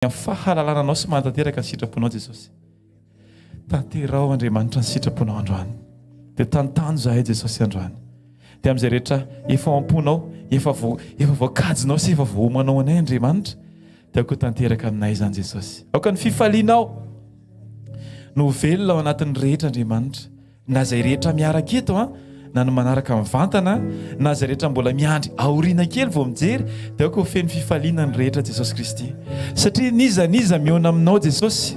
Amin'ny fahalalana Anao sy manatanteraka ny sitraponao Jesosy. Tanteraho Andriamanitra ny sitraponao androany. Dia tantano izahay Jesosy androany. Dia amin'izay rehetra efa ao am-ponao, efa vo, efa voakajinao sy efa voaomanao anay Andriamanitra, dia aoka ho tanteraka aminay izany Jesosy. Aoka ny fifalianao no ho velona ao anatin'ny rehetra Andriamanitra. Na izay rehetra miaraka eto an, na ny manaraka mivantana, na izay rehetra mbola miandry aoriana kely vao mijery, dia aoka ho feno fifaliana ny rehetra Jesosy Kristy. Satria n'iza n'iza mihaona aminao Jesosy,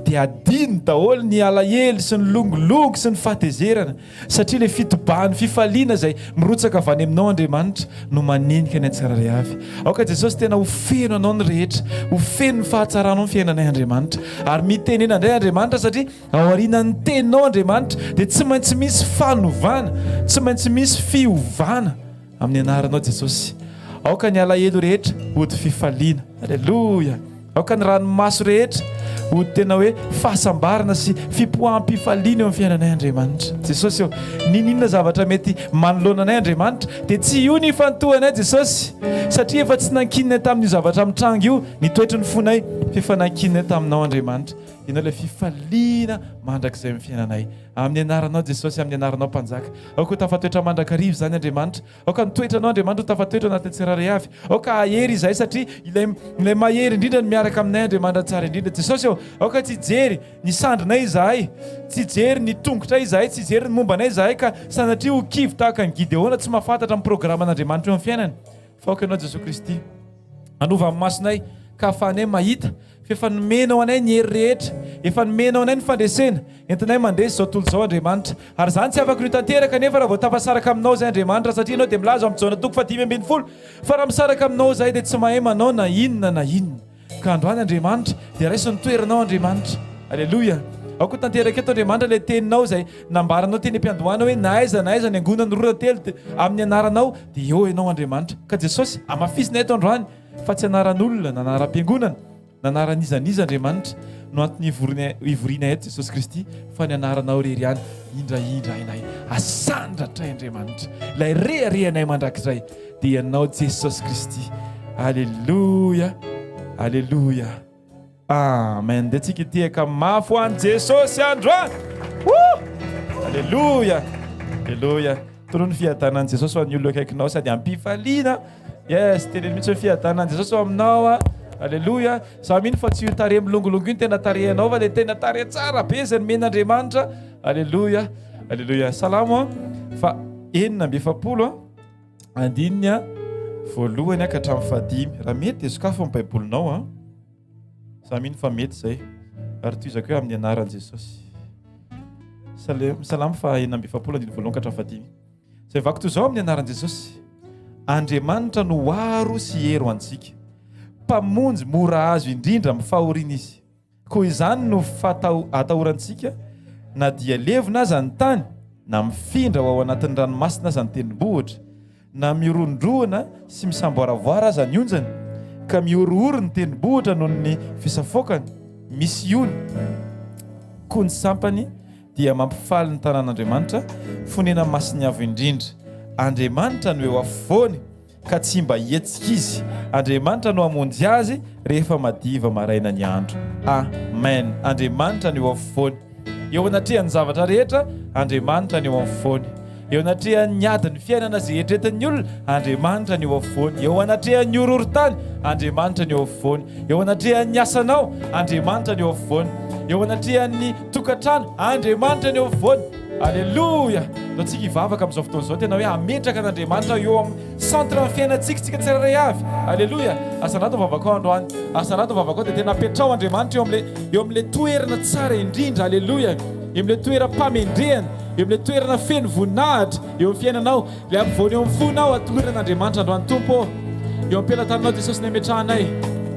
dia adino daholo ny alahelo sy ny longolongo sy ny fahatezerana, satria ilay fitobahan'ny fifaliana izay mirotsaka avy any aminao Andriamanitra no manenika ny tsirairay avy. Aoka Jesosy tena ho feno anao ny rehetra, ho feno ny fahatsaranao ny fiainanay Andriamanitra. Ary mitenena indray Andriamanitra satria Aorianan'ny teninao Andriamanitra dia tsy maintsy misy fanovana, tsy maintsy misy fiovana amin'ny anaranao Jesosy. Aoka ny alahelo rehetra hody fifaliana. Aleloia. Aoka ny ranomaso rehetra hody tena hoe fahasambarana sy fipoaham-pifaliana eo amin'ny fiainanay Andriamanitra. Jesosy ô, n'inon'inona zavatra mety manoloana anay Andriamanitra dia tsy io ny ifantohanay Jesosy, satria efa tsy nankininay tamin'io zavatra mitranga io ny toetry ny fonay, fa efa nankininay taminao Andriamanitra. Ianao ilay fifaliana mandrakizay amin'ny fiainanay. Amin'ny anaranao Jesosy, amin'ny anaranao Mpanjaka. Aoka ho tafatoetra mandrakariva izany Andriamanitra. Aoka ny toetranao Andriamanitra ho tafatoetra anatin'ny tsirairay avy. Aoka hahery izahay satria ilay ilay mahery indrindra no miaraka aminay Andriamanitra tsara indrindra. Jesosy ô, aoka tsy hijery ny sandrinay izahay, tsy hijery ny tongotray izahay, tsy hijery ny momba anay izahay ka sanatria ho kivy tahaka an'i Gideona tsy mahafantatra ny programan'Andriamanitra eo amin'ny fiainany. Fa aoka Ianao Jesoa Kristy hanova ny masonay ka ahafahanay mahita fa efa nomenao anay ny hery rehetra, efa nomenao anay ny fandresena, entinay mandresy izao tontolo izao Andriamanitra. Ary izany tsy afaka ny ho tanteraka anefa raha vao tafasaraka aminao izahay Andriamanitra, satria Ianao dia milaza ao amin'ny Jaona toko faha-15 fa raha misaraka aminao izahay dia tsy mahay manao na inona na inona. Ka androany Andriamanitra dia raiso ny toeranao Andriamanitra. Aleloia. Aoka ho tanteraka eto Andriamanitra ilay teninao izay nambaranao teny am-piandohana hoe na aiza na aiza niangonan'ny roa na telo amin'ny anaranao dia eo ianao Andriamanitra. Ka Jesosy, hamafisina eto androany fa tsy anaran'olona na anaram-piangonana na anaran'iza n'iza Andriamanitra no antony hivoriana eto Jesosy Kristy fa ny anaranao irery ihany indraindrainay asandratray Andriamanitra ilay reharehanay mandrakizay dia ianao Jesosy Kristy. Aleloia, aleloia, amen. Dia tsika hitehaka mafy ho an'i Jesosy androany. Woo! Aleloia, aleloia. Toroy ny fiadanan'i Jesosy ho an'ny olona akaikinao sady ampifaliana. Yes, teneno mihitsy hoe fiadanan'i Jesosy ho aminao. A. Aleloia. Za mino fa tsy io tarehy milongolongo io ny tena tarehinao fa le tena tarehy tsara be izay nomen'Andriamanitra. Aleloia, aleloia. Salamo fa 46 a. Andininy a voalohany ka hatramin'ny fahadimy. Raha mety dia sokafo ny Baibolinao a. Za mino fa mety izay. Ary tohizako hoe amin'ny anaran'i Jesosy. Salamo faha 46 andininy voalohany ka hatramin'ny fahadimy. Izay vaky toy izao amin'ny anaran'i Jesosy. Andriamanitra no aro sy hery ho antsika. Mpamonjy mora azo indrindra amin'ny fahoriana izy. Koa izany no atahorantsika na dia levona aza ny tany, na mifindra ho ao anatin'ny ranomasina aza ny tendrombohitra, na mirohondrohona sy misamboaravoara aza ny onjany, ka mihorohoro ny tendrombohitra noho ny fisafoakany, misy ony koa ny sampany dia mampifaly ny tanàn'Andriamanitra, fonena-masin'ny Avo Indrindra. Andriamanitra no eo afovoany. Ka tsy mba hihetsika izy. Andriamanitra no hamonjy azy rehefa madiva maraina ny andro. Amen. Andriamanitra no eo afovoany. Eo anatrehan'ny zavatra rehetra, Andriamanitra no eo afovoany. Eo anatrehan'ny adin'ny fiainana izay eritreretin'ny olona, Andriamanitra no eo afovoany. Eo anatrehan'ny horohorontany, Andriamanitra no eo afovoany. Eo anatrehan'ny asanao, Andriamanitra no eo afovoany. Eo anatrehan'ny tokantrano, Andriamanitra no eo afovoany. Aleloia! Ndao tsika hivavaka amin'izao fotoana izao, tena hoe hametraka an'Andriamanitra eo amin'ny centre ny fiainantsika, tsika tsirairay avy. Aleloia! Asandrato ny vavakao androany. Asandrato ny vavakao dia tena apetraho Andriamanitra eo amin'ilay eo amin'ilay toerana tsara indrindra. Aleloia! Eo amin'ilay toeram-pamendrehana, eo amin'ilay toerana feno voninahitra eo amin'ny fiainanao. Ilay ampovoany eo amin'ny fonao, atolory an'Andriamanitra androany Tompo ô. Eo am-pelatananao Jesosy ny ametrahanay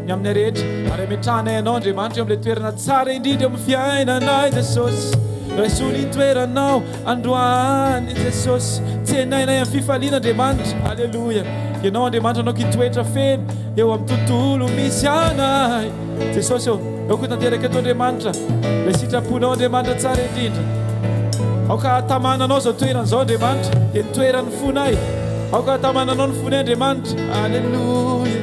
ny aminay rehetra, ary ametrahanay Anao Andriamanitra eo amin'ilay toerana tsara indrindra eo amin'ny fiainanay Jesosy. Raiso ny toeranao androany Jesosy. Tsenainay amin'ny fifaliana Andriamanitra. Aleloia. Ianao Andriamanitra anao kitoetra feno eo amin'ny tontolo misy anay. Jesosy ô, aoka ho tanteraka eto Andriamanitra, ilay sitraponao Andriamanitra tsara indrindra. Aoka hahatamana Anao izao toerana izao Andriamanitra, dia ny toeran'ny fonay. Aoka hahatamana Anao ny fonay Andriamanitra. Aleloia,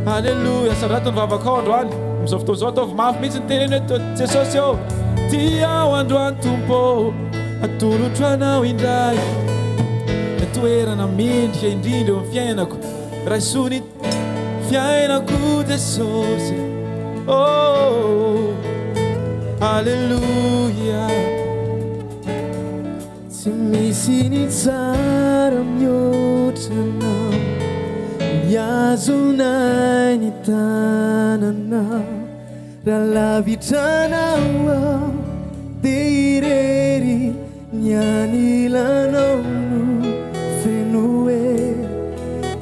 aleloia. Asandrato ny vavakao androany. Amin'izao fotoana izao ataovy mafy mihitsy ny teneno hoe Jesosy ô, tia aho androany Tompo ô, atolotro anao indray ny toerana mendrika indrindra eo amin'ny fiainako. Raiso ny fiainako Jesosy oh, Alléluia. Tsy misy ny tsara mihoatra anao, Mihazona ahy ny tananao. Raha lavitra anao aho dia irery, ny anilanao no feno hery.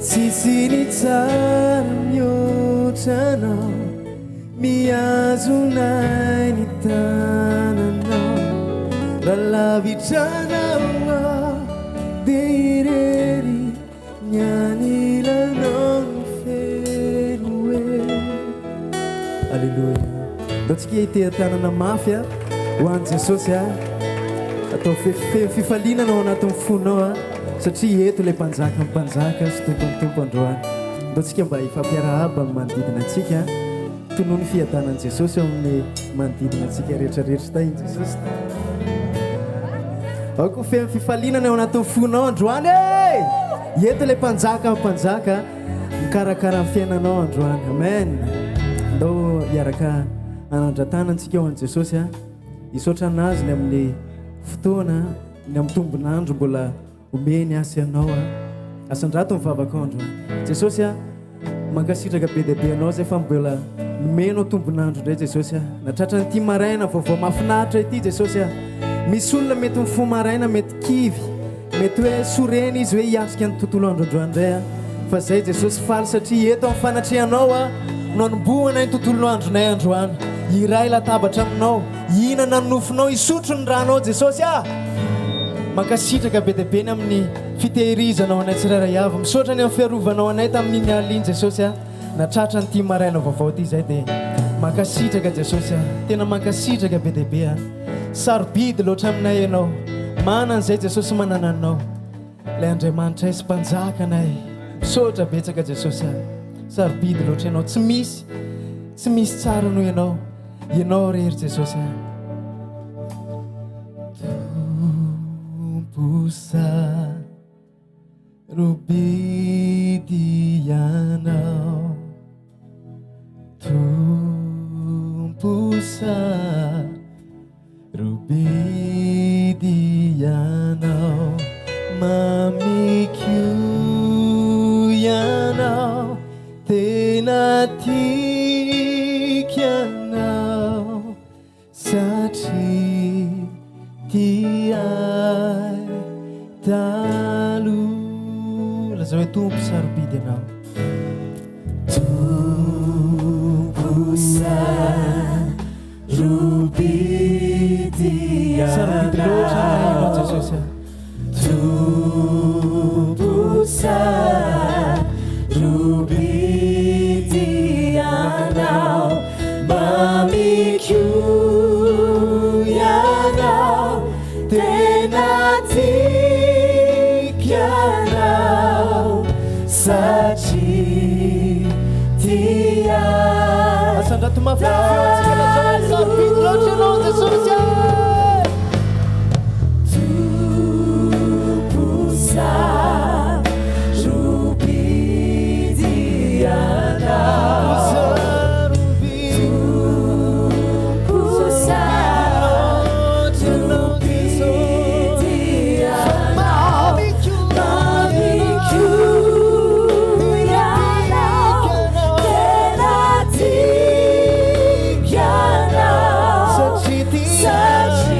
Tsisy ny tsara mihoatra anao. Mihazona ahy ny tananao. Raha lavitra anao aho dia irery, ny anilanao no feno hery. Aleloia. Ndao tsika hiteha-tanana mafy a ho an'i Jesosy a. Atao feno fifaliana ao anatin'ny fonao a, satria eto ilay Mpanjakan'ny mpanjaka sy Tompon'ny tompo androany. Ndao tsika mba hifampiarahaba amin'ny manodidina antsika. Tonony fiadanan'i Jesosy eo amin'ny manodidina antsika rehetra rehetra. Tahin'i Jesosy. Aoka ho feno fifaliana ny ao anatin'ny fonao androany e! Eto ilay mpanjaka amin'ny mpanjaka mikarakara ny fiainanao androany. Amen. Ndao hiaraka hanandra-tanana antsika ho an'i Jesosy a. Hisaotra an'Azy ny amin'ny fotoana, ny amin'ny tombon'andro mbola Omeny ahy sy anao a. Asandrato ny vavakao androany. Jesosy a, mankasitraka be dia be anao zay fa mbola nomenao tombon'andro indray Jesosy a. Natratra an'ity maraina vaovao mahafinaritra ity Jesosy a. Misy olona mety mifoha maraina mety kivy, mety hoe sorena izy hoe hiatrika ny tontolo andro androany indray a. Fa zay Jesosy faly satria eto amin'ny fanatrehanao a no anombohanay ny tontolo andronay androany. Hiray latabatra aminao. Hihinana ny nofonao, hisotro ny ranao Jesosy ah! Mankasitraka be dia be ny amin'ny fitehirizanao anay tsirairay avy. Misaotra ny amin'ny fiarovanao anay tamin'iny alina iny Jesosy ah! Natratra an'ity maraina vaovao ity izay dia mankasitraka Jesosy ah! Tena mankasitraka be dia be ah! Sarobidy loatra aminay Ianao. Manana izay Jesosy manana anao. Ilay Andriamanitray sy Mpanjakanay. Misaotra betsaka Jesosy ah! Sarobidy loatra Ianao. Tsy misy, tsy misy tsara noho Ianao. Ianao irery Jesosy a. Tompo sarobidy Ianao. Tompo sarobidy Ianao. Mamiko Ianao. Tena tiako ianao satria tia ahy taloha. Lazao hoe Tompo sarobidy ianao. Tompo sarobidy ianao. Sarobidy loatra aminay ianao Jesosy. Tompo sarobidy Ianao, mamiko Ianao, tena tiako Ianao, satria tia Asandrato mafy ny feontsika lazao hoe sarobidy loatra Ianao Jesosy e! Tompo sarobidy Ianao. Tompo sarobidy Ianao. Mamiko Ianao, tena tiako Ianao. Satria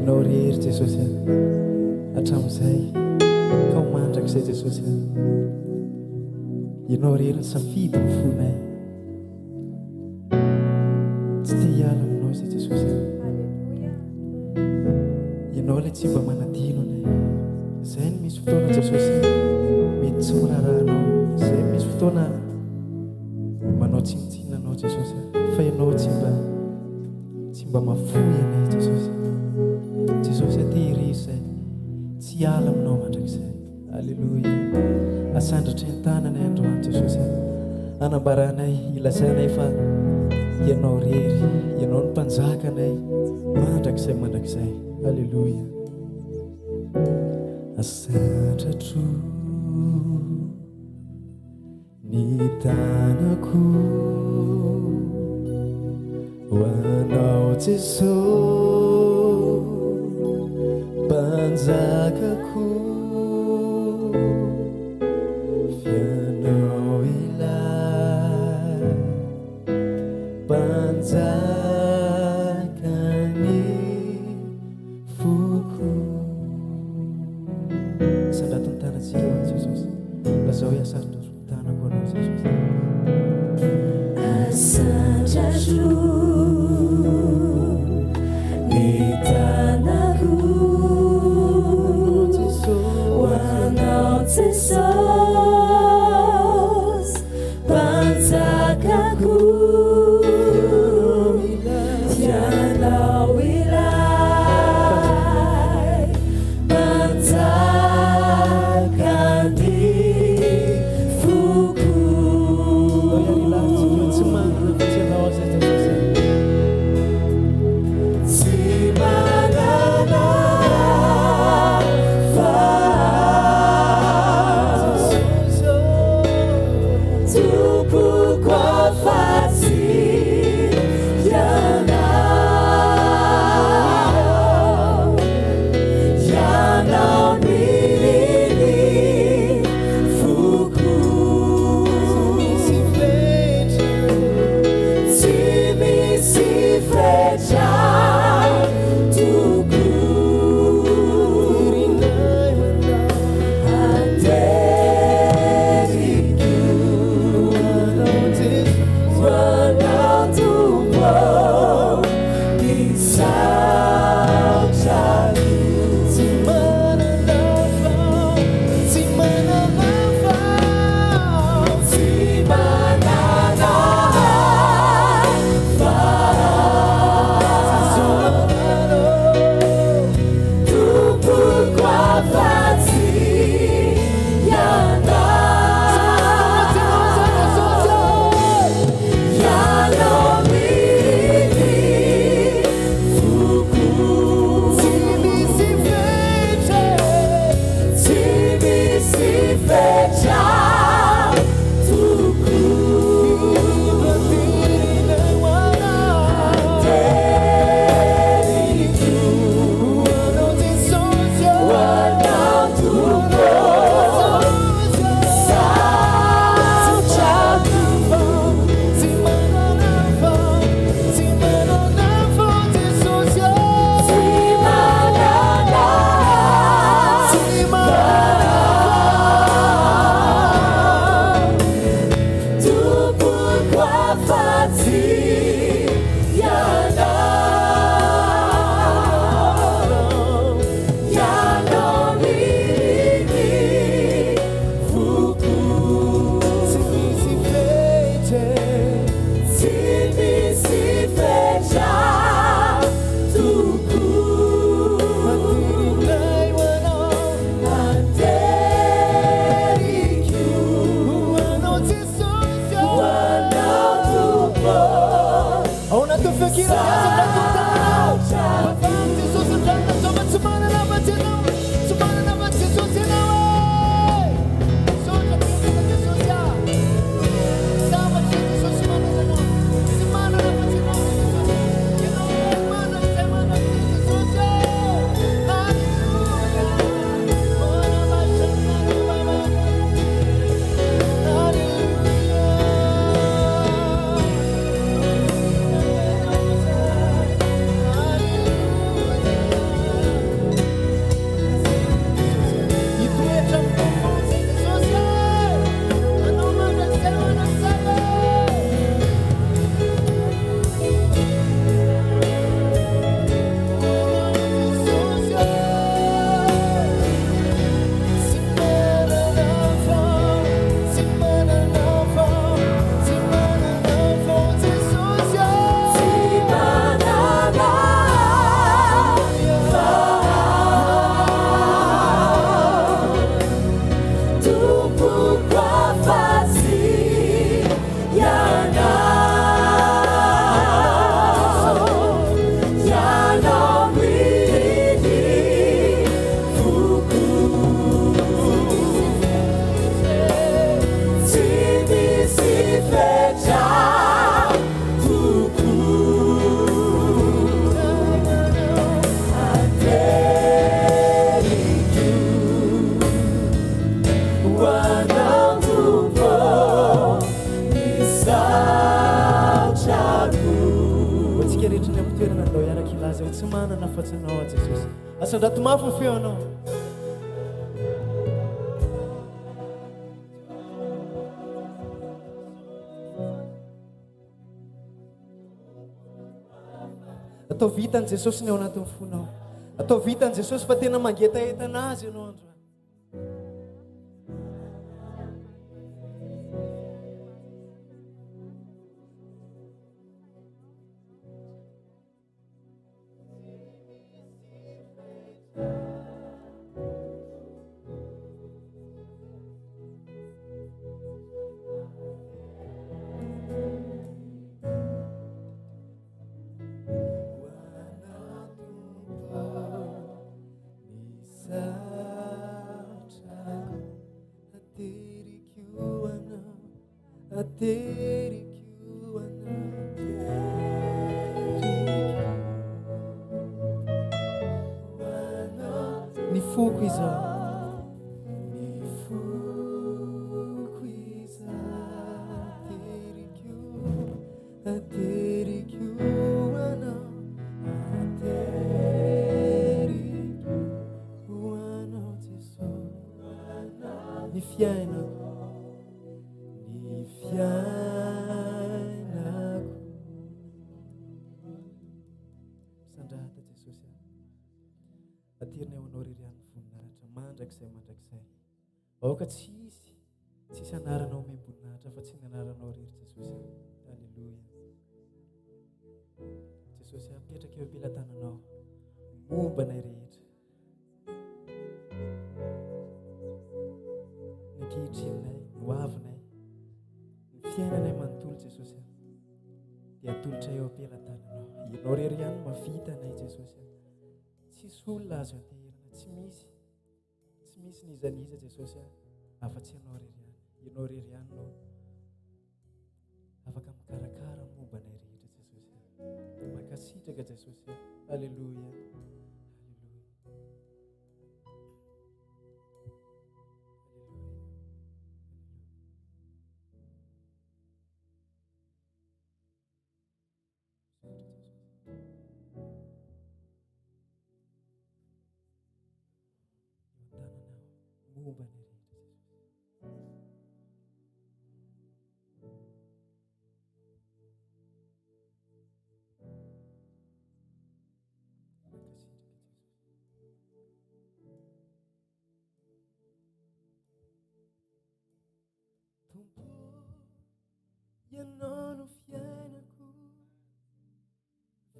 Ianao irery Jesosy a. Hatramin'izay ka ho mandrakizay Jesosy a. Ianao irery ny safidy ny fonay. Tsy te hiala aminao izay Jesosy a. Ianao ilay tsy mba manadino anay. Izay no misy fotoana Jesosy mety tsy miraharaha anao. Izay no misy fotoana manao tsinontsinona anao Jesosy fa ianao tsy mba tsy mba mafoy anay Jesosy. Jesosy aty irery izay tsy hiala aminao mandrakizay. Aleloia. Asandratry ny tananay androany Jesosy a. Anambaranay, ilazanay fa Ianao irery, Ianao no mpanjakanay mandrakizay mandrakizay. Aleloia. Asandratro Ny tanako ho anao Jeso Mpanjakako F'ianao ilay Mpanjakan'ny foko. Asandrato ny tanantsika ho an'i Jesosy. Lazao hoe asandratro ny tanako ho anao Jesosy. Asandratro ny tanako ho anao Jesosy Mpanjakako. Ianao ilay mpanjakan'ny foko. Tsy manana afa-tsy ianao aza Jesosy. Tsy manana fa Tompoko afa-tsy Ianao, Ianao no irin'ny foko. Tsy misy fetra toko. Ateriko ho anao Tompo ny saotrako. Tsy manana fa, tsy manana fa, Tsy manana fa Tompoko afa-tsy Ianao, Ianao no irin'ny foko. anarana afa-tsy Anao aho Jesosy. Asandrato mafy ny feonao. Ataovy hitan'i Jesosy ny ao anatin'ny fonao. Ataovy hitan'i Jesosy fa tena mangetaheta an'Azy ianao androany. Ny foko izao Ny foko izao Ateriko Ateriko anao Ateriko ho anao Jesosy Ny fiainako Ny fiainako. Misandrahata Jesosy a. Aterina eo anao irery ihany ny voninahitra mandrakizay mandrakizay. Aoka tsy hisy tsisy anarana omem-boninahitra fa tsy ny anaranao irery Jesosy a. Alléluia. Jesosy a, apetraka eo am-pelatananao momba anay rehetra. Ny ankehitrininay, ny hoavinay, ny fiainanay manontolo Jesosy a, dia atolotra eo am-pelatananao. Ianao irery ihany no mahavita anay Jesosy a. Tsisy olona azo anteherana, tsy misy, tsy misy n'iza n'iza Jesosy a, afa-tsy Ianao irery ihany. Ianao irery ihany no afaka mikarakara ny momba anay rehetra Jesosy a. Mankasitraka Jesosy a. Alléluia. Alléluia. Eo an-tananao momba ny rehetra Jesosy. Mankasitraka Jesosy. Tompo, Ianao no fiainako.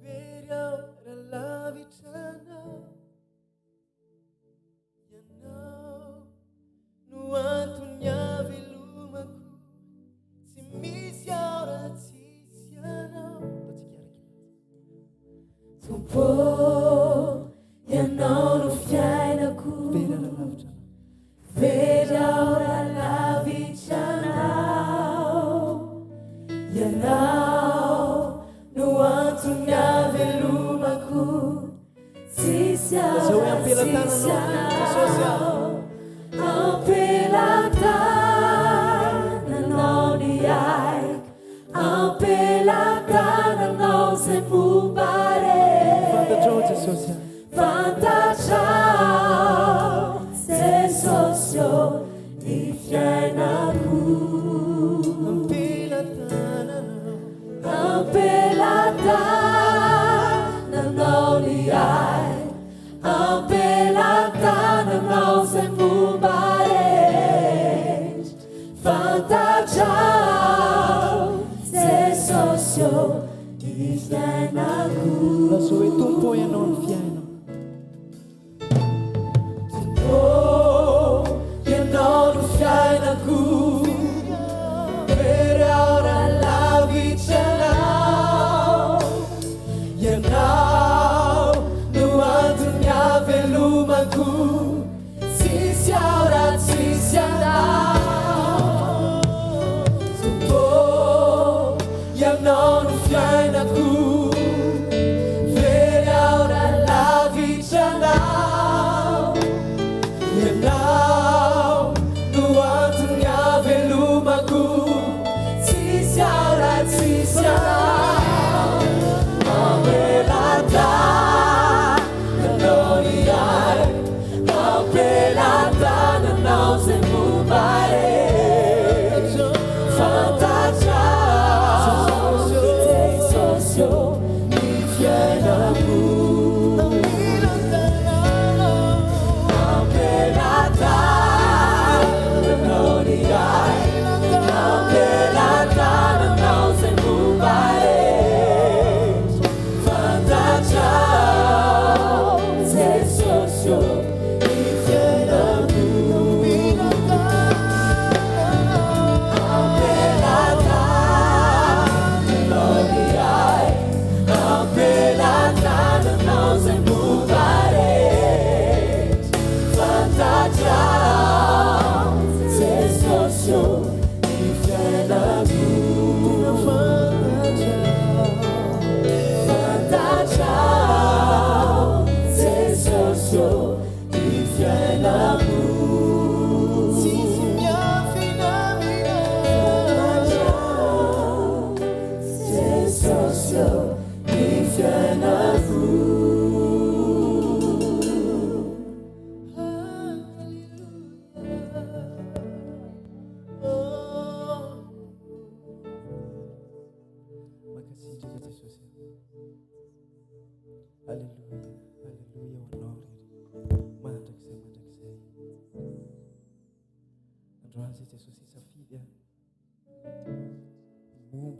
Very aho raha lavitra Anao. Ianao no antony havelomako. Tsy misy aho raha tsisy Anao. Ataontsika araka ilay. Tompo, Ianao no fiainako. Very aho raha lavitra Anao. Very aho raha lavitra Anao. Ianao no antony havelomako. Tsisy aho Lazao hoe raha tsisy am-pelatananao, Jesosy a. Anao. Am-pelatananao ny aiko. Am-pelatananao izay momba rehetra. Fantatrao Jesosy a. Fantatrao Jesosy ô ny fiainako. Am-pelatananao. Am-pelatananao ny aiko. Am-pelatananao izay momba rehetra. Fantatrao Jesosy ô ny fiainako. Lazao hoe Tompo ô Ianao no fiainako.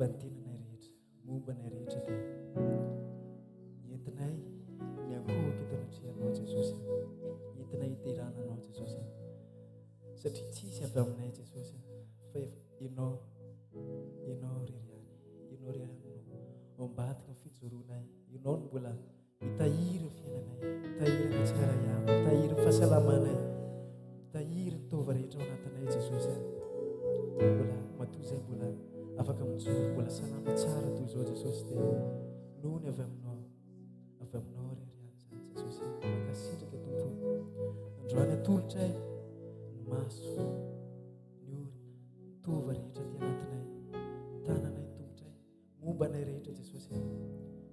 Momba ny tenanay rehetra, momba anay rehetra dia entinay miankohoka eto anatrehanao Jesosy. Entinay hiderana anao Jesosy. Satria tsisy avy aminay Jesosy fa ianao, ianao irery ihany, ianao irery ihany no ao ambadiky ny fijoroanay, ianao no mbola Mitahiry ny fiainanay, mitahiry ny tsirairay avy, mitahiry ny fahasalamanay, mitahiry ny taova rehetra ao anatinay Jesosy a. Mbola matoa izay mbola afaka mijoro, mbola salama tsara toy izao Jesosy dia noho ny avy aminao, avy aminao irery ihany izany Jesosy. Mankasitraka Tompo. Androany atolotray ny maso, ny orona, ny taova rehetra aty anatinay, ny tananay, ny tongotray. Momba anay rehetra Jesosy a.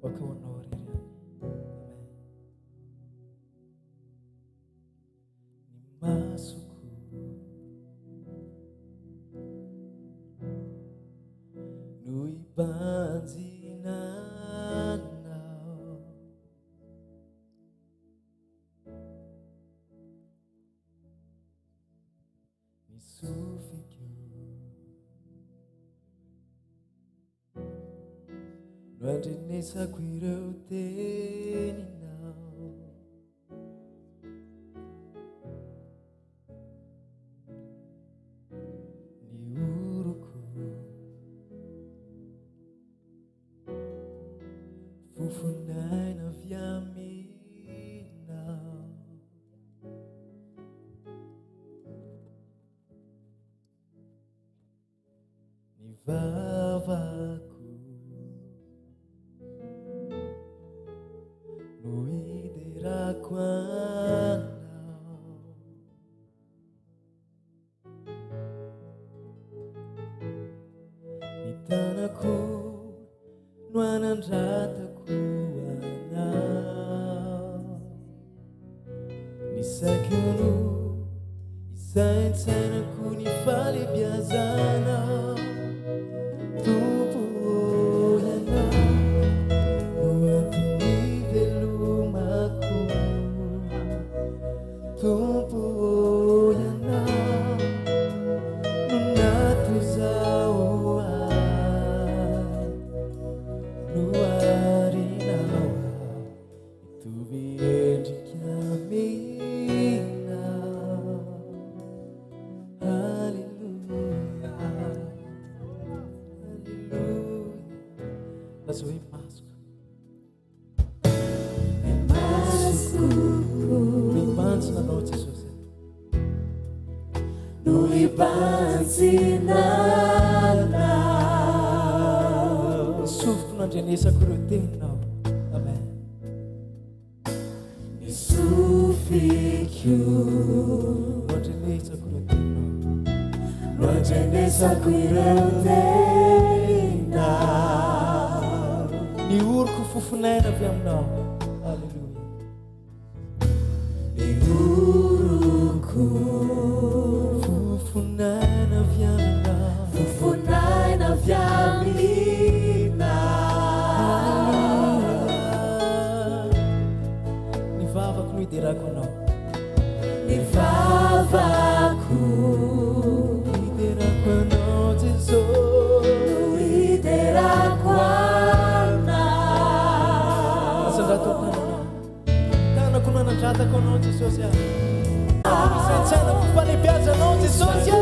Aoka ho anao irery ihany. Amen. Ny masoko no hibanjina anao. Ny sofiko no andrenesako ireo teninao. Ny oroko fofon'aina avy aminao. Ny vavako no hiderako anao. Ny tanako no anandratako anao. Ny saiko no isaintsainako ny fahalebiazanao. Tompo ô, Ianao no anton'ny velomako. Tompo ô, Ianao no natozao ahy, noharinao aho hitovy endrika aminao. Haleloia, haleloia. Lazao hoe masoko. Mibanjina anao Jesosy. No hibanjina anao. Ny sofiko no andrenesako ireo teninao. Amen. Ny sofiko no andrenesako ireo teninao. No andrenesako ireo teninao. Ny oroko fofon'aina avy aminao. Alléluia. Ny oroko fofon'aina avy aminao. Fofon'aina avy aminao. Ny vavako no hiderako anao. Ny vavako hiderako anao Jesosy. No hiderako anao. Asandrato ny tananao. Tanako no anandratako anao Jesosy a. Isaintsainako ny fahalebiazanao Jesosy a.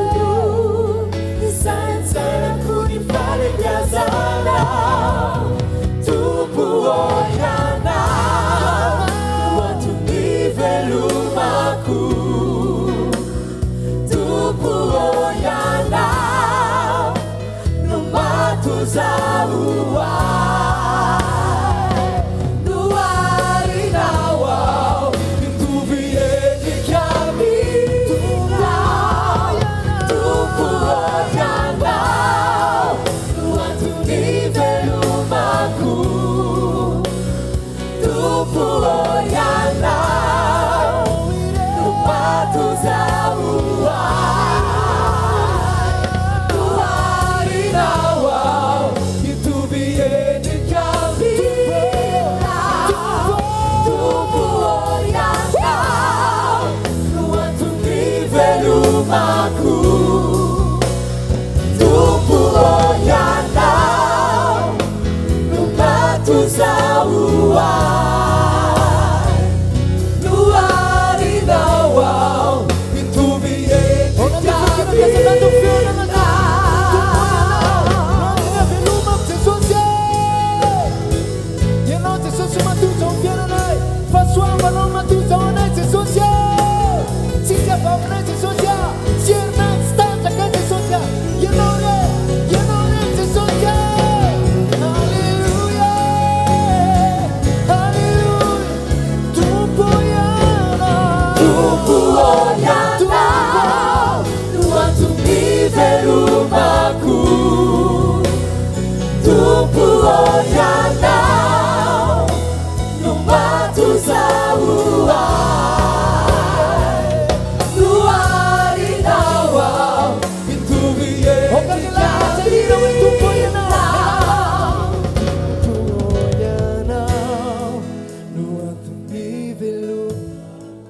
Isaintsainako ny fahalebiazanao. Tompo ô Ianao no anton'ny velomako. Tompo ô Ianao no mahatozao ahy. Noharinao aho mitovy endrika aminao.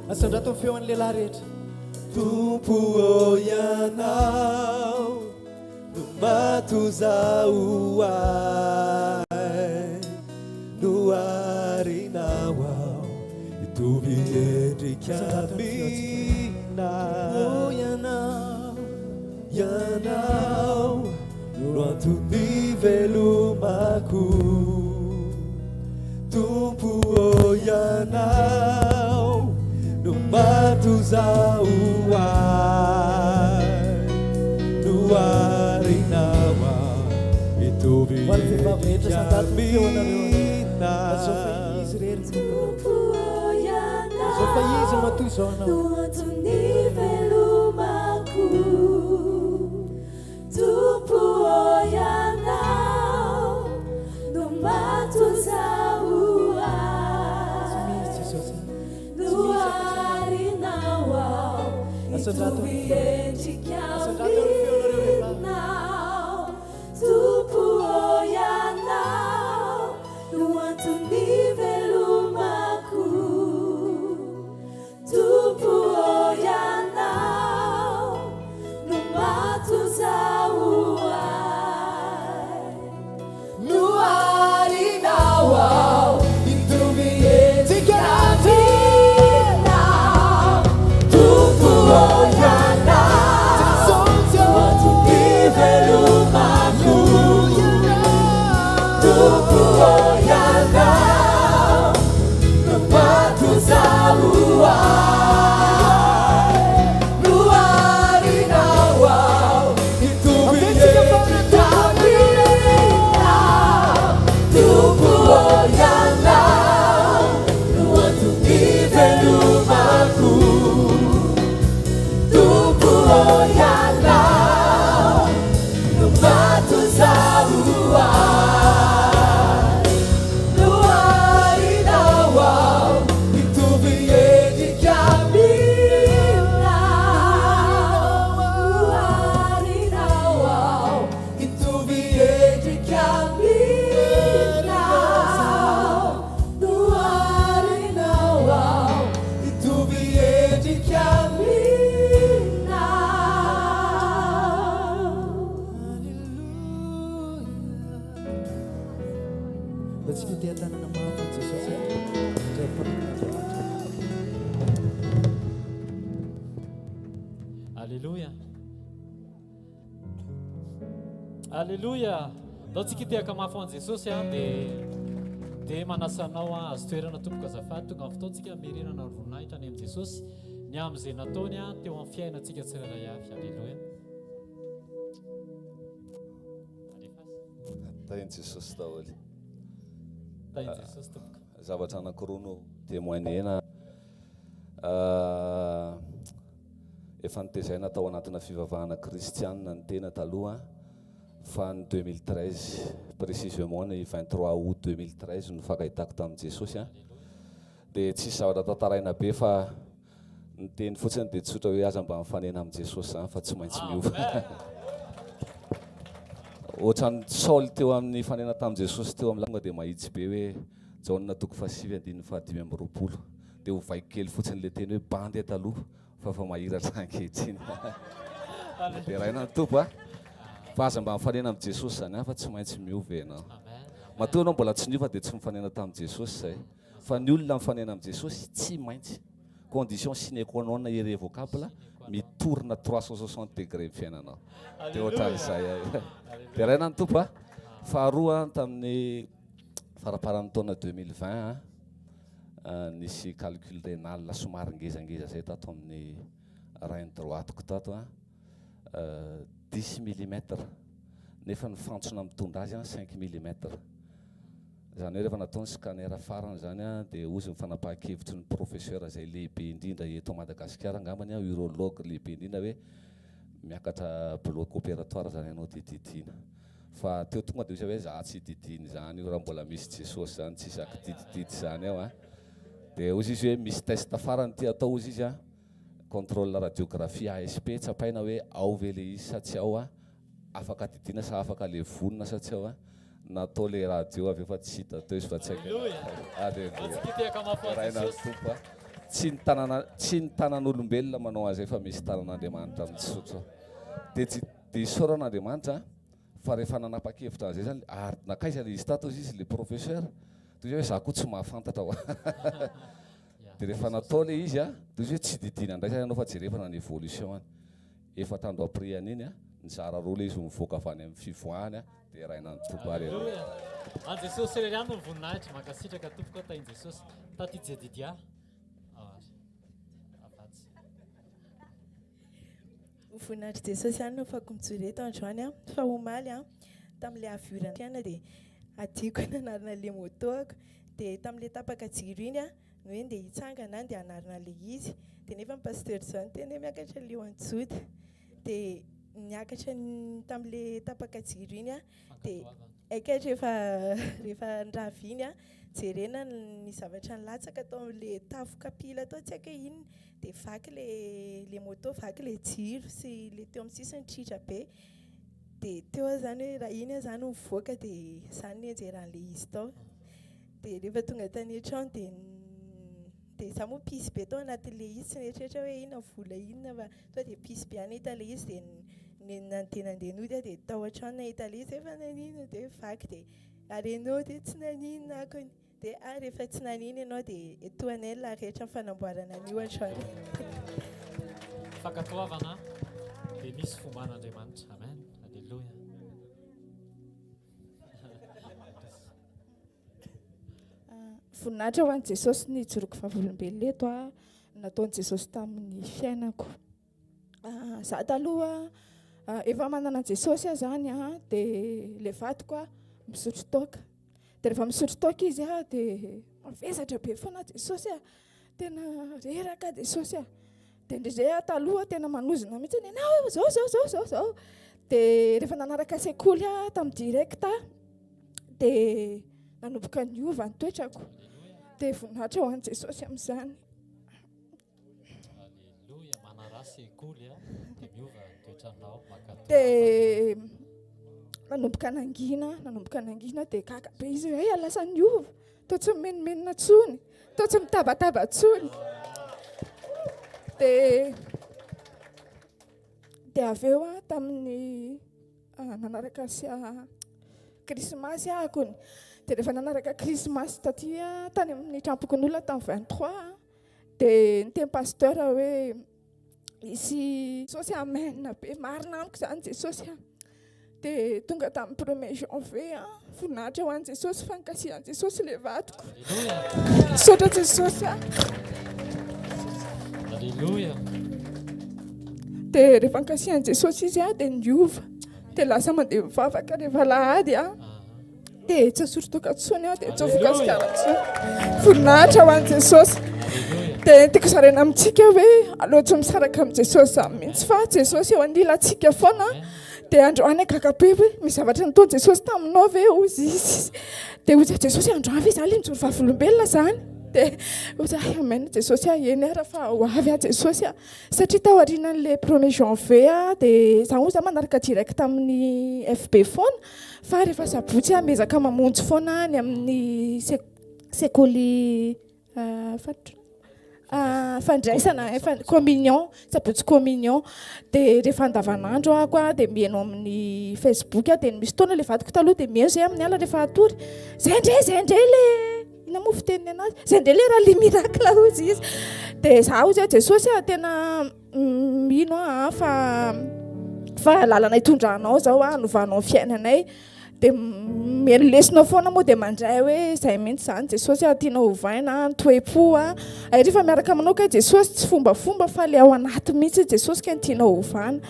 Asandrato ny feon'ny lehilahy rehetra. Tompo ô Ianao no matozaho ahy, noharinao aho hitovy endrika aminao. Ô Ianao, Ianao no antony velomako, Tompo ô Ianao no matozaho ahy, noharinao aho hitovy Ho an'ny vehivavy rehetra endrika sandrato ny feonareo. Lazao fa aminao. izy irery no tomponao. Tompo ô Lazao fa izy no Ianao matoy izao anao. no antony velomako. Tompo ô Ianao no matozaho Tsy ahy. misy Jesosy. Tsy misy afa-tsy Ianao. Noharinao aho Asandrato ny hitovy feo. endrika Asandrato ny feonareo vehivavy. aminao. Tompo ô Ianao no antony velomako. Tompo ô Ianao no matozaho ahy. Noharinao aho hitovy endrika aminao. Tompo ô Ianao no antony velomako. Tompo ô Ianao no matozaho ahy. Noharinao aho hitovy Aventsika endrika aminao. Tompo ô Ianao no antony velomako. Tompo ô Ianao no matozaho ahy. Noharinao aho hitovy endrika aminao. Noharinao aho Hitovy endrika aminao. Noharinao aho Hitovy endrika aminao. Mba tsy fiteha-tanana mafy an'i Jesosy. Indray mpanompon'Andriamanitra. Alléluia. Alléluia. Ndao tsika hitehaka mafy ho an'i Jesosy a dia dia manasa anao a azo toerana tompoko azafady tonga amin'ny fotoantsika hamerenana ny voninahitra any amin'i Jesosy ny amin'izay nataony a teo amin'ny fiainantsika tsirairay avy. Alléluia. Alefaso. Tahin'i Jesosy daholo. Tahin'i Jesosy tompoko. Zavatra anankiroa no témoigner-na. Efa notezaina tao anatina fivavahana kristianina ny tena taloha fa ny 2013, précisément ny 23 août 2013 no nifankahitako tamin'i Jesosy. Dia tsisy zavatra tantaraina be fa ny teny fotsiny dia tsotra hoe aza mba mifanena amin'i Jesosy izany fa tsy maintsy miova. Ohatran'ny Saoly teo amin'ny nifanena tamin'i Jesosy teo amin'ny tonga dia mahitsy be hoe Jaona toko fahasivy andininy fahadimy amby roapolo. Dia ovaiko kely fotsiny ilay teny hoe bandy taloha fa efa mahiratra ankehitriny. Deraina ny Tompo a. Fa aza mba mifanena amin'i Jesosy izany fa tsy maintsy miova ianao. Matoa ianao mbola tsy niova dia tsy mifanena tamin'i Jesosy izay. Fa ny olona mifanena amin'i Jesosy tsy maintsy. Condition sine qua non irrévocable mi-tourne 360 degré ny fiainanao. Dia ohatran'izay. Deraina ny Tompo a. Faharoa tamin'ny faramparan'ny taona 2020 a, nisy calcul rénal somary ngezangeza zay tato amin'ny rein droite-ko tato a, 10 millimètres nefa ny fantsona mitondra azy a 5 millimètres. Izany hoe rehefa natao ny scanner farany zany a dia hozy ny fanapahan-kevitry ny professeur izay lehibe indrindra eto Madagasikara angambany a, urologue lehibe indrindra hoe miakatra bloc opératoire zany ianao dia didiana. Fa teo tonga dia hozy hoe za tsy didiana izany io raha mbola misy Jesosy zany tsisy akididididy zany ao a. Dia hozy izy hoe misy test farany ty atao hozy izy a, contrôle radiographie ASP tsapaina hoe ao ve le izy sa tsy ao a, afaka didiana sa afaka levonina sa tsy ao a. Natao le radio avy eo fa tsy hita teo izy fa tsy haiko. Alléluia. Alléluia. Ndao tsika hitehaka mafy ho an'i Deraina ny Jesosy. Tompo a. Tsy ny tanana, tsy ny tanan'olombelona manao an'izay fa misy tanan'Andriamanitra mitsotra. Dia tsy, dia isaorana Andriamanitra fa rehefa nanapa-kevitra an'izay zany, ary nankaiza ilay izy tato hozy izy, ilay professeur, toy izay hoe za koa tsy mahafantatra hoa. Dia rehefa natao ilay izy an, dia hozy hoe tsy didiana indray zany ianao fa jerevana ny évolution-ny. Efa tandro après an'iny an, nizara roa ilay izy mivoaka avy any amin'ny fivoahany an, Deraina ny Tompo Aleloia. An Jesosy irery ihany no voninahitra. Mankasitraka tompoko tahin Jesosy. Taty Jedidia. Afatsy. Ho voninahitr'i Jesosy ihany no afako mijoro eto androany an, fa omaly an, tamin'ilay avy orana fiainana dia adiko ny anarana ilay moto-ako, dia tamin'ilay tapaka jiro iny an, ny hoe ndeha hitsangana aho ndeha hanarina ilay izy, dia nefa ny pasteur Jean niteny hoe miakatra ny lion Joda, dia niakatra tamin'ilay tapaka jiro iny aho dia aika rehefa rehefa nirava iny aho jerena ny zavatra nilatsaka tao amin'ilay tafo kapila tao tsy haiko hoe inona dia vaky ilay ilay moto vaky ilay jiro sy ilay teo amin'ny sisiny tritra be dia teo aho izany hoe raha iny aho izany mivoaka dia izany nianjeran'ilay izy tao dia rehefa tonga tany an-trano dia dia izaho moa pisy be tao anatin'ilay izy tsy nieritreritra hoe inona vola inona fa Tonga dia pisy be nahita ilay izy dia nandeha nandeha nody aho dia tao an-trano nahita ilay izy efa naninona dia vaky dia ary ianao dia tsy naninona akony dia ah rehefa tsy naninona ianao dia etoanay ny lahy rehetra ny fanamboarana an'io androany. Fankatoavana dia misy fomban'Andriamanitra. Amen. Alléluia. Voninahitra ho an'i Jesosy ny hijoroako vavolombelona eto a, nataon'i Jesosy tamin'ny fiainako. Za taloha efa manana an'i Jesosy aho zany a, dia ilay vadiko a misotro toaka. Dia rehefa misotro toaka izy a dia mavesatra be foana Jesosy a. Tena reraka Jesosy a. Dia indraindray aho taloha tena manozona mihitsy ny anao zao zao zao zao zao. Dia rehefa nanaraka sekoly aho tamin'ny direct dia nanomboka niova ny toetrako. Dia voninahitra ho an'i Jesosy amin'izany. Alléluia, manaraha sekoly a, dia miova ny toetranao, mankatoa. Dia nanomboka nangina, nanomboka nangina dia gaga be izy hoe hay lasa niova. Toa tsy mimenomenona intsony, toa tsy mitabataba intsony. Dia dia avy eo aho tamin'ny ah, nanaraka sy ah, krismasy aho akony. Dia rehefa nanaraka krismasy taty ah, tany amin'ny tranom-pokonolona tamin'ny 23 dia niteny pasteur hoe Hisy Jesosy amen be marina amiko izany Jesosy a. Dia tonga tamin'ny premier janvier a, voninahitra ho an'i Jesosy fa nikasihan'i Jesosy ilay vadiko. Misaotra Jesosy a. Alléluia. Dia rehefa nikasihan'i Jesosy izy a dia niova. Dia lasa mandeha mivavaka rehefa alahady a. Dia tsy nisotro toaka intsony aho, dia tsy nifoka sigara intsony. Voninahitra ho an'i Jesosy. Dia tiako zaraina amintsika hoe aleo tsy misaraka amin'i Jesosy izany mihitsy fa Jesosy eo anilantsika foana. Dia androany gaga be hoe misy zavatra nataon'i Jesosy taminao ve hoy izy. Dia hoy Jesosy androany ve izaho ilay mijoro vavolombelona izany? Dia hoy izaho amen Jesosy ah, eny ara fa ho avy aho Jesosy ah. Satria tao aorianan'ilay premier janvier ah, dia izaho moa izany manaraka direct amin'ny FB foana. Fa rehefa sabotsy aho miezaka mamonjy foana any amin'ny sekoly fandraisana communion, sabotsy communion. Dia rehefa andavanandro aho koa dia mihaino amin'ny Facebook aho, dia misy fotoana ilay vadiko taloha dia mihaino izay amin'ny alina rehefa hatory. Izay indray, izay indray ilay inona moa fiteniny anazy? Izay indray ilay rallye miracle hozy izy. Dia izaho hozy aho Jesosy a, tena Mino aho fa fa lalana hitondranao zao aho hanovanao ny fiainanay dia mihaino lesona foana moa dia mandray hoe izay mihitsy izany Jesosy aho tianao hovaina ny toe-po a ary rehefa miaraka aminao kay Jesosy tsy fombafomba fa le ao anaty mihitsy Jesosy kay no tianao hovana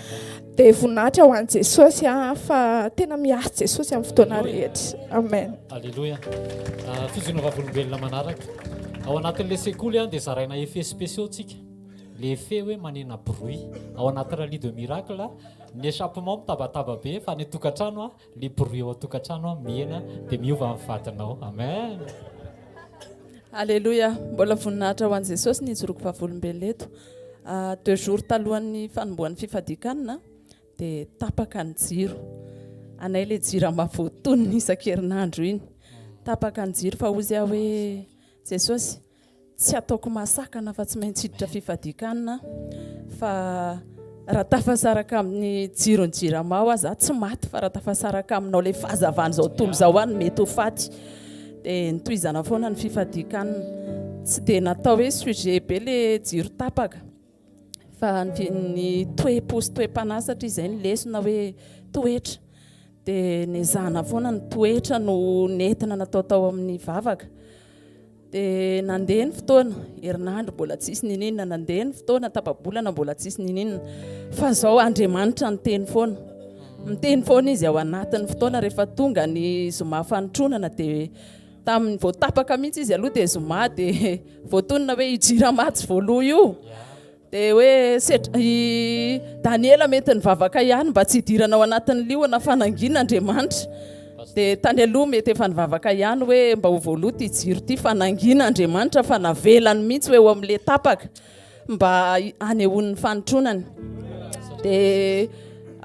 dia voninahitra ho an'i Jesosy a fa tena miasy Jesosy amin'ny fotoana rehetra amen. Aleloia. Ah, fijoroana vavolombelona manaraka. Ao anatin'ilay sekoly dia zaraina effets spéciaux tsika. Le effet hoe manena bruit ao anaty rallye de miracle ny échappement mitabataba be fa any an-tokantrano a le bruit ao an-tokantrano a mihena dia miova ny vadinao. Amen. Aleloia! Mbola voninahitra ho an'i Jesosy ny hijoroako vavolombelona eto. Deux jours talohan'ny fanombohan'ny fifadian-kanina dia tapaka ny jiro. Anay ilay jirama voatonona isan-kerinandro iny. Tapaka ny jiro fa hozy aho hoe Jesosy. tsy ataoko mahasakana fa tsy maintsy hiditra fifadian-kanina fa raha tafasaraka amin'ny jiron'ny jirama aho aza tsy maty fa raha tafasaraka aminao ilay fahazavan'izao tontolo izao aho no mety ho faty. Dia nitohizana foana ny fifadian-kanina. Tsy dia natao hoe sujet be ilay jiro tapaka fa ny toe-po sy toe-panahy satria izay ny lesona hoe toetra. Dia nezahana foana ny toetra no nentina natao tao amin'ny vavaka. Dia nandeha ny fotoana, herinandro mbola tsisy nininona, nandeha ny fotoana, tapa-bolana mbola tsisy nininona. Fa zao Andriamanitra niteny foana. Miteny foana izy ao anatin'ny fotoana rehefa tonga ny zoma fanotronana dia tamin'ny vao tapaka mihitsy izy aloha dia zoma dia voatonona hoe io jirama tsy voaloa io. Dia hoe setra, i Daniela mety nivavaka ihany mba tsy hidirana ao anatin'ny liona fa nangina Andriamanitra. Dia tany aloha mety efa nivavaka ihany hoe mba ho voaloa ity jiro ity fa nangina Andriamanitra fa navelany mihitsy ho eo amin'ilay tapaka mba hanehoany ny fanotronany. Dia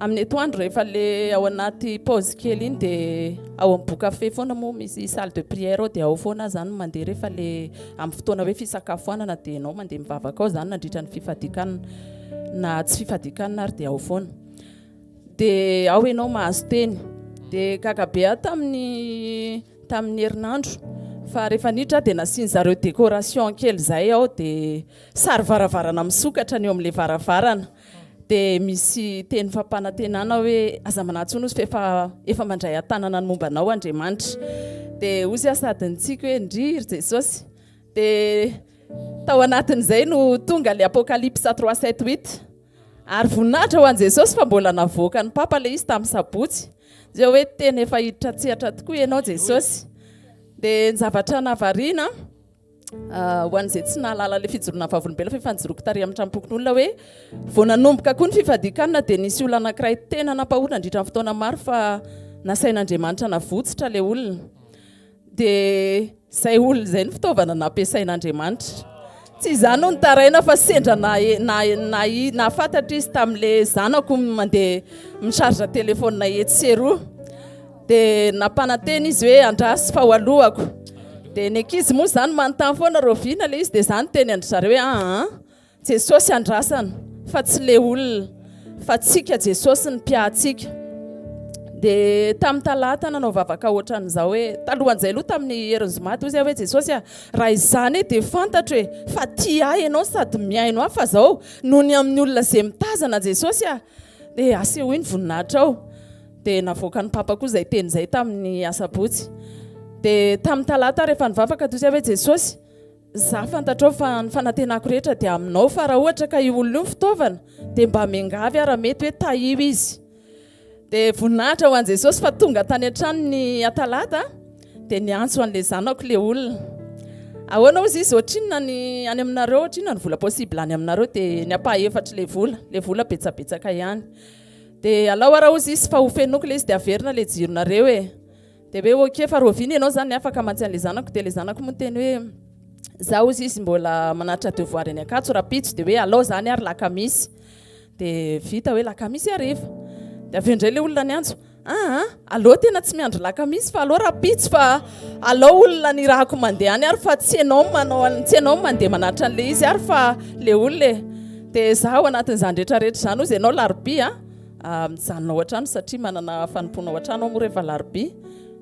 amin'ny atoandro rehefa le ao anaty pause kely iny dia ao amin'ny bokafe foana moa misy salle de prière ao dia ao foana aho zany mandeha rehefa le amin'ny fotoana hoe fisakafoanana dia ianao mandeha mivavaka ao zany nandritra ny fifadian-kanina na tsy fifadian-kanina ary dia ao foana dia ao ianao mahazo teny dia gaga be aho tamin'ny tamin'ny herinandro fa rehefa niditra aho dia nasian zareo décoration kely izay ao dia sary varavarana misokatra ny eo amin'ilay varavarana Dia misy teny fampanantenana hoe aza manahy intsony ozy fa efa efa mandray an-tanana ny momba anao Andriamanitra. Dia ozy aho sady nitsiky hoe ndry ry Jesosy. Dia tao anatin'izay no tonga ilay Apocalypse 3 7 8. Ary voninahitra ho an'i Jesosy fa mbola navoakan'ny Papa ilay izy tamin'ny sabotsy. Izay hoe tena efa hiditra an-tsehatra tokoa ianao Jesosy. Dia ny zavatra nahavariana Ho an'izay tsy nahalala ilay fijoroana vavolombelona fa efa nijoroako tary amin'ny tranom-pokonolona hoe vao nanomboka koa ny fifadian-kanina dia nisy olona anankiray tena nampahory nandritra ny fotoana maro fa nasain'Andriamanitra navotsitra ilay olona. Dia izay olona izay ny fitaovana nampiasain'Andriamanitra. Tsy izaho no nitaraina fa sendra nahafantatra izy tamin'ilay zanako mandeha mi-charge téléphone etsy sy eroa. Dia nampanantena izy hoe andraso fa ho alohako. Dia ny ankizy moa izany manontany foana rahoviana ilay izy dia izaho niteny an-dry zareo hoe aa Jesosy andrasana fa tsy le olona fa tsika Jesosy ny mpiahantsika. Dia tamin'ny talata nanao vavaka ohatran'izao hoe talohan'izay aloha tamin'ny herin'ny zoma toa izay hoe Jesosy a raha izany e dia fantatro e fa tia ahy ianao sady mihaino ahy fa zao noho ny amin'ny olona izay mitazana Jesosy a dia asehoy ny voninahitrao. Dia navoakan'ny Papa koa izay teny izay tamin'ny asabotsy. Dia tamin'ny talata rehefa nivavaka toy izay hoe Jesosy, za fantatrao fa ny fanantenako rehetra dia aminao fa raha ohatra ka io olona io ny fitaovana dia mba miangavy aho raha mety hoe tahio izy. Dia voninahitra ho an'i Jesosy fa tonga tany an-trano ny atalata dia niantso an'ilay zanako ilay olona. Ahoana hozy izy, ohatrinona ny any aminareo, ohatrinona ny vola possible any aminareo, dia ny ampahefatr'ilay vola, ilay vola betsabetsaka ihany. Dia alao ara ozy izy fa ho fenoiko le izy dia averina le jironareo e. Dia hoe ok fa rahoviana ianao zany afaka mantsy an'le zanako dia le zanako moa niteny hoe za ozy izy mbola manatitra devoir eny Ankatso rahampitso dia hoe alao zany ary lakamisy. Dia vita hoe lakamisy hariva. Dia avy eo indray le olona niantso aa aleo tena tsy miandry lakamisy fa aleo rahampitso fa alao olona nirahako mandeha any ary fa tsy ianao manao tsy ianao mandeha manatitra an'le izy ary fa le olona e. Dia za ao anatin'izany rehetra rehetra izany hozy ianao larobia a, mijanona ao an-trano satria manana fanompoana ao an-trano aho moa rehefa larobia,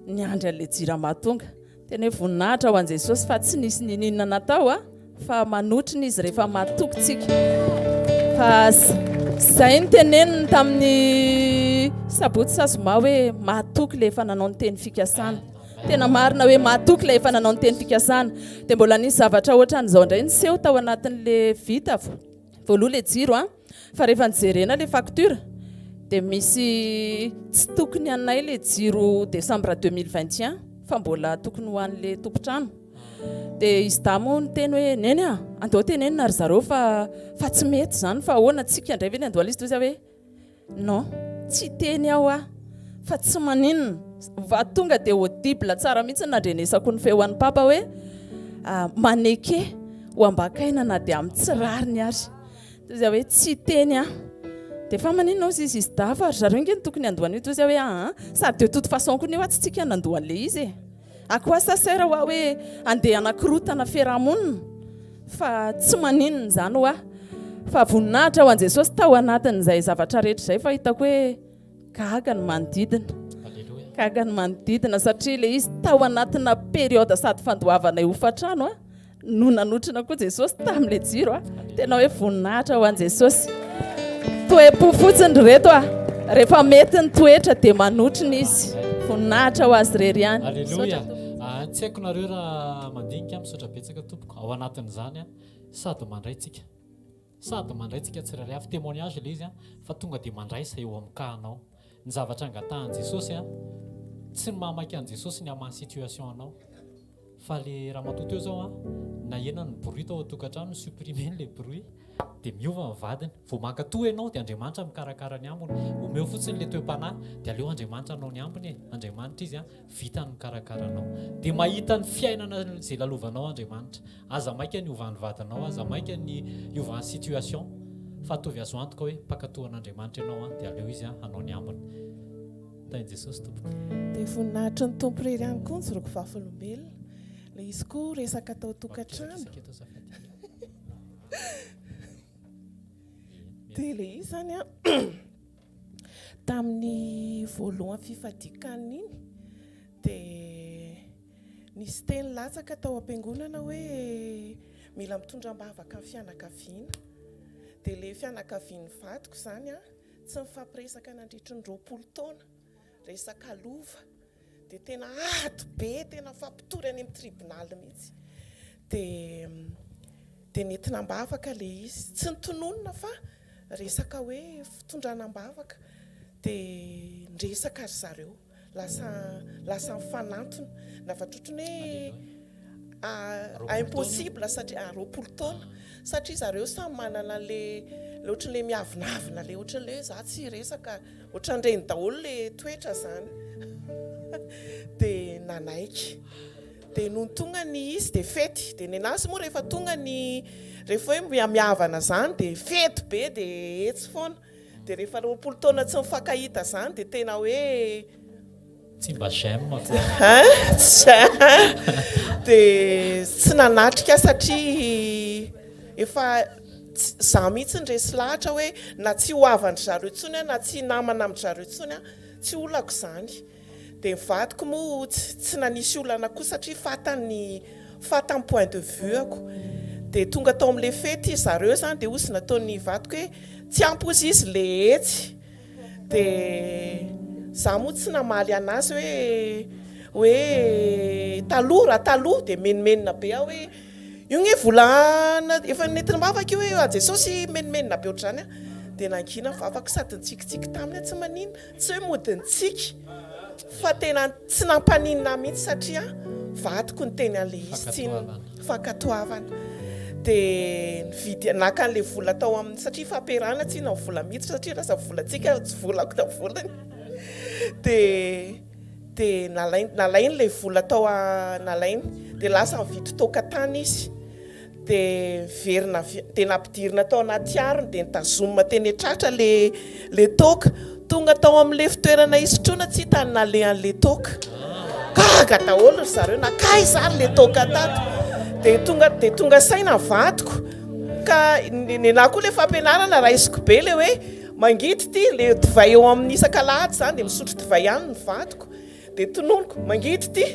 niandry an'ilay jirama tonga. Tena hoe voninahitra ho an'i Jesosy fa tsy nisy niniana natao a, fa manotrona izy rehefa matoky tsika. Fa izay no teneniny tamin'ny sabotsy sa zoma hoe matoky ilay efa nanao ny teny fikasana. Tena marina hoe matoky ilay efa nanao ny teny fikasana. Dia mbola nisy zavatra ohatran'izao indray niseho tao anatin'ilay vita voaloha ilay jiro an. Fa rehefa nijerena ilay facture dia misy tsy tokony anay ilay jiro décembre 2021 fa mbola tokony ho an'ilay tompon-trano. Dia izy dahy moa niteny hoe neny a, andao tenenina ry zareo fa fa tsy mety izany fa ahoana tsika indray ve ny andoha ilay izy toy hoe Non, tsy hiteny aho ah, fa tsy maninona, fa tonga dia audible tsara mihitsy ny nandrenesako ny feo an'i Papa hoe maneke ho ambakaina na dia amin'ny tsy rariny ary. Toy izay hoe tsy hiteny aho. Dia fa maninona hozy izy izy dahy fa ry zareo ange no tokony handoa an'io, toy izay hoe aa, sady de toute façon koa nefa tsy tsika nandoa an'ilay izy e. À quoi ça sert hoa hoe andeha hanakorotana fiarahamonina? Fa tsy maninona izany ho ahy. Fa voninahitra ho an'i Jesosy tao anatin'izay zavatra rehetra izay fa hitako hoe gaga ny manodidina. Gaga ny manodidina satria ilay izy tao anatina période sady fandoavanay hofantrano a no nanotrona koa Jesosy tamin'ilay jiro a. Tena hoe voninahitra ho an'i Jesosy. Toe-po fotsiny ry reto a. Rehefa mety ny toetra dia manotrona izy. Voninahitra ho azy irery ihany. Aleloia. Ah, tsy haiko nareo raha mandinika, misaotra betsaka tompoko. Ao anatin'izany sady mandray tsika. Sady mandray tsika tsirairay avy, témoignage ilay izy fa tonga dia mandraisa eo amin'ny cas anao. Ny zavatra angatahan'i Jesosy tsy ny mahamaika an'i Jesosy ny hamaha situation anao. Fa le ramatoa teo zao an, nahenany ny bruit tao an-tokantrano, ni-supprimer-ny le bruit, dia miova ny vadiny. Vao mankatoa ianao dia Andriamanitra mikarakara ny ambiny. Omeo fotsiny le toe-panahy dia aleo Andriamanitra hanao ny ambiny e. Andriamanitra izy an, vitany mikarakara anao. Dia mahita ny fiainana izay lalovanao Andriamanitra. Aza maika ny hiovan'ny vadinao, aza maika ny hiovan'ny situation, fa ataovy azo antoka hoe mpankatoa an'Andriamanitra ianao an, dia aleo Izy hanao ny ambiny. Tahin'i Jesosy tompoko. Dia voninahitry ny Tompo irery ihany koa ny zoroko vavolombelona. Ilay izy koa resaka tao tokantrano. Dia ilay izy izany an, tamin'ny voalohan'ny fifadian-kanina iny dia nisy teny latsaka tao am-piangonana hoe mila mitondra am-bavaka ny fianakaviana. Dia ilay fianakavian'ny vadiko izany an, tsy nifampiresaka nandritry ny 20 taona, resaka lova. Dia tena ady be, tena mifampitory any amin'ny tribonaly mihitsy. Dia dia nentina am-bavaka ilay izy. Tsy nitononina fa resaka hoe fitondrana am-bavaka. Dia niresaka ry zareo. Lasa lasa nifanantona. Navatra ohatran'ny hoe impossible satria 20 taona. Satria zareo samy manana an'ilay ilay ohatran'ilay miavonavona ilay ohatran'ilay hoe za tsy hiresaka. Ohatran'ireny daholo ilay toetra izany. Dia nanaiky. Dia nony tonga ny izy dia fety. Dia nenazy moa rehefa tonga ny rehefa hoe mihamihavana izany dia fety be dia etsy foana. Dia rehefa 20 taona tsy nifankahita izany dia tena hoe Tsy mba j'aime akory. Hein? Dia tsy nanatrika satria efa za mihitsy no resy lahatra hoe na tsy ho havan-dry zareo intsony aho na tsy hinamana amin-dry zareo intsony aho, tsy olako izany. Dia ny vadiko moa tsy nanisy olana koa satria fantany ny fantany point de vue-ko. Dia tonga tao amin'ilay fety zareo izany dia hozy nataon'ny vadiko hoe tsy ampy hozy izy ilay etsy. Dia za moa tsy namaly anazy hoe hoe taloha raha taloha dia menomenona be aho hoe io nge vola efa nentina am-bavaka io hoe Jesosy menomenona be ohatr'izany aho. Dia nangina ny vavako sady nitsikitsiky taminy aho tsy maninona, tsy hoe mody nitsiky fa tena tsy nampaninona ahy mihitsy satria vadiko niteny an'ilay izy tsy fankatoavana. Dia nividy naka an'ilay vola tao amin'ny satria fampiarahana tsy inona ny vola miditra satria lasa volantsika tsy volako davolony. Dia dia nalainy nalainy ilay vola tao nalainy dia lasa nividy toaka tany izy. Dia niverina avy dia nampidirina tao anaty harona dia nitazomina teny an-tratra le le toaka. Tonga tao amin'ilay fitoerana hisotroana tsy hita ny nalehan'ilay toaka. Gaga daholo ry zareo, nankaiza ary ilay toaka tato? Dia tonga dia tonga saina ny vadiko. Ka nenahy koa ilay fampianarana raisiko be ilay hoe mangidy ity ilay divay eo amin'ny isak'alahady izany dia misotro divay ihany ny vadiko. Dia tononiko, mangidy ity.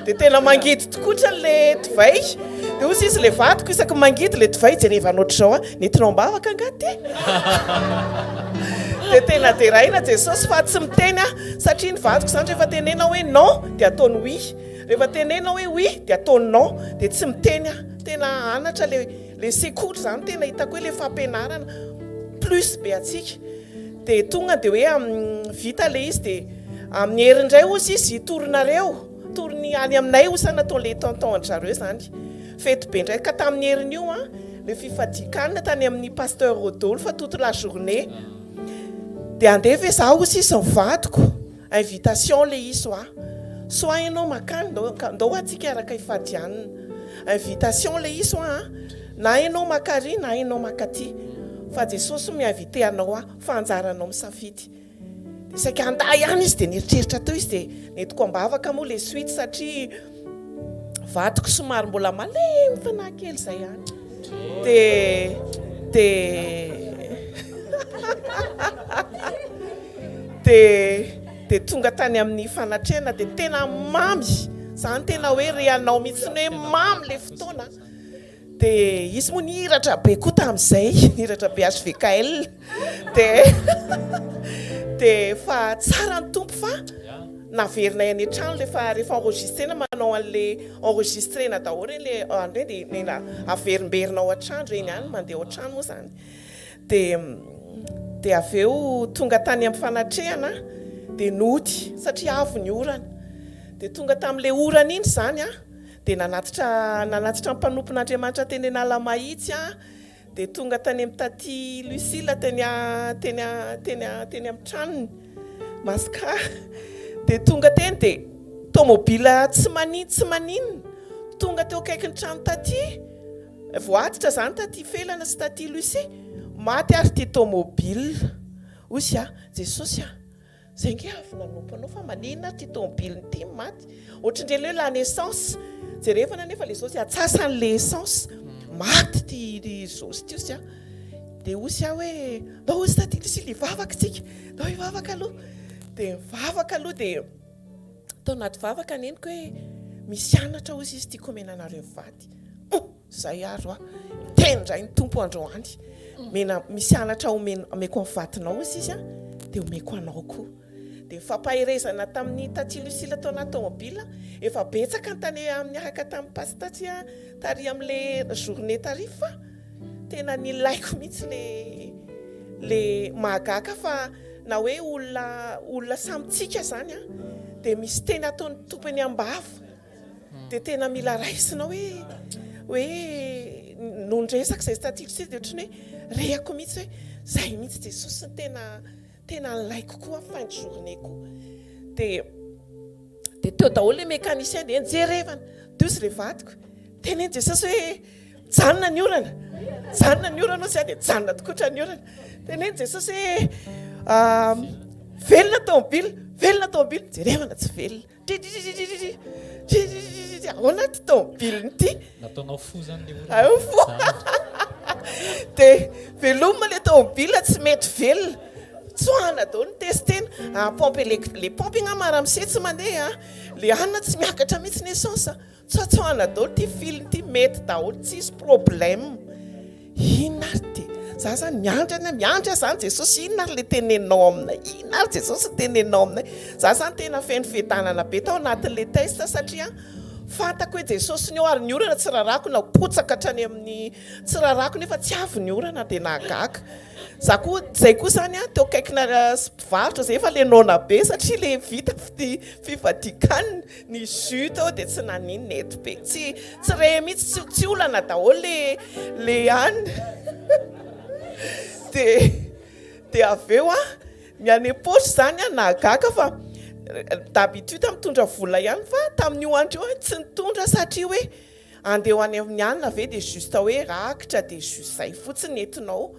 Dia tena mangidy tokoa le divay. Dia hoy izy le vadiko isaky ny mangidy le divay jerevana ohatr'izao an, nentinao am-bavaka angaha ity? Dia tena deraina Jesosy fa tsy miteny aho satria ny vadiko izany rehefa tenena hoe non dia ataony oui. Rehefa tenena hoe oui dia ataony non. Dia tsy miteny aho. Tena anatra le le sekoly izany tena hitako hoe le fampianarana plus be antsika. Dia tonga dia hoe amin'ny vita ilay izy dia amin'ny hery indray hozy izy hitorinareo, toriny any aminay hozy zany nataon'ilay tonton an-dry zareo izany. Fety be indray ka tamin'ny herin'io an, ilay fifadian-kanina tany amin'ny pasteur Rodolphe toute la journée. Dia andeha ve za hozy izy ny vadiko, invitation ilay izy hoa. Soit ianao mankany, ndao hoa tsika hiaraka hifady hanina. Invitation ilay izy hoa an. Na ianao maka ary na ianao maka aty. Fa Jesosy mi-inviter anao aho fa anjaranao misafidy. Dia saika handà ihany izy dia nieritreritra teo izy dia nentiko am-bavaka moa ilay suite satria vadiko somary mbola malemy fanahy kely izay ihany. Dia dia dia dia tonga tany amin'ny fanatrehana dia tena mamy, izany tena hoe rehanao mihitsy hoe mamy ilay fotoana. Dia izy moa nihiratra be koa tamin'izay, nihiratra be HVKL. Dia dia fa tsara ny Tompo fa naverinay any an-trano rehefa rehefa enregistrena manao an'le enregistrena daholo ireny le an'ireny dia nena averimberina ao an-trano ireny ihany mandeha ao an-trano moa izany. Dia dia avy eo tonga tany amin'ny fanatrehana dia nody satria avy ny orana. Dia tonga tamin'ilay orana iny izany an, Dia nanatitra nanatitra ny mpanompon'Andriamanitra teny Analamahitsy aho, dia tonga tany amin'i Tatie Lucille teny teny teny teny amin'ny tranony, Mascar. Dia tonga teny dia tomobile tsy manin tsy maninona, tonga teo akaikin'ny trano Tatie, voatitra izany Tatie Felana sy Tatie Lucie, maty ary ity tomobile. Hoy izy ah, Jesosy ah, Zay nge avy nanompo anao fa maninona ary ty tomobile ity maty ohatrindreny le hoe lany essence jerevana anefa le zosy atsasany le essence maty ty zosy ty osy a de osy aho hoe ndao osy taty Lucie hivavaka tsika ndao hivavaka aloha de mivavaka aloha de tao anaty vavaka neniko hoe misy anatra osy izy tiako omena anareo mivady Zay ary hoa. Miteny indray ny Tompo androany. Mena misy anatra omena omeko ny vadinao hozy izy an, dia omeko anao koa. Dia fampaherezana tamin'ny taty Lucille tao anaty tomobile, efa betsaka ny tany amin'ny niaraka tamin'ny pasy taty an, tary amin'le journée tary fa tena nilaiko mihitsy le le mahagaga fa na hoe olona olona samy tsika zany an, dia misy teny ataon'ny Tompo eny am-bava. Dia tena mila raisina hoe hoe nony resaka izay statistique dia ohatran'ny hoe rehako mihitsy hoe izay mihitsy Jesosy no tena tena nilaiko koa fin de journée koa. Dia dia teo daholo ilay mécanicien dia nijerevana. Dia hozy ilay vadiko, teneno Jesosy hoe mijanona ny orana, mijanona ny orana hozy aho dia mijanona tokoa ohatran'ny orana. Teneno Jesosy hoe velona tomobile, velona tomobile, jerevana tsy velona. Tritritritritritritritritritritritri ahoana ity tomobilina ity? Nataonao fo zany le orana. Aeo fo. Dia velomina le tomobile tsy mety velona. Tsoahana daholo ny testena. Ah, pompe elec- le pompe angamba ramose tsy mandeha. Le anona tsy miakatra mihitsy ny essence. Tsoatsoahana daholo ity fil ity mety daholo tsisy problème. Inona ary ty? Za zany miandry any miandry aho zany Jesosy inona ary le teneninao aminay? Inona ary Jesosy ny teneninao aminay? Za zany tena feno fiadanana be tao anatin'le test satria fantako hoe Jesosy ny eo ary ny orana tsy rarako na potsaka hatrany amin'ny tsy rarako nefa tsy avy ny orana dia nahagaga. Za koa zay koa zany an teo akaikina mpivarotra zay efa le noana be satria le vita fifadian-kanina Ny jus tao dia tsy naninona nety be. Tsy tsy re mihitsy, tsy tsy olana daholo le le any. Dia dia avy eo an, ny any am-paosy izany an, nahagaga fa d'habitude mitondra vola ihany fa tamin'io andro io aho tsy nitondra satria hoe andeha ho any amin'ny alina ve dia juste hoe rakitra dia jus izay fotsiny entinao.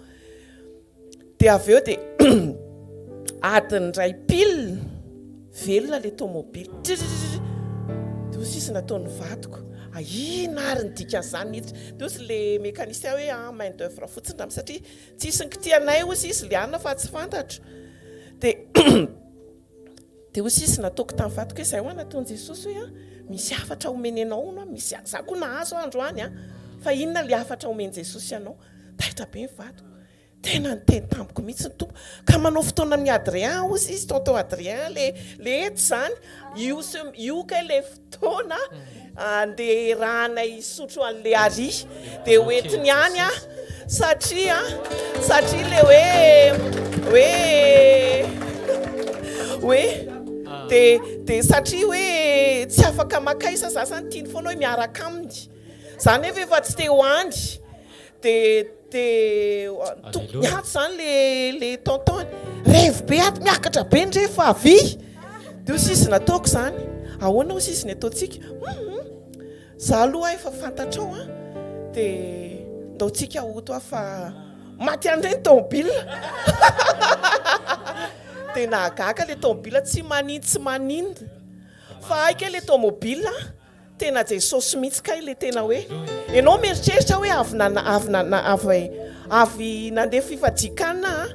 Dia avy eo dia adiny iray pile velona ilay tomobile. Tririririr. Dia hoy sisa nataon'ny vadiko, inona ary ny dikan'izany niditra. Dia hoy ilay mécanicien hoe ah main d'oeuvre fotsiny raha satria tsisy nikitihanay hoy sisa ilay anona fa tsy fantatro. Dia dia hoy sisa nataoko tamin'ny vadiko hoe izay ho'a nataon'i Jesosy hoe ah misy hafatra omeny anao hono ah, misy za koa nahazo aho androany ah, fa inona ilay hafatra omen'i Jesosy anao. Taitra be ny vadiko. Tena niteny tamiko mihitsy ny Tompo. Ka manao fotoana amin'i Adrien hozy izy, tonton Adrien, le le eto izany, io se io kay le fotoana andeha hiarahanay hisotro an'le ary. Dia ho entiny any aho satria satria le hoe hoe hoe dia dia satria hoe tsy afaka makaiza za zany tiany foana hoe miaraka aminy. Za nefa efa tsy te ho any. De de niantso zany le le tonton, revy be ato miakatra be ndre fa avia. De hoy sisa nataoko zany, ahoana hoy sisa ny ataontsika? Hum za aloha efa fantatrao an, de ndao tsika hoto aho fa maty any ndray ny tomobile. De nahagaga le tomobile tsy manino tsy maninona fa hay kay le tomobile an. Tena Jesosy mihitsy kay le tena hoe enao mieritreritra hoe avy nana avy nana avy avy nandeha fifadian-kanina a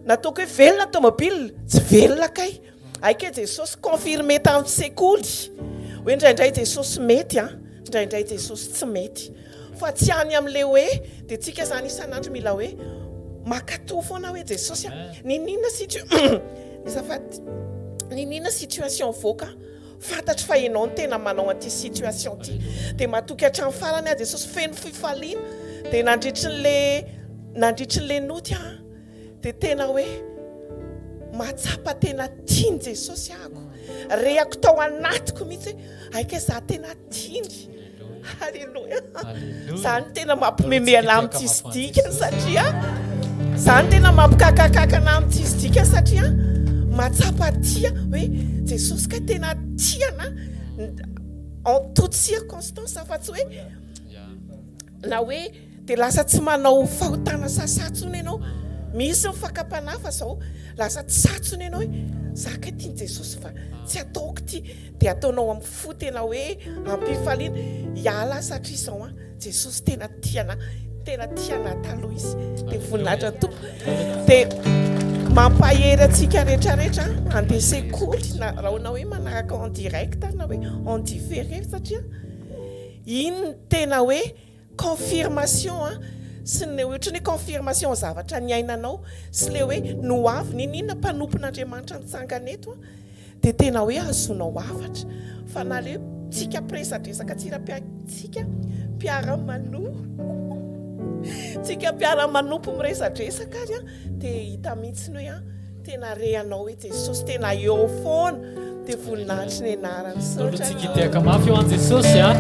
nataoko hoe velona tomobile tsy velona kay hay kay Jesosy confirmé tamin'ny sekoly hoe indraindray Jesosy mety a indraindray Jesosy tsy mety fa tsy any amin'le hoe de tsika zany isan'andro mila hoe makato foana hoe Jesosy a niniana situ azafady niniana situation voaka Fantatro fa ianao no tena manao an'ity situation ity. Dia matoky hatramin'ny farany aho Jesosy, feno fifaliana. Dia nandritry ny le nandritry ny le noty aho dia tena hoe mahatsapa tena tian'i Jesosy ahako. Rehako tao anatiko mihitsy hoe aika za tena tiany. Alléluia. Zany tena mampimeme anah amin'ny tsisy dikany satria zany tena mampikakakaka anah amin'ny tsisy dikany satria mahatsapa tia hoe Jesosy kay tena tia anah en toute circonstance fa tsy hoe na hoe dia lasa tsy manao fahotana sasa intsony ianao. Misy ny fakam-panahy fa zao lasa tsy sahy intsony ianao hoe za kay tian'i Jesosy fa tsy ataoko ity. Dia ataonao amin'ny fo tena hoe am-pifaliana, hiala aho satria izao an, Jesosy tena tia anah, tena tia anah taloha Izy. Dia voninahitra ny Tompo. Dia mampahery antsika rehetrarehetra handeha sekoly na raha na hoe manaraka en direct na hoe en différé satria iny no tena hoe confirmation an, sy ny ohatran'ny hoe confirmation zavatra niainanao sy le hoe ny ho avy, n'inon'inona mpanompon'Andriamanitra nitsangana eto an, dia tena hoe ahazoanao hafatra fa na le tsika mpiresadresaka tsira-pia-tsika mpiara-manompo tsika mpiara-manompo miresadresaka ary an dia hita mihitsy ny hoe an tena rehanao hoe Jesosy tena eo foana dia voninahitry ny anarany Misaotra misaotra tsika hitehaka mafy eo an Jesosy a.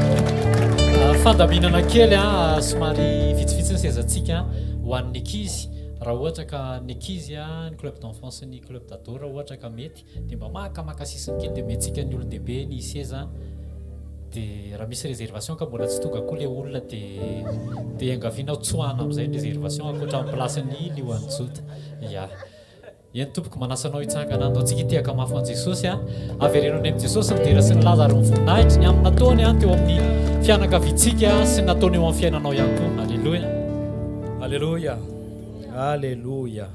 Ah, Fandaminana kely a, somary vitsivitsy ny sezantsika ho an'ny ankizy. Raha ohatra ka ny ankizy a, ny club d'enfants sy ny club d'ado raha ohatra ka mety dia mba makamaka sisiny kely dia omentsika ny olon-dehibe ny seza dia raha misy réservation ka mbola tsy tonga koa le olona dia dia iangaviana ho tsoahana amin'izay ny réservation ankoatra ny place-n'ny Lioan'i Joda. Ya. Eny tompoko, manasa anao hitsangana andao tsika hitehaka mafy ho an'i Jesosy a. Avereno any amin'i Jesosy ny dera sy ny laza ary ny voninahitry ny amin'ny nataony a teo amin'ny fianakaviantsika sy ny nataony eo amin'ny fiainanao ihany koa. Aleloia. Aleloia. Aleloia.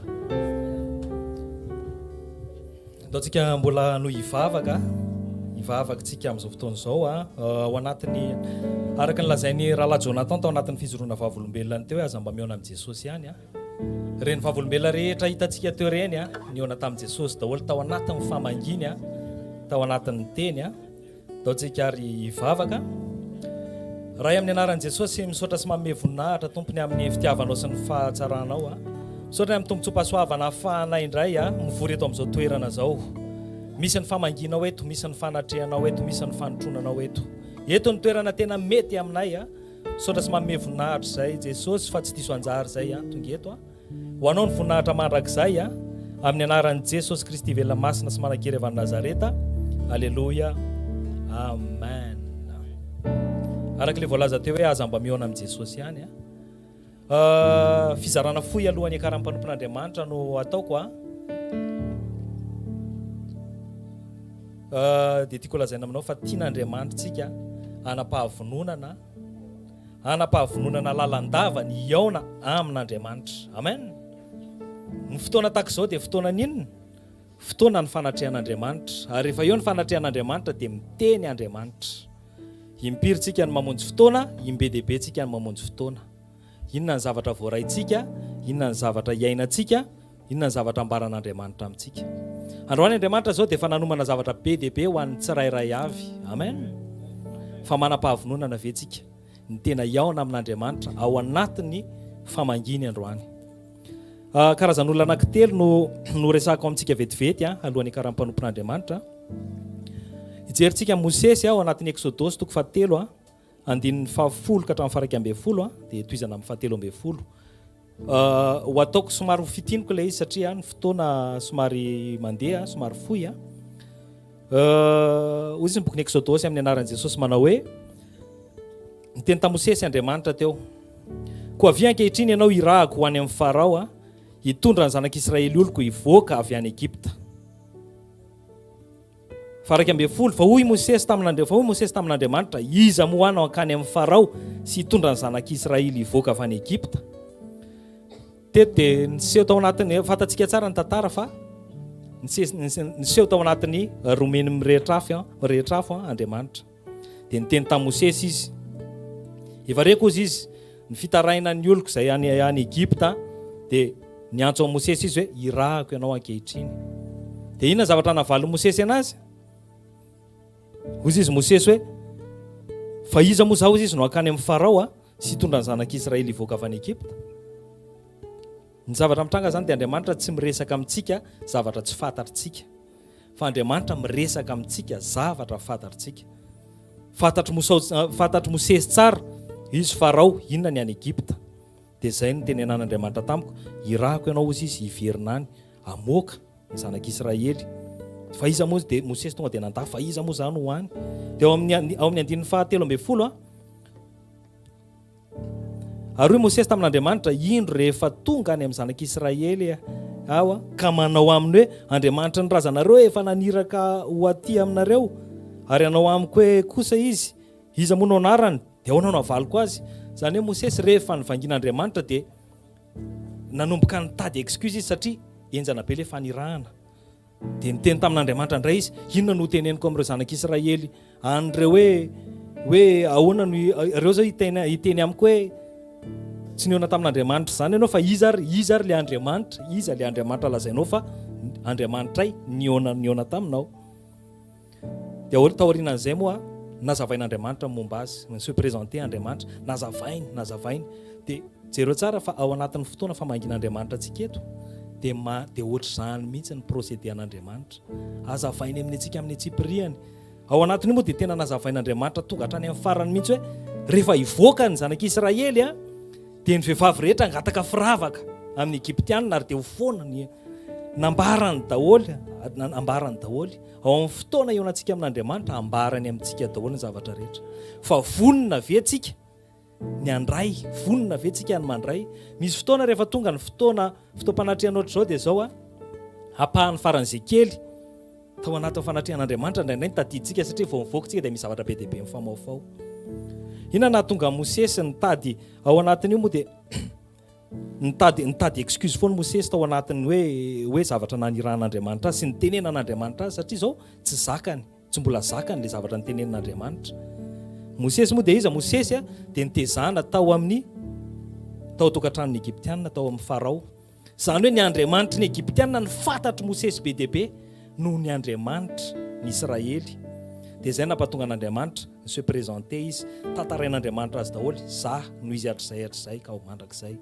Ataontsika mbola hanohy hivavaka, hivavaka tsika amin'izao fotoana izao a, ao anatin'ny araka ny lazain'i Rahalahy Jonathan tao anatin'ny fijoroana vavolombelona teo hoe aza mba mihaona amin'i Jesosy ihany a. Ireny vavolombelona rehetra hitantsika teo ireny a, nihaona tamin'i Jesosy daholo tao anatin'ny famangiany a, tao anatin'ny teny a. Ataontsika ary hivavaka. Ray amin'ny anaran'i Jesosy, misaotra sy manome voninahitra Tompo ny amin'ny fitiavanao sy ny fahatsaranao. A. Misaotra ny amin'ny tombontsoam-pahasoavana ahafahanay indray a, mivory eto amin'izao toerana izao. Misy ny famangianao eto, misy ny fanatrehanao eto, misy ny fanotronanao eto. Eto ny toerana tena mety aminay. A. Misaotra sy manome voninahitra izay Jesosy fa tsy diso anjara izay a, tonga eto. A. Ho Anao ny voninahitra mandrakizay a, amin'ny anaran'i Jesosy Kristy velona masina sy manan-kery avy any Nazareta. Aleloia. Amen. Araka ilay voalaza teo hoe aza mba mihaona amin'i Jesosy ihany a. Uh, fizarana fohy alohan'ny hiakaran'ny mpanompon'Andriamanitra no ataoko a. Uh, dia tiako lazaina aminao fa tian'Andriamanitra tsika hanam-pahavononana Hanam-pahavononana lalandava ny hihaona amin'Andriamanitra. Amen. Ny fotoana tahaka izao dia fotoanan'ny inona? Fotoana ny fanatrehan'Andriamanitra. Ary rehefa eo ny fanatrehan'Andriamanitra dia miteny Andriamanitra. Impiry tsika no mamonjy fotoana, imbe dia be tsika no mamonjy fotoana. Inona ny zavatra voaraintsika? Inona ny zavatra iainantsika? Inona ny zavatra ambaran'Andriamanitra amintsika? Androany Andriamanitra izao dia efa nanomana zavatra be dia be ho an'ny tsirairay avy. Amen. Fa manam-pahavononana ve tsika ny tena hihaona amin'Andriamanitra ao anatin'ny famangiany androany? Ah, karazan'olona anankitelo no noresahako amintsika vetivety ah, alohan'ny hikaran'ny mpanompon'Andriamanitra. Hijerintsika Mosesy ao anatin'ny Eksodosy toko fahatelo ah, andininy fahafolo ka hatramin'ny faha 11 dia tohizana amin'ny fahatelo ambin'ny folo. Ho ataoko somary ho fitiniko ilay izy satria ny fotoana somary mandeha, somary fohy. Hoy izy ny bokin'ny Eksodosy amin'ny anaran'i Jesosy manao hoe niteny tamin'i Mosesy Andriamanitra teo. Koa avia ankehitriny ianao hirahako ho any amin'i Farao hitondra ny zanak'Israely oloko hivoaka avy any Egypta. Faha-11, Fa hoy Mosesy tamin'Andria-, fa hoy Mosesy tamin'Andriamanitra, Iza moa aho no hankany amin'i Farao sy hitondra ny zanak'Israely hivoaka avy any Egypta? Teto dia niseho tao anatin'ny, fantatsika tsara ny tantara fa niseho tao anatin'ny romeny mirehitra afo, mirehitra afo Andriamanitra. Dia niteny tamin'i Mosesy izy. Efa reko hozy izy, ny fitarainan'ny oloko izay any, any Egypta, dia niantso an'i Mosesy izy hoe, irahako ianao ankehitriny. Dia inona zavatra navalin'i Mosesy anazy? Hozy izy Mosesy hoe, fa iza moa zaho hozy izy no hankany amin'i Farao a, sy hitondra ny zanak'Israely hivoaka avy any Egypta? Ny zavatra mitranga izany dia Andriamanitra tsy miresaka amintsika zavatra tsy fantatritsika. Fa Andriamanitra miresaka amintsika zavatra fantatritsika. Fantatr'i Mosao, fantatr'i Mosesy tsara izy Farao inona ny any Egypta. Dia izay no tenenan'Andriamanitra tamiko, irahako ianao hozy izy hiverina any hamoaka ny zanak'Israely. Fa iza moa dia Mosesy tonga dia nandà fa iza moa izany ho any. Dia ao amin'ny ao amin'ny andininy fahatelo ambin'ny folo a. Ary hoy Mosesy tamin'Andriamanitra, Indro, rehefa tonga any amin'ny zanak'Israely aho ka manao aminy hoe, Andriamanitry ny razanareo efa naniraka ho aty aminareo, ary hanao amiko hoe kosa izy, Iza moa no anarany? Dia ahoana no havaliko azy? Izany hoe Mosesy rehefa nivangian'Andriamanitra dia nanomboka nitady excuse izy satria henjana be ilay fanirahana. Dia niteny tamin'Andriamanitra indray izy, Inona no hoteneniko amin'ireo zanak'Israely any ireo hoe, hoe ahoana no, ireo izao hiteny, hiteny amiko hoe, tsy nihaona tamin'Andriamanitra izany ianao, fa iza ary, iza ary ilay Andriamanitra, iza ilay Andriamanitra lazainao fa Andriamanitray nihaona, nihaona taminao. Dia ahoana taorianan'izay moa, nazavain'Andriamanitra ny momba azy, ni-se présenter Andriamanitra, nazavainy, nazavainy. Dia jereo tsara fa ao anatin'ny fotoana famangian'Andriamanitra antsika eto, dia ma, dia ohatr'izany mihitsy ny procédé an'Andriamanitra. Azavainy amin'ny antsika amin'ny antsipiriany. Ao anatin'io moa dia tena nazavain'Andriamanitra tonga hatrany amin'ny farany mihitsy hoe rehefa hivoaka ny zanak'Israely a, dia ny vehivavy rehetra hangataka firavaka amin'ny Egyptianina ary dia ho foana ny Nambarany daholo, ambarany daholo. Ao amin'ny fotoana ionantsika amin'Andriamanitra, ambarany amintsika daholo ny zavatra rehetra. Fa vonona ve tsika ny handray? Vonona ve tsika ny mandray? Misy fotoana rehefa tonga ny fotoana, fotoam-panatrehana ohatr'izao dia izao a, ampahany faran'izay kely tao anatin'ny fanatrehan'Andriamanitra indraindray ny tadidintsika satria vao mivoaka tsika dia misy zavatra be dia be mifamaofao. Inona nahatonga Mosesy nitady ao anatin'io moa dia Nitady nitady excuse foana Mosesy tao anatin'ny hoe hoe zavatra nanirahan'Andriamanitra azy sy nitenenan'Andriamanitra azy satria izao tsy zakany, tsy mbola zakany ilay zavatra nitenenin'Andriamanitra. Mosesy moa dia iza? Mosesy dia nitezana tao amin'ny tao an-tokantranon'ny Egyptiana, tao amin'ny Farao. Izany hoe ny Andriamanitry ny Egyptiana no fantatr'i Mosesy be dia be noho ny Andriamanitry ny Israely. Dia izay nampatonga an'Andriamanitra. Ni-se présenter izy, tantarain'Andriamanitra azy daholo, za no izy hatrizay hatrizay ka ho mandrakizay.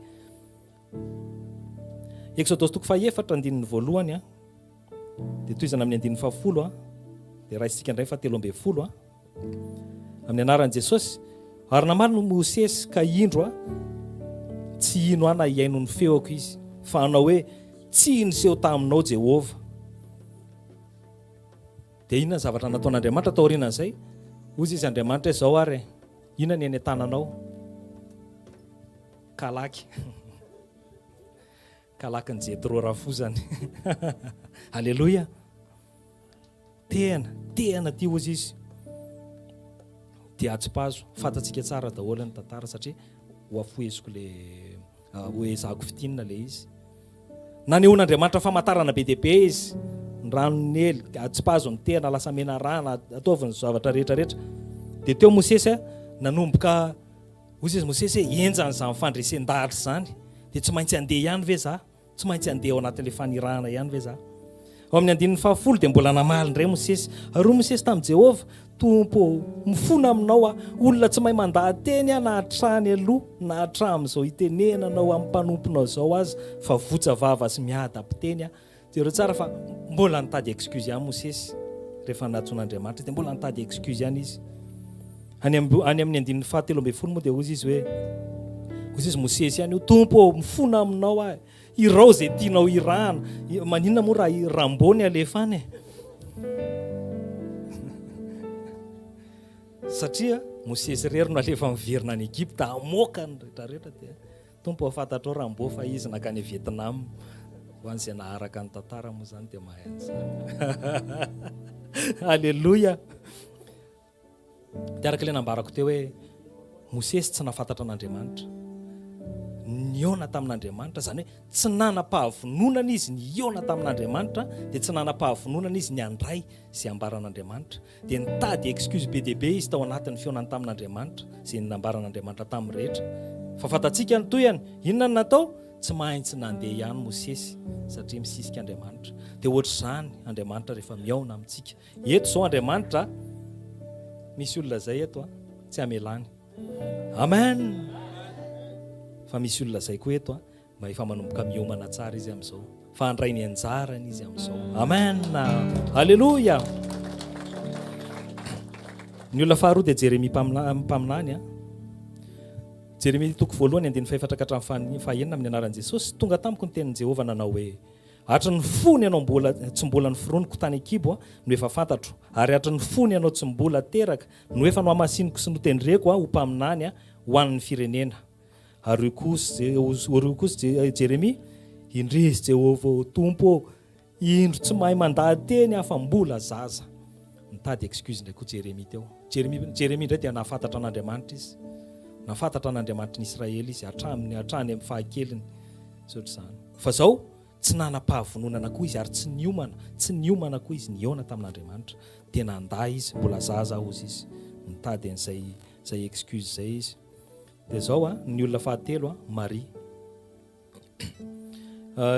Eksodosy toko fahaefatra andininy voalohany a, dia tohizana amin'ny andininy fahafolo a, dia raisintsika indray fahatelo ambin'ny folo a. Amin'ny anaran'i Jesosy, ary namaly no Mosesy ka indro a, tsy hino ahy na hihaino ny feoko izy, fa hanao hoe, tsy niseho taminao Jehovah. Dia inona ny zavatra nataon'Andriamanitra taorianan'izay? Hoy izy Andriamanitra hoe izao ary e, inona ny eny an-tananao? Kalaky. Kalakin'i Jetro rafozany. Aleloia. Tehana, tehana ty hozy izy. Dia atsipazo, fantatsika tsara daholo ny tantara satria ho afoheziko le ho ezahako fintinina le izy. Nanehoan'Andriamanitra famantarana be dia be izy, ny rano nely, atsipazo ny tehina, lasa menarana, ataovy ny zavatra rehetra rehetra. Dia teo Mosesy nanomboka, hoy izy Mosesy hoe henjana izany fandresen-dahatra izany, dia tsy maintsy handeha ihany ve za? Tsy maintsy handeha ao anatin'ilay fanirahana ihany ve za? Ao amin'ny andininy fahafolo dia mbola namaly indray Mosesy. Ary hoy Mosesy tamin'i Jehovah, Tompo ô, mifona aminao aho, olona tsy mahay mandaha-teny aho na hatrany aloha na hatramin'izao itenenanao amin'ny mpanomponao izao aza, fa votsa vava sy miadam-piteny aho. Jereo tsara fa mbola nitady excuse ihany Mosesy rehefa nantsoin'Andriamanitra, dia mbola nitady excuse ihany izy. Any any amin'ny andininy fahatelo ambin'ny folo moa dia hoy izy hoe, hoy izy Mosesy ihany io, Tompo ô, mifona aminao aho. Hirao izay tianao hirahana. Maninona moa raha i Rambo ny alefa any e? Satria Mosesy irery no alefa miverina any Egypta hamoaka ny rehetrarehetra dia Tompo ô fantatrao Rambo fa izy nankany Vietnam. Ho an'izay naharaka ny tantara moa izany dia mahay an'izany. Aleloia. Dia araka ilay nambarako teo hoe Mosesy tsy nahafantatra an'Andriamanitra. Nihaona tamin'Andriamanitra, izany hoe tsy nanam-pahavononana izy nihaona tamin'Andriamanitra, dia tsy nanam-pahavononana izy ny handray izay ambaran'Andriamanitra. Dia nitady excuse be dia be izy tao anatin'ny fihaonany tamin'Andriamanitra, izay nambaran'Andriamanitra taminy rehetra. Fa fantatsika ny tohiny. Inona no natao? Tsy maintsy nandeha ihany Mosesy, satria misisika Andriamanitra. Dia ohatr'izany Andriamanitra rehefa mihaona amintsika. Eto izao Andriamanitra, misy olona izay eto, tsy hamelany. Amen! Fa misy olona izay koa eto, Mba efa manomboka miomana tsara izy amin'izao. Fa handray ny anjarany izy amin'izao. Amen! Aleloia! Ny olona faharoa dia Jeremia mpaminany. Jeremia toko voalohany andininy fahefatra ka hatramin'ny fahenina amin'ny anaran'i Jesosy. Tonga tamiko ny tenin'i Jehovah nanao hoe, Hatry ny fony ianao mbola tsy mbola noforoniko tany an-kibo no efa fantatro, ary hatry ny fony ianao tsy mbola teraka no efa nohamasiniko sy notendreko ho mpaminany ho an'ny firenena. Ary hoy kosa ary hoy kosa Jeremia, Indrisy Jehovah ô, Tompo ô, indro tsy mahay mandaha-teny aho fa mbola zaza. Nitady excuse indray koa Jeremia teo. Jeremia, Jeremia indray dia nahafantatra an'Andriamanitra izy. Nahafantatra an'Andriamanitry ny Israely izy hatramin'ny hatrany amin'ny fahakeliny. Sy ohatr'izany. Fa zao, tsy nanam-pahavononana koa izy ary tsy niomana, tsy niomana koa izy nihaona tamin'Andriamanitra. Dia nandà izy, mbola zaza hozy izy. Nitady an'izay izay excuse izay izy. Dia izao a, ny olona fahatelo a, Maria.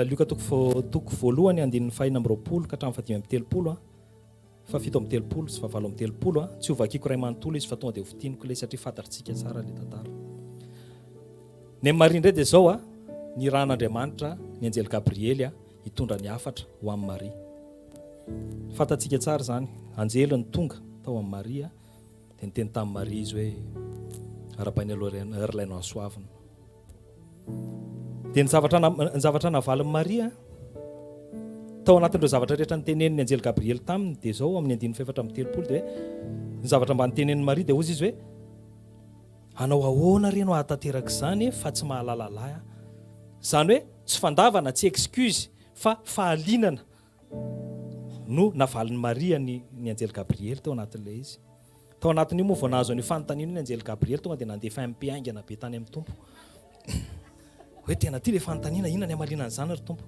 Lioka toko toko voalohany andininy fahenina amby 20 ka hatramin'ny fahadimy amby 30 a, fahafito amby 30 sy fahavalo amby 30 a, tsy ho vakiko iray manontolo izy fa tonga dia ho fintiniko ilay satria fantatritsika tsara ilay tantara. Ny amin'i Maria indray dia izao a, nirahan'Andriamanitra ny anjely Gabriely a, hitondra ny hafatra ho amin'i Maria. Fantatsika tsara izany, anjely no tonga tao amin'i Maria. Dia niteny tamin'i Maria izy hoe, Arahabaina aloha ry ry ilay nohasoavina. Dia ny zavatra ny zavatra navalin'i Maria tao anatin'ireo zavatra rehetra nitenenin'ny anjely Gabriely taminy dia izao amin'ny andininy fahefatra amby 30 dia hoe ny zavatra mba nitenenin'i Maria dia hozy izy hoe hanao ahoana re no hahatanteraka izany fa tsy mahalala lahy aho. Izany hoe tsy fandavana, tsy excuse fa fahalinana no navalin'i Maria ny ny anjely Gabriely tao anatin'ilay izy. Tao anatin'io moa vao nahazo an'io fanontaniana io ny anjely Gabriely tonga dia nandefa MP haingana be tany amin'ny Tompo. Hoe tena ity ilay fanontaniana, inona ny hamaliana an'izany ry Tompo?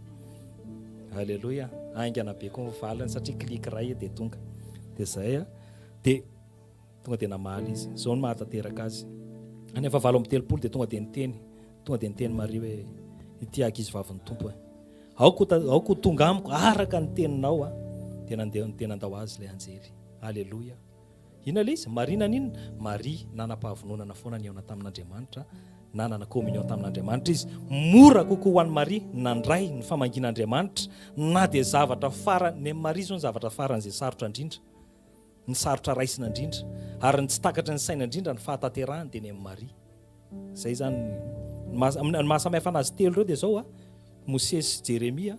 Alléluia. Haingana be koa ny valiny satria clic iray dia tonga. Dia izay a. Dia Tonga dia namaly izy. Izao no mahatanteraka azy. Any amin'ny fahavalo amby 30 dia tonga dia niteny, tonga dia niteny Maria hoe, Ity ankizivavin'ny Tompo e. Aoka ho, aoka ho tonga amiko araka ny teninao a. Dia nandeha, dia nandao azy ilay anjely. Aleloia. Inona ilay izy? Maria naninona? Maria nanam-pahavononana foana nihaona tamin'Andriamanitra, nanana communion tamin'Andriamanitra izy. Mora kokoa ho an'i Maria nandray ny famangian'Andriamanitra na dia zavatra farany, ny an'i Maria izao ny zavatra faran'izay sarotra indrindra. Ny sarotra raisina indrindra, ary ny tsy takatry ny saina indrindra ny fahatanterahany dia ny amin'i Maria. Izay izany ny maha, ny maha samy hafa anazy telo ireo dia izao a, Mosesy sy Jeremia,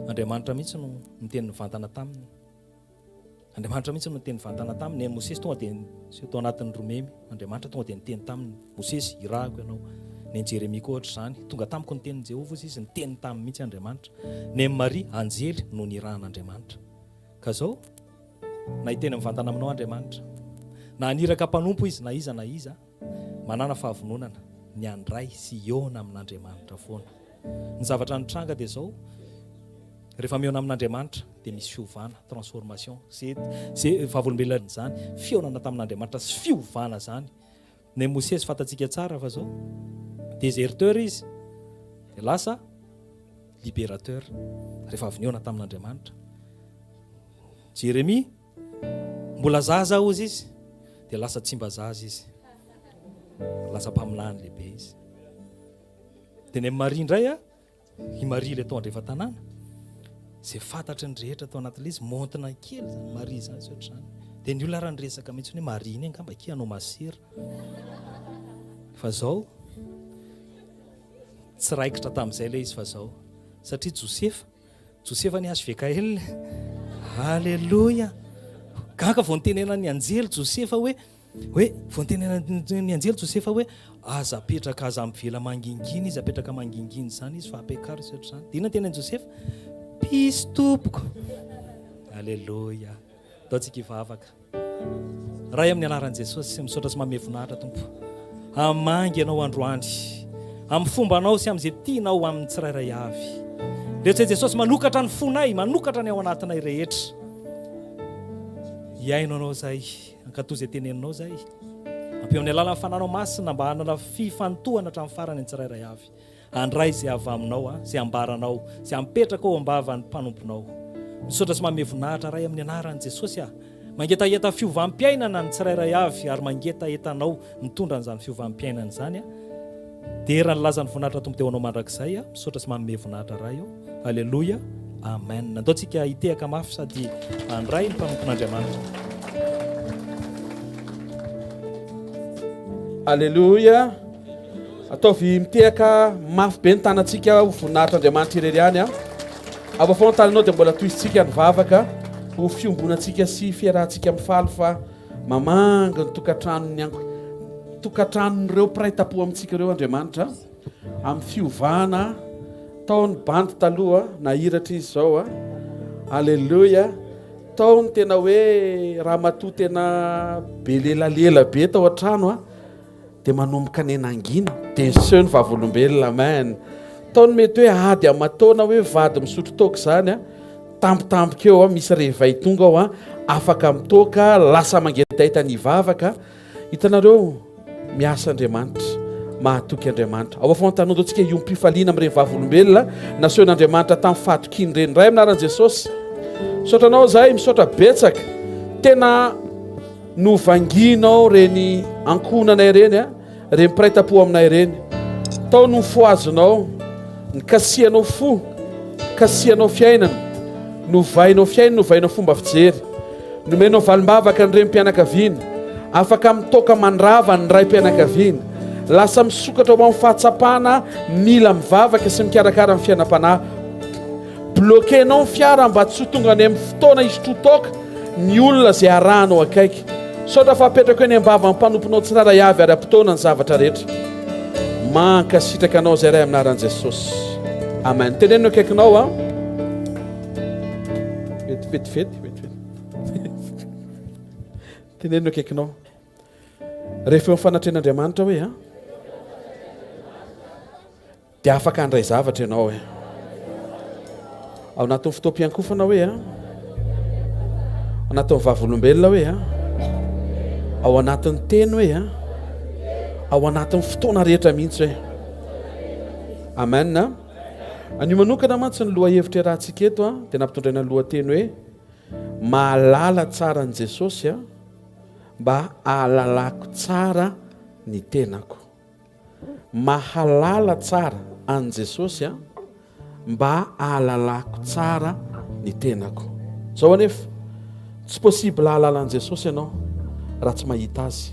Andriamanitra mihitsy no niteny nivantana taminy. Andriamanitra mihitsy no niteny nivantana taminy. Ny an'i Mosesy tonga dia niseho tao anatin'ny romemy. Andriamanitra tonga dia niteny taminy, Mosesy, irahako ianao. Ny an'i Jeremia koa ohatr'izany. Tonga tamiko ny tenin'i Jehovah hozy izy, niteny taminy mihitsy Andriamanitra. Ny an'i Maria, anjely no nirahan'Andriamanitra. Ka izao, Na hiteny mivantana aminao Andriamanitra, na haniraka mpanompo Izy, na iza na iza, manàna fahavononana ny handray sy hihaona amin'Andriamanitra foana. Ny zavatra nitranga dia izao, rehefa mihaona amin'Andriamanitra dia misy fiovana, transformation. Ze, ze vavolombelona izany, fihaonana tamin'Andriamanitra sy fiovana izany. Ny Mosesy fantatsika tsara fa izao, déserteur izy, dia lasa libérateur rehefa avy nihaona tamin'Andriamanitra. Jeremia, mbola zaza hozy izy, dia lasa tsy mba zaza izy. Lasa mpaminany lehibe izy. Dia ny Maria indray a, i Maria ilay tao andrefa-tanàna, izay fantatry ny rehetra tao anatin'ilay izy, montina kely izany Maria izany sy ohatr'izany. Dia ny olona raha niresaka mihitsy hoe Maria iny angamba akia hanao masera. Fa zao, tsy raikitra tamin'izay ilay izy fa zao. Satria Josefa, Josefa ny HVKL. Aleloia. Gaga vao nitenenan'ny anjely Josefa hoe hoe vao nitenenan'ny anjely Josefa hoe aza apetraka aza mivela mangingina izy apetraka mangingina izany izy fa ampiakaro izy ohatr'izany. Dia inona ny tenen'i Josefa? Pisy tompoko. Aleloia. Ndao tsika hivavaka. Ray amin'ny anaran'i Jesosy, misaotra sy manome voninahitra Tompo. Hamangy Ianao androany amin'ny fombanao sy amin'izay tianao amin'ny tsirairay avy. Rehetra Jesosy manokatra ny fonay, manokatra ny ao anatinay rehetra. Hihaino Anao izay, hankatò izay teneninao izay. Ampio amin'ny alalan'ny Fananao Masina mba hanana fifantohana hatramin'ny farany ny tsirairay avy. Handray izay avy aminao, izay ambaranao, izay ampetraka ao am-bavan'ny mpanomponao. Misaotra sy manome voninahitra Ray amin'ny anaran'i Jesosy aho. Mangetaheta fiovam-piainana ny tsirairay avy ary mangetaheta Anao mitondra an'izany fiovam-piainana izany. Dera ny laza ny voninahitra Tompo dia ho Anao mandrakizay. Misaotra sy manome voninahitra Ray o. Aleloia. Amen. Andao tsika hitehaka mafy sady handray ny mpanompon'Andriamanitra. Aleloia. Ataovy mitehaka mafy be ny tanantsika ho voninahitr'Andriamanitra irery ihany a. Avafao ny tananao dia mbola tohizintsika ny vavaka ho fiombonantsika sy fiarahantsika mifaly fa mamangy ny tokantranon'ny anko tokantranon'ireo mpiray tampo amintsika ireo Andriamanitra amin'ny fiovana tao ny bandy taloha nahiratra izy izao a. Aleloia. Tao ny tena hoe ramatoa tena be lelalela be tao an-trano a. dia manomboka ny nangina dia niseho ny vavolombelona amen tao ny mety hoe ady aman-taona hoe vady misotro toaka izany a tampotampoka eo a misy réveil tonga ao a afaka mitoaka lasa mangetaheta ny hivavaka hitanareo miasa Andriamanitra mahatoky Andriamanitra ao afoantanondro antsika hiompifaliana amin'ireny vavolombelona nasehon'Andriamanitra tamin'ny fahatokiany ireny ray amin'ny anaran'i Jesosy misaotra anao zahay misaotra betsaka tena Novangianao ireny ankohonanay ireny a, ireny mpiray tampo aminay ireny. Tao no nofohazinao, nikasihanao fo, nikasihanao fiainana, novainao fiainana, novainao fomba fijery. Nomenao valim-bavaka ny renim-pianakaviana, afaka mitoka mandrava ny raim-pianakaviana. Lasa misokatra ho amin'ny fahatsapana mila mivavaka sy mikarakara ny fiainam-panahy. Bloquer-nao ny fiara mba tsy ho tonga any amin'ny fotoana hisotroa toaka ny olona izay arahanao akaiky. Misaotra fa apetrako eny am-bavan'ny mpanomponao tsirairay avy ary am-potoana ny zavatra rehetra. Mankasitraka anao izay Ray amin'ny anaran'i Jesosy. Amen. Teneno ny akaikinao an. Vetivety, vetivety. Teneno ny akaikinao. Rehefa eo amin'ny fanatrehan'Andriamanitra hoe an. Dia afaka handray zavatra ianao e. Ao anatin'ny fotoam-piankofana hoe a. Ao anatin'ny vavolombelona hoe a. Ao anatin'ny teny hoe a. Ao anatin'ny fotoana rehetra mihitsy hoe. Amen. Anio manokana mantsy ny lohahevitra iarahantsika eto a, dia nampitondraina ny lohateny hoe mahalala tsara an'i Jesosy a, mba hahalalako tsara ny tenako. Mahalala tsara an'i Jesosy aho mba hahalalako tsara ny tenako. Zao anefa, tsy possible hahalala an'i Jesosy ianao raha tsy mahita Azy.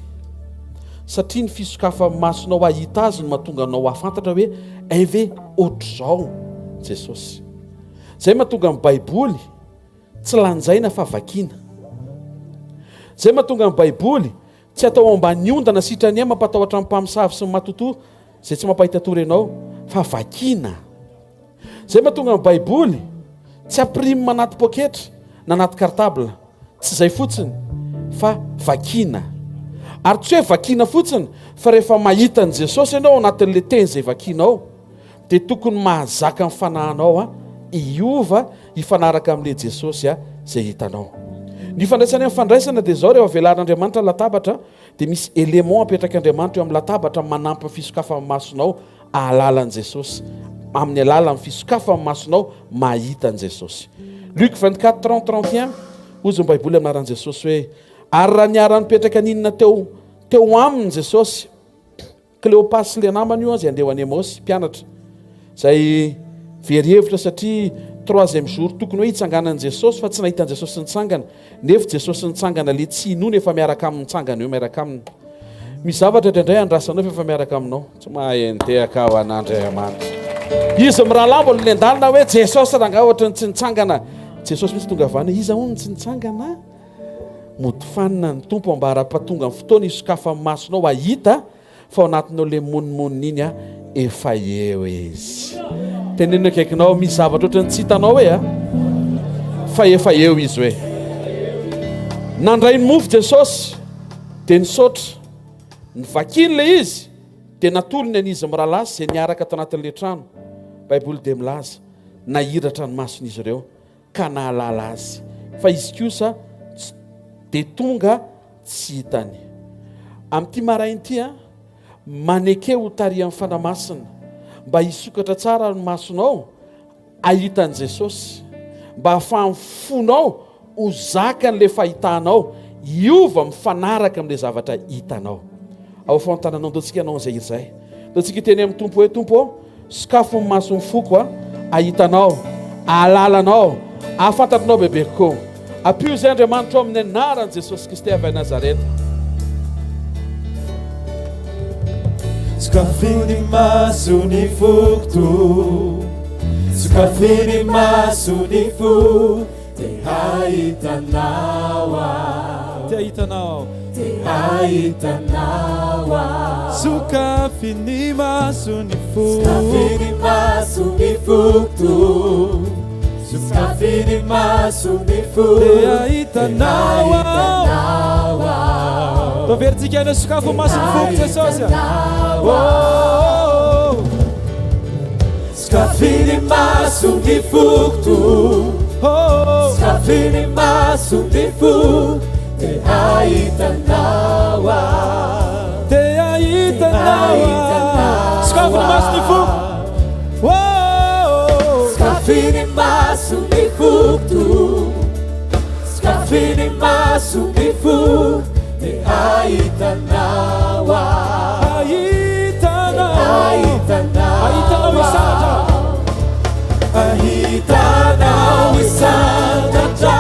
Satria ny fisokafan'ny masonao hahita Azy no mahatonga anao hahafantatra hoe hay ve ohatr'izao Jesosy. Zay mahatonga ny Baiboly tsy lanjaina fa vakiana. Zay mahatonga ny Baiboly Tsy atao ambany ondana sitrany ahy mampatahotra ny mpamosavy sy ny matotoa izay tsy mampahita tory anao fa vakiana. Izay mahatonga ny baiboly tsy apirimina anaty poketra na anaty cartable. Tsy izay fotsiny fa vakiana. Ary tsy hoe vakiana fotsiny fa rehefa mahita an'i Jesosy ianao ao anatin'ilay teny izay vakianao dia tokony mahazaka ny fanahinao hiova hifanaraka amin'ilay Jesosy izay hitanao. Ny ifandraisany amin'ny fandraisana dia izao, rehefa velarin'Andriamanitra ny latabatra dia misy élément apetrak'Andriamanitra eo amin'ny latabatra manampy ny fisokafan'ny masonao hahalala an'i Jesosy, amin'ny alalan'ny fisokafan'ny masonao mahita an'i Jesosy. Luc 24, 30, 31, hozy ny Baiboly amin'ny anaran'i Jesosy hoe, Ary raha niara-nipetraka nihinana teo teo aminy Jesosy, Kleopas sy ilay namany io izay handeha ho any Emaosy, mpianatra, izay very hevitra satria troisième jour tokony hoe hitsanganan'i Jesosy fa tsy nahita an'i Jesosy nitsangana, nefa Jesosy nitsangana le tsy inoana efa miaraka aminy mitsangana eo miaraka aminy. Misy zavatra indraindray andrasanao fa efa miaraka aminao. Tsy mahay nitehaka aho an'Andriamanitra. Izy mirahalahy mbola nendalina hoe Jesosy rangahy ohatry ny tsy nitsangana. Jesosy mihitsy tonga avy any, iza hono no tsy nitsangana? Mody fanina ny Tompo ambara-pahatonga ny fotoana hisokafan'ny masonao hahita fa ao anatinao le monimonina iny a efa eo izy. Teneno akaikinao misy zavatra ohatran'ny tsy hitanao hoe a fa efa eo izy hoe. Nandray ny mofo Jesosy dia nisaotra. Novakiny ilay izy dia natolony an'izy mirahalahy izay niaraka tao anatin'ilay trano. Baiboly dia milaza, nahiratra ny mason'izy ireo ka nahalala azy, fa izy kosa tsy dia tonga tsy hitany. Amin'ity maraina ity, maneke ho tarihan'ny Fanahy Masina mba hisokatra tsara ny masonao hahita an'i Jesosy, mba hahafahan'ny fonao ho zakan'ilay fahitanao, hiova mifanaraka amin'ilay zavatra hitanao. Ao afoan'ny-tananao, ndao tsika hanao an'izay hira izay. Ndao tsika hiteny amin'ny Tompo hoe, Tompo ô, sokafo ny mason'ny foko a, hahita Anao, hahalala Anao, hahafantatra Anao bebe kokoa. Ampio izay Andriamanitro amin'ny anaran'i Jesosy Kristy avy any Nazareta. Sokafy ny maso ny foko Tompo, sokafy ny maso ny foko, te hahita Anao aho. Te hahita Anao aho. Te hahita Anao aho. Sokafy ny maso ny foko. Sokafy ny maso ny foko Tompo. Sokafy ny maso ny foko. Te hahita Anao aho. Toverintsika any sokafy ny maso ny foko Jesosy. Oh. Sokafy ny maso ny foko Tompo. Sokafy ny maso ny foko. Te hahita Anao aho. Te hahita Anao aho. Sokafy ny maso ny foko. Oh. Sokafy ny maso ny foko Tompo. Sokafy ny maso ny foko. Te hahita Anao aho. Hahita Anao. Hahita Anao. Hahita Anao hisandratra. Hahita Anao hisandratra.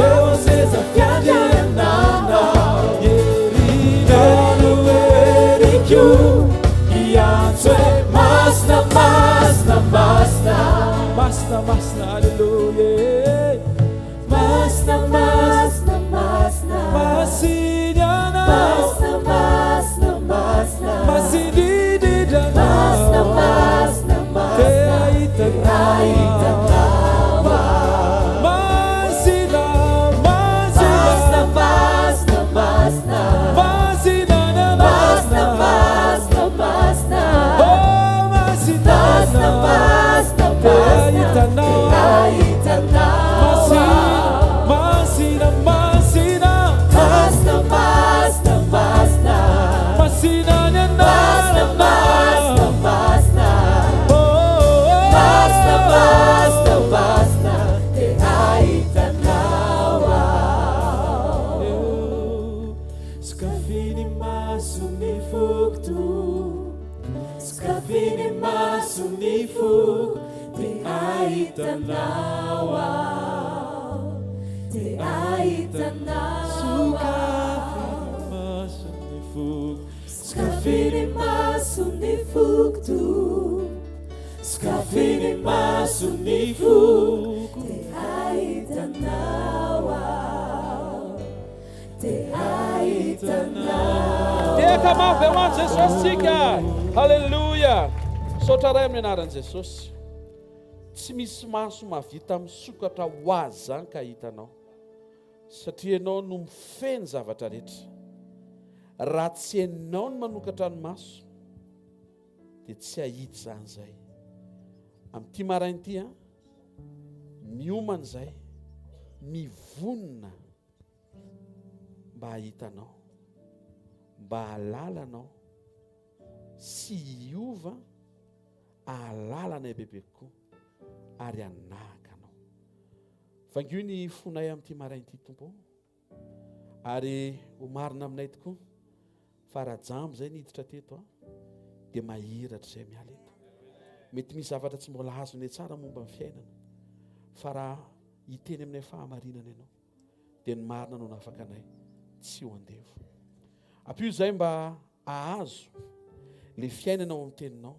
Eo seza fiandriananao. Herinao heriko. Hiantso hoe masina, masina, masina. Masina, masina, haleloia. Masina, masina, masina. Masina Ianao. Masina, masina, masina. Masina indrindra Ianao. Masina, masina, masina. Te hahita Hahita Anao aho. Masina, masina. Masina, masina, masina. Masina Ianao. Masina, masina, masina. Oh, masina Masina, Ianao. masina, Te masina. hahita Anao. Te hahita Anao Masina, aho. masina, masina. Masina, masina, masina. Masina ny Masina, masina, anaranao. masina. Oh, oh, oh. Masina, masina, masina. Te hahita Anao aho. Sokafy ny maso ny foko Tompo. Sokafy ny maso ny foko. Te hahita Anao aho. Te hahita Anao aho. Maso ny foko. Sokafy ny maso ny foko Tompo. Sokafy ny maso ny foko. Te hahita Anao aho. Te hahita Anao. Tehaka mafy ho an'i Jesosy tsika. Haleloia. Misaotra Ray amin'ny anaran'i Jesosy. Tsy misy maso mahavita misokatra ho azy izany ka hahita anao. Satria ianao no mifehy ny zavatra rehetra. Raha tsy ianao no manokatra ny maso dia tsy hahita izany izay. Amin'ity maraina ity an, miomana izay, mivonona mba hahita anao, mba hahalala anao sy hiova hahalala anay bebe kokoa ary hanahaka anao. Vangio ny fonay amin'ity maraina ity Tompo ô. Ary ho marina aminay tokoa fa raha jamba izay niditra teto a, dia mahiratra izay miala eto. Mety misy zavatra tsy mbola azonay tsara momba ny fiainana, fa raha hiteny aminay fahamarinana ianao, dia ny marina no nafaka anay tsy ho andevo. Ampio izay mba hahazo le fiainana ao amin'ny teninao.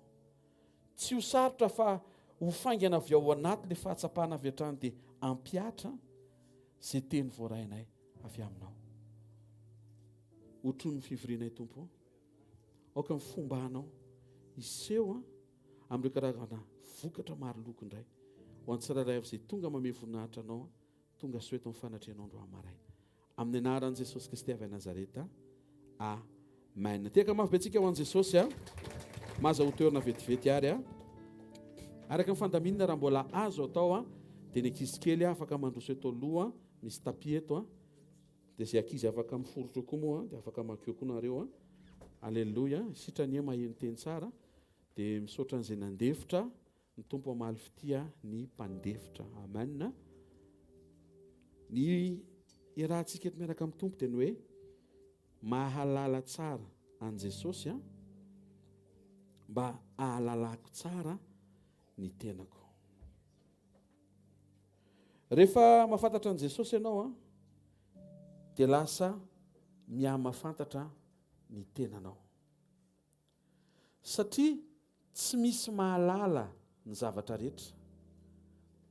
Tsy ho sarotra fa ho faingana avy ao anaty le fahatsapana avy hatrany dia hampihatra izay teny voarainay avy aminao. Otronin'ny fivorianay Tompo ô. Aoka ny fombanao hiseho amin'ireo karazana vokatra maro loko indray ho an'ny tsirairay avy izay tonga mamehy voninahitra anao. Tonga soa eto amin'ny fanatrehanao androany maraina. Amin'ny anaran'i Jesosy Kristy avy any Nazareta. Amen. Tehaka mafy be tsika ho an'i Jesosy a. Maza ho toerana vetivety ary a. Araka ny fandaminana raha mbola azo atao a, dia ny ankizy kely afaka mandroso eto aloha, misy tapis eto a. Dia izay ankizy afaka miforitra eo koa moa dia afaka mankeo koa nareo a. Aleloia. Sitrany e maheno teny tsara. Dia misaotra an'izay nandefitra. Ny Tompo hamaly fitia ny mpandefitra. Amen. Ny iarahantsika eto miaraka amin'ny Tompo dia ny hoe mahalala tsara an'i Jesosy an, mba hahalalako tsara ny tenako. Rehefa mahafantatra an'i Jesosy ianao an, dia lasa mihamafantatra ny tenanao. Satria Tsy misy mahalala ny zavatra rehetra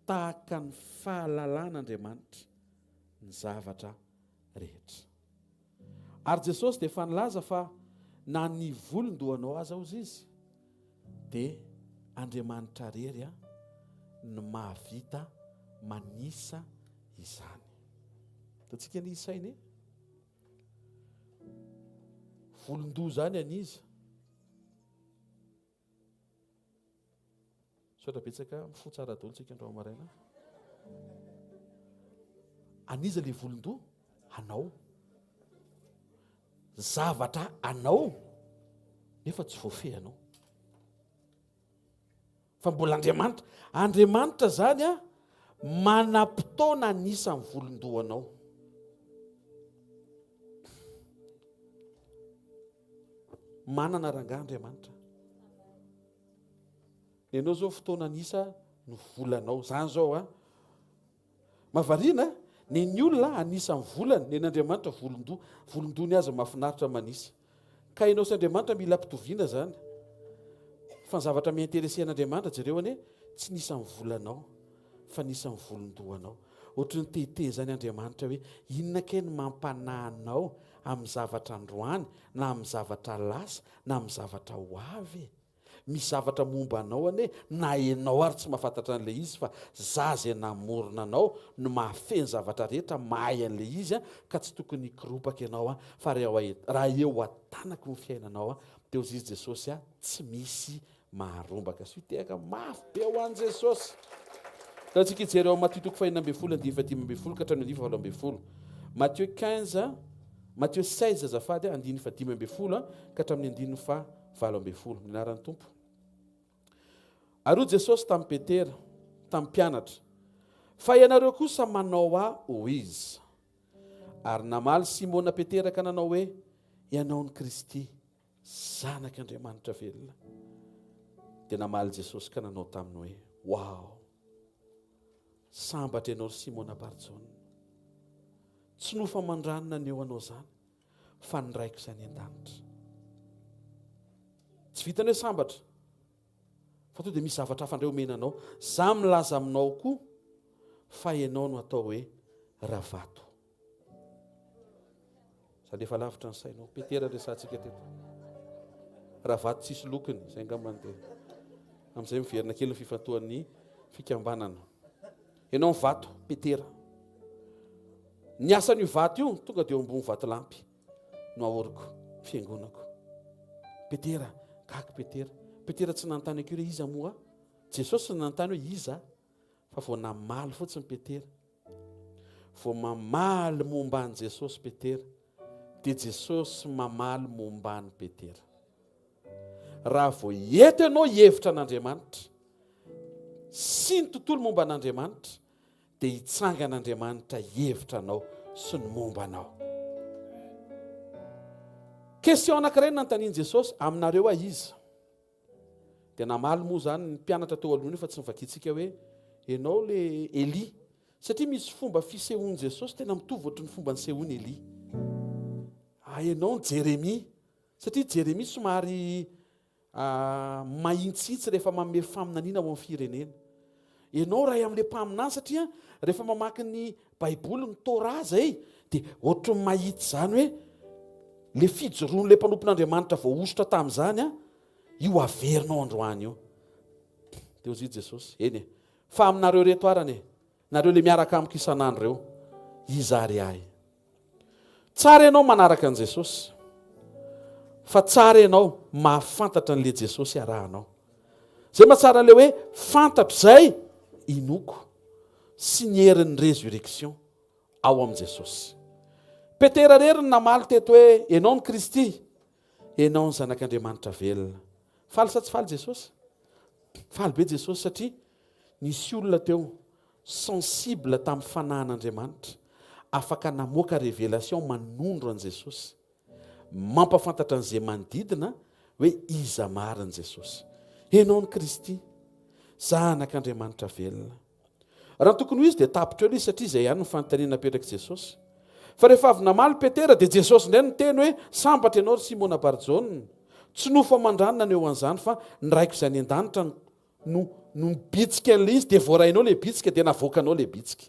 tahaka ny fahalalan'Andriamanitra ny zavatra rehetra. Ary Jesosy dia efa nilaza fa na ny volon-dohanao aza hozy izy dia Andriamanitra rery no mahavita manisa izany. Hitantsika anie isaina e? Volon-doha izany an'iza? Misaotra betsaka, mifoha tsara daholo tsika androany maraina. An'iza le volon-doha? Anao. Zavatra anao nefa tsy voafehinao. Fa mbola Andriamanitra. Andriamanitra zany a manam-potoana anisan'ny volon-dohanao. Manana rangahy Andriamanitra. Ianao zao fotoana anisa no volanao. Zany zao a. Mahavariana ny ny olona anisan'ny volany, ny an'Andriamanitra volon-doha, volon-dohany aza mahafinaritra manisa. Ka ianao sy Andriamanitra mila ampitoviana zany. Fa ny zavatra mi-intéresser an'Andriamanitra jereo anie, tsy ny isan'ny volanao fa ny isan'ny volon-dohanao. Ohatry ny te hiteny izany Andriamanitra hoe inona kay no mampanahy anao amin'ny zavatra androany na amin'ny zavatra lasa na amin'ny zavatra ho avy e? Misy zavatra momba anao anie na enao ary tsy mahafantatra an'ilay izy fa za zay namorona anao no mahafehy ny zavatra rehetra mahay an'ilay izy an ka tsy tokony hikoropaka ianao an fa raha eo an-tanako ny fiainanao an dia hozy izy Jesosy an tsy misy Maharombaka sy tehaka mafy be ho an'i Jesosy. Antsika hijery ao Matio toko fahenina ambin'ny folo andininy fahadimy ambin'ny folo ka hatramin'ny andininy fahavalo ambin'ny folo. Matio 15, Matio 16 azafady, andininy fahadimy ambin'ny folo ka hatramin'ny andininy fahavalo ambin'ny folo. Ny anaran'ny Tompo. Ary hoy Jesosy tamin'i Petera, tamin'ny mpianatra, Fa ianareo kosa manao ahy ho iza? Ary namaly Simona Petera ka nanao hoe, Ianao ny Kristy, Zanak' Andriamanitra velona. Dia namaly Jesosy ka nanao taminy hoe, Wow! Sambatra ianao ry Simona Barjona. Tsy nofo aman-drano naneho anao izany, fa ny Raiko izay any an-danitra. Tsy vitany hoe sambatra, fa to dia misy zavatra hafa indray omena anao. Za milaza aminao koa fa ianao no atao hoe ravato. Sady efa lavitra ny sainao. Petera resahantsika teto. Ravato tsisy lokony, izay angamba ny tena. Amin'izay miverina kely ny fifantohan'ny fikambanana. Ianao ny vato, Petera. Ny asan'io vato io tonga dia eo ambony vatolampy no aoriko fiangonako. Petera, gaga Petera. Petera tsy nanontany akory hoe iza moa? Jesosy no nanontany hoe iza? Fa vao namaly fotsiny Petera. Vao mamaly momba an'i Jesosy Petera, dia Jesosy mamaly momba an'i Petera. Raha vao eto ianao hihevitra an'Andriamanitra sy ny tontolo momba an'Andriamanitra, dia hitsangana Andriamanitra hihevitra anao sy ny momba anao. Question anankiray nanontanian'i Jesosy, aminareo aho iza? Dia namaly moa izany ny mpianatra teo alohany io fa tsy novakintsika hoe ianao le Elia. Satria misy fomba fisehoan'i Jesosy tena mitovy ohatry ny fomba nisehoan'i Elia. Ah, ianao ny Jeremia. Satria Jeremia somary ah, mahintsitsy rehefa manome faminaniana ho amin'ny firenena. Ianao ray amin'ilay mpaminany satria rehefa mamaky ny Baiboly, ny Torah zay, dia ohatry ny mahita izany hoe le fijoroan'ilay mpanompon'Andriamanitra voahosotra tamin'izany an, io averinao androany io. Dia hoy Jesosy, eny e, fa aminareo reto arany e, Nareo le miaraka amiko isan'andro reo, iza ary ahy? Tsara ianao manaraka an'i Jesosy, fa tsara ianao mahafantatra an'le Jesosy arahanao. Zay mahatsara le hoe fantatro zay inoako sy ny herin'ny résurrection ao amin'i Jesosy. Petera rery no namaly teto hoe ianao ny Kristy, ianao ny Zanak'Andriamanitra velona. Faly sa tsy faly Jesosy? Faly be Jesosy satria nisy olona teo sensible tamin'ny fanahin'Andriamanitra, afaka namoaka révélation manondro an'i Jesosy, mampafantatra an'izay manodidina hoe iza marina Jesosy. Ianao ny Kristy, Zanak'Andriamanitra velona. Raha ny tokony ho izy dia tapitra eo ilay izy satria izay ihany ny fanontaniana napetrak'i Jesosy. Fa rehefa avy namaly Petera dia Jesosy indray niteny hoe, Sambatra ianao ry Simona Barjona. Tsy nofo aman-drano naneho an'izany fa ny Raiko izay any an-danitra no no nibitsika an'ilay izy dia voarainao ilay bitsika dia navoakanao ilay bitsika.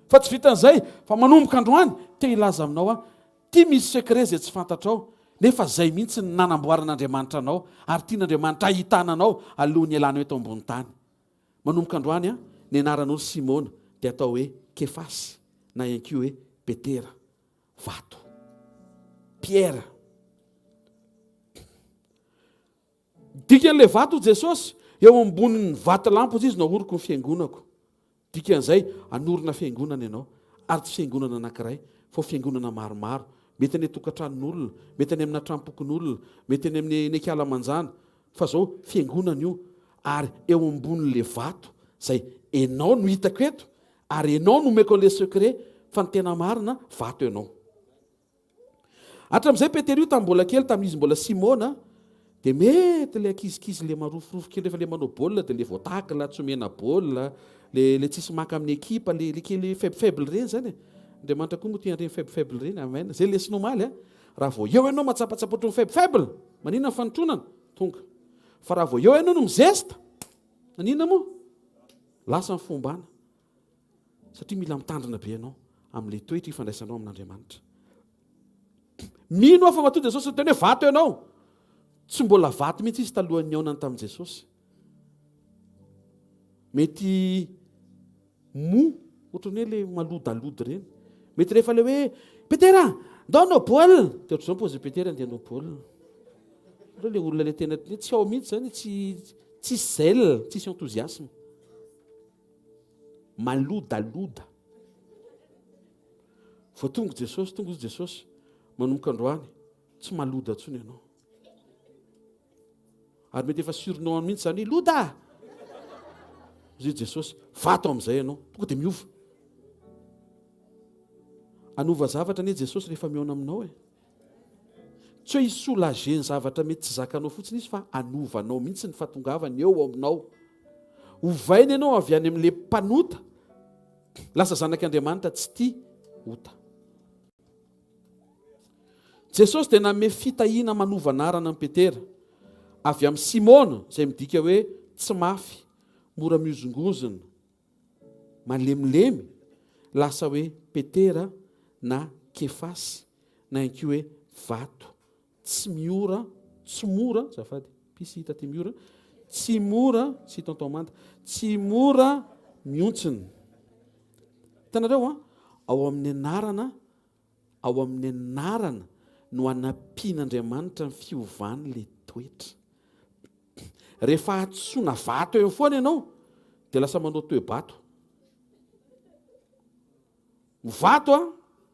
Fa tsy vitan'izay fa manomboka androany te hilaza aminao aho, ty misy secret izay tsy fantatrao nefa izay mihitsy ny nanamboaran'Andriamanitra anao ary tian'Andriamanitra hahitana anao alohan'ny hialanao eto ambony tany. Manomboka androany an, ny anaranao ry Simona dia atao hoe Kefasy na ihany koa hoe Petera, vato. Pierre. Dikan'ilay vato Jesosy, eo ambonin'ny vatolampy hozy izy no ahoriko ny fiangonako. Dikan'izay, hanorina fiangonana ianao, ary tsy fiangonana anankiray, fa ho fiangonana maromaro, mety any an-tokantranon'olona, mety any amina tranom-pokonolona, mety any amin'ny eny an-kalamanjana, fa zao fiangonana io, ary eo ambonin'ilay vato izay enao no hitako eto, ary enao no omeko an'ilay secret, fa ny tena marina, vato ianao. Hatramin'izay Petera io tamin'ny mbola kely, tamin'izy mbola Simona, dia mety ilay ankizikizy ilay marofirofy kely rehefa ilay manao baolina dia ilay voatakla, tsy omena baolina, ilay ilay tsisy maka amin'ny ekipa, ilay ilay kely faible faible ireny izany e. Andriamanitra koa moa tia an'ireny faible faible ireny, amen. Izay lesona omaly a. Raha vao eo ianao matsapatsapa ohatran'ny faible faible, maninona ny fanotronana? Tonga. Fa raha vao eo ianao no mizesta, maninona moa? Lasa ny fombana. Satria mila mitandrina be ianao amin'ilay toetra ifandraisanao amin'Andriamanitra. Mino aho fa matoa Jesosy niteny hoe vato ianao. Tsy mbola vato mihitsy izy talohan'ny nihaonany tamin'i Jesosy. Mety mo ohatran'ny hoe le malodalody ireny. Mety rehefa le hoe Petera, ndao hanao baolina. Dia ohatr'izao ny paozin'i Petera andeha hanao baolina. Ireo le olona le tena tsy ao mihitsy izany, tsy tsisy zèle, tsisy enthousiasme. Malodaloda. Vao tonga Jesosy, tonga izy Jesosy, manomboka androany, tsy maloda intsony ianao. Ary mety efa surnom mihitsy izany hoe loda! Hoy Jesosy, vato amin'izay ianao, tonga dia miova. Hanova zavatra anie Jesosy rehefa mihaona aminao e. Tsy hoe hi-soulager ny zavatra mety tsy zakanao fotsiny izy fa hanova anao mihitsy ny fahatongavany eo aminao. Ovainy ianao avy any amin'ilay mpanota, lasa zanak'Andriamanitra tsy tia ota. Jesosy dia nanome fitahiana manova anarana an'i Petera, avy amin'i Simona, izay midika hoe tsy mafy, mora mihozongozona, malemilemy, lasa hoe Petera na Kefasy, na ihany koa hoe vato tsy miora, tsy mora, azafady, pisy hita aty miora, tsy mora, tsy tonton manda, tsy mora mihontsina. Hitanareo an, ao amin'ny anarana, ao amin'ny anarana no anampian'Andriamanitra ny fiovan'ilay toetra. Rehefa antsoina vato eo foana ianao, dia lasa manao toe-bato. Ny vato an,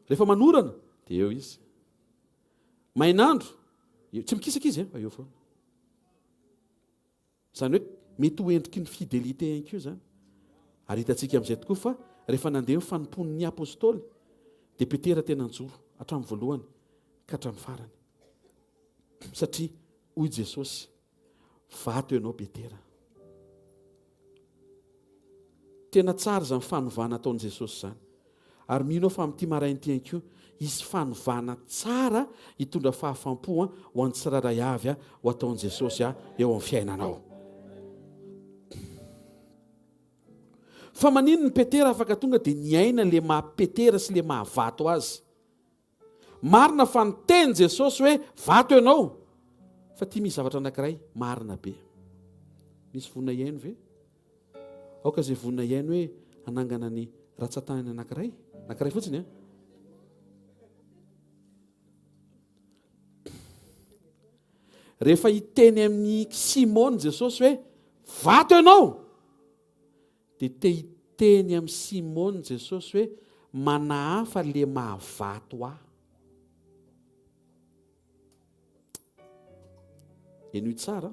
rehefa manorana dia eo izy. Main'andro, tsy mikisaka izy fa eo foana. Izany hoe mety ho endriky ny fidélité ihany koa izany. Ary hitantsika amin'izay tokoa fa rehefa nandeha ny fanompoan'ny apostoly dia Petera tena nijoro hatramin'ny voalohany ka hatramin'ny farany. Satria hoy Jesosy, Vato ianao Petera. Tena tsara izany fanovana ataon'i Jesosy izany. Ary mino aho fa amin'ity maraina ity ihany koa, hisy fanovana tsara hitondra fahafampo ho an'ny tsirairay avy ho ataon'i Jesosy eo amin'ny fiainanao. Fa maninona Petera afaka tonga dia niaina le maha Petera sy le maha vato azy? Marina fa niteny Jesosy hoe vato ianao, fa ity misy zavatra anankiray marina be. Misy vonona hihaino ve? Aoka izay vonona hihaino hoe. hanangana ny ratsan-tanany anankiray, anankiray fotsiny an. Rehefa hiteny amin'i Simona Jesosy hoe vato ianao, dia te hiteny amin'i Simona Jesosy hoe manahafa le mahavato ahy. Henoy tsara.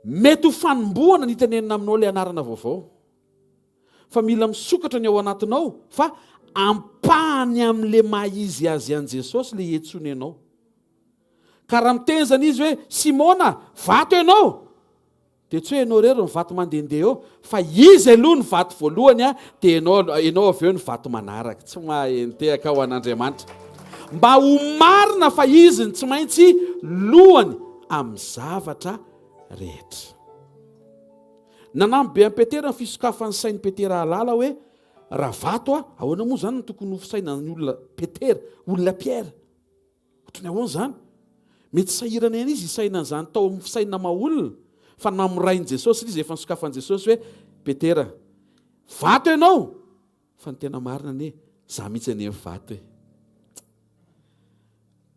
Mety ho fanombohana ny hitenenana aminao ilay anarana vaovao. Fa mila misokatra ny ao anatinao fa ampahany amin'ilay maha izy azy an'i Jesosy ilay iantsoany anao. Ka raha miteny izany izy hoe Simona, vato ianao! Dia tsy hoe ianao irery ny vato mandehandeha eo, fa izy aloha ny vato voalohany dia ianao, ianao avy eo ny vato manaraka. Tsy maha-entehaka ho an'Andriamanitra. Mba ho marina fa izy no tsy maintsy lohany amin'ny zavatra rehetra. Nanampy be an'i Petera ny fisokafan'ny sain'i Petera hahalala hoe raha vato aho, ahoana moa izany no tokony ho fisainan'ny olona Petera, olona Pierre? Ohatry ny ahoana izany? Mety sahirana ihany izy hisaina an'izany tao amin'ny fisainana maha olona, fa namorain'i Jesosy ilay izy efa nosokafan'i Jesosy hoe, Petera, vato ianao! Fa ny tena marina anie, za mihitsy anie ny vato e!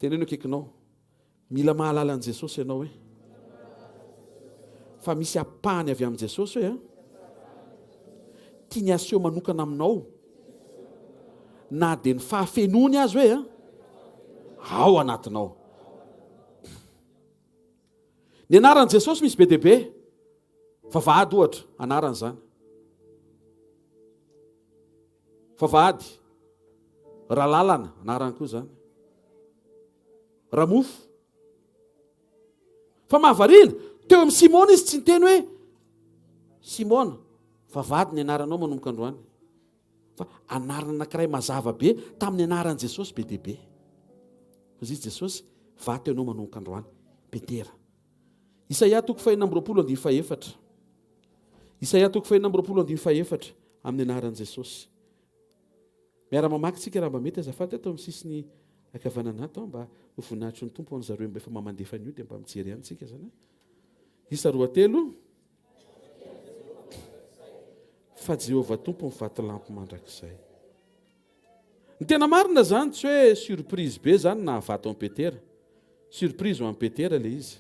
Teneno akaikinao, Mila mahalala an'i Jesosy ianao e! Fa misy ampahany avy amin'i Jesosy hoe a! Tiany haseho manokana aminao na dia ny fahafenoany aza hoe a! Ao anatinao. Ny anaran'i Jesosy misy be dia be. Vavahady ohatra, anarana izany. Vavahady. Ralalana, anarany koa izany. Ramofo. Fa mahavariana, teo amin'i Simona izy tsy niteny hoe, Simona, vavahady ny anaranao manomboka androany. Fa anarana anankiray mazava be tamin'ny anaran'i Jesosy be dia be. Hoy izy Jesosy, vato ianao manomboka androany. Petera. Isaia toko fahenina amby 20 andininy fahefatra. Isaia toko fahenina amby 20 andininy fahefatra amin'ny anaran'i Jesosy. Miara-mamaky tsika raha mba mety azafady ato amin'ny sisiny ankavanana ato mba ho voninahitry ny Tompo an'zareo mba efa mamandefa an'io dia mba mijery ihany tsika zany. Isa 2 3. Fa Jehovah Tompo ny vatolampy mandrakizay. Ny tena marina zany tsy hoe surprise be zany nahavato an'i Petera. Surprise ho an'i Petera ilay izy.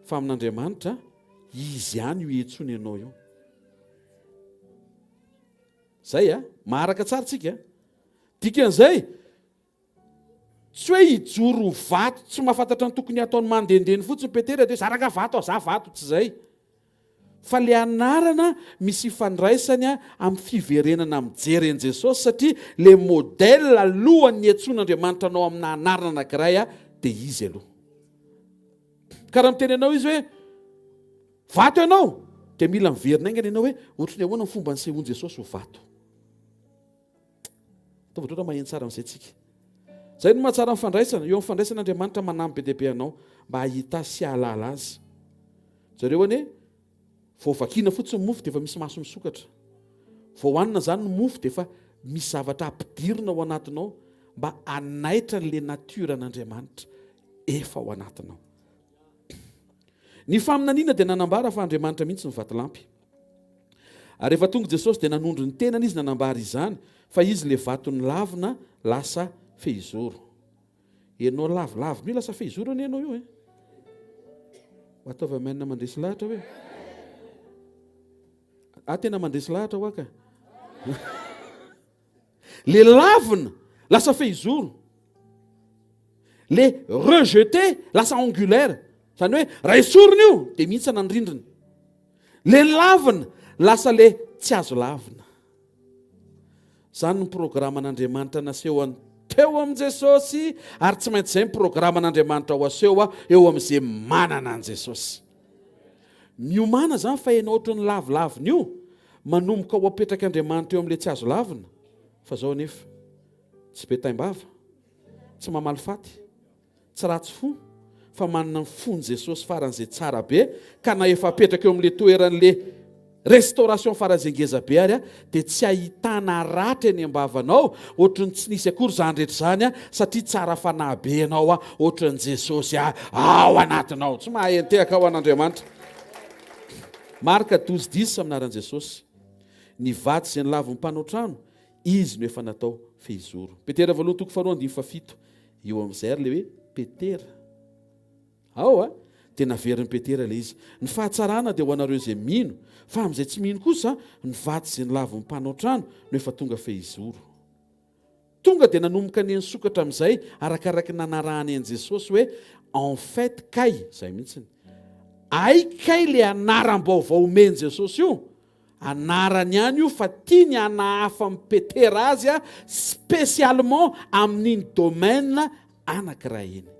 Fa amin'Andriamanitra, izy ihany io iantsoany anao io. Zay a! Maharaka tsara tsika a! Dikan'izay, tsy hoe hijoro ho vato tsy mahafantatra ny tokony hataony mandehandeha fotsiny Petera dia hoe za rangah vato aho, za vato, tsy izay. Fa le anarana misy ifandraisany amin'ny fiverenana mijery an'i Jesosy satria le modèle alohan'ny hiantsoan'Andriamanitra anao amina anarana anankiray dia Izy aloha. Ka raha miteny anao Izy hoe Vato ianao! Dia mila miverina haingana ianao hoe ohatry ny ahoana ny fomba nisehoan'i Jesosy ho vato. Ataovy ohatrohatra maheno tsara amin'izay tsika. Izay no mahatsara ny fandraisana. Eo amin'ny fandraisana Andriamanitra manampy be dia be anao mba hahita azy sy hahalala azy. Jereo anie, vao vakiana fotsiny ny mofo dia efa misy maso misokatra. Vao hohanina izany ny mofo dia efa misy zavatra ampidirina ao anatinao mba hanaitra an'ilay natiora an'Andriamanitra efa ao anatinao. Ny faminaniana dia nanambara fa Andriamanitra mihitsy no vatolampy. Ary rehefa tonga Jesosy dia nanondro ny tenany Izy nanambara izany fa Izy ilay vato nilavina lasa fehizoro. Ianao lavilavina io lasa fehizoro anie ianao io e. Mba ataovy amen mandresy lahatra hoe. Ah tena mandresy lahatra hoa ka. Le lavina lasa fehizoro. Le rejeté lasa angulaire. Zany hoe raha esorina io dia mihintsana ny rindrina. Le lavina lasa le tsy azo lavina. Zany ny programan'Andriamanitra nasehony teo amin'i Jesosy ary tsy maintsy izay ny programan'Andriamanitra ho aseho eo amin'izay manana an'i Jesosy. Miomàna izany fa ianao ohatran'ny lavilavina io, manomboka ho apetrak'Andriamanitra eo amin'ilay tsy azo lavina. Fa izao anefa, tsy be taim-bava, tsy mamaly faty, tsy ratsy fo, fa manana ny fon'i Jesosy faran'izay tsara be, ka na efa apetraka eo amin'ilay toeran'ilay restauration faran'izay ngeza be ary dia tsy ahitana ratra eny am-bavanao, ohatran'ny tsy nisy akory izany rehetra izany satria tsara fanahy be ianao ohatran'i Jesosy ao anatinao. Tsy mahay entehaka ho an'Andriamanitra. Marka 12 10 amin'ny anaran'i Jesosy. Ny vato izay nolavin'ny mpanao trano, izy no efa natao fehizoro. Petera voalohany toko faharoa andininy fahafito. Eo amin'izay ary ilay hoe Petera. Ao a! Dia naverin'i Petera ilay izy. Ny fahatsarana dia ho anareo izay mino, fa amin'izay tsy mino kosa, ny vato izay nolavin'ny mpanao trano no efa tonga fehizoro. Tonga dia nanomboka nihanisokatra amin'izay arakaraky ny nanarahany an'i Jesosy hoe en fait kay, izay mihitsiny. Ay kay le anaram-baovao omen'i Jesosy io, anarany ihany io fa tiany hanahafa amin'i Petera azy spécialement amin'iny domaine anankiray iny.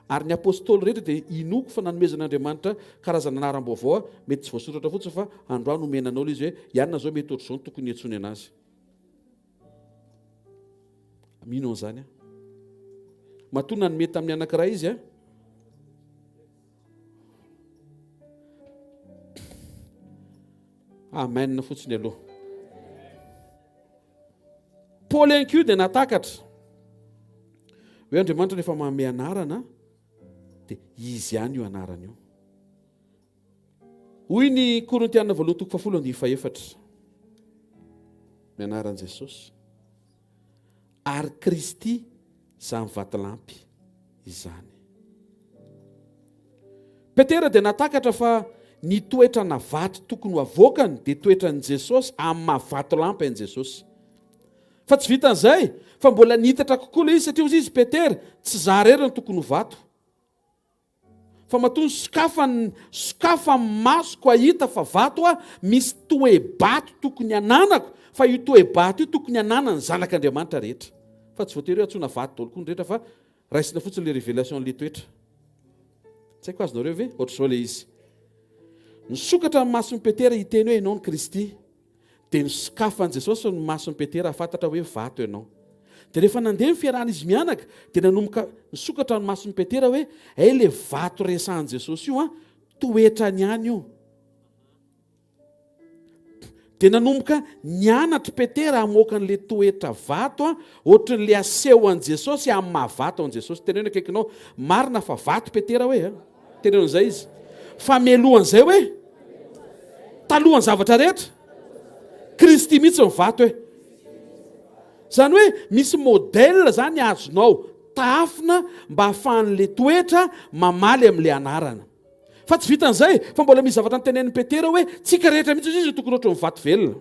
Ary ny apostoly rehetra dia inoako fa nanomezan'Andriamanitra karazana anaram-baovao, mety tsy voasoratra fotsiny fa androany omena anao ilay izy hoe ianona izao mety ohatr'izao no tokony hiantsoany anazy. Mino an'izany aho. Matoa nanome tamin'ny anankiray izy a. Amen fotsiny aloha. Paoly ihany koa dia natakatra hoe Andriamanitra rehefa manome anarana dia izy ihany io anarana io. Hoy ny Korintiana voalohany toko fahafolo andininy fahefatra. Ny anaran'i Jesosy. Ary Kristy izany vatolampy izany. Petera dia natakatra fa ny toetrana vato tokony ho avoakany dia toetran'i Jesosy amin'ny maha vatolampy an'i Jesosy. Fa tsy vitan'izay, fa mbola nitatra kokoa ilay izy satria hoy izy Petera, tsy za irery no tokony ho vato. Fa matoa nisokafany sokafany masoko hahita fa vato aho, misy toe-bato tokony hananako, fa io toe-bato io tokony hananan'ny zanak'Andriamanitra rehetra. Fa tsy voatery hoe antsoina vato daholo koa ny rehetra fa raisina fotsiny ilay révélation an'ilay toetra. Tsy haiko azonareo ve? Ohatr'izao ilay izy. Nisokatra ny mason'i Petera hiteny hoe ianao ny Kristy. Dia nosokafan'i Jesosy ny mason'i Petera hahafantatra hoe vato ianao. Dia rehefa nandeha ny fiarahan'izy mianaka, dia nanomboka nisokatra ny mason'i Petera hoe, hay ilay vato resahan'i Jesosy io an, toetrany ihany io. Dia nanomboka nianatra Petera hamoaka an'ilay toetra vato an, ohatran'ilay aseho an'i Jesosy amin'ny maha vato an'i Jesosy. Teneno akaikinao, marina fa vato Petera hoe an. Teneno an'izay izy. Fa mialohan'izay hoe, talohan'ny zavatra rehetra, Kristy mihitsy ny vato e. Izany hoe misy modèle izany azonao tahafina mba hahafahan'ilay toetra mamaly amin'ilay anarana. Fa tsy vitan'izay, fa mbola misy zavatra notenenin'i Petera hoe, tsika rehetra mihitsy izy tokony ohatran'ny vato velona.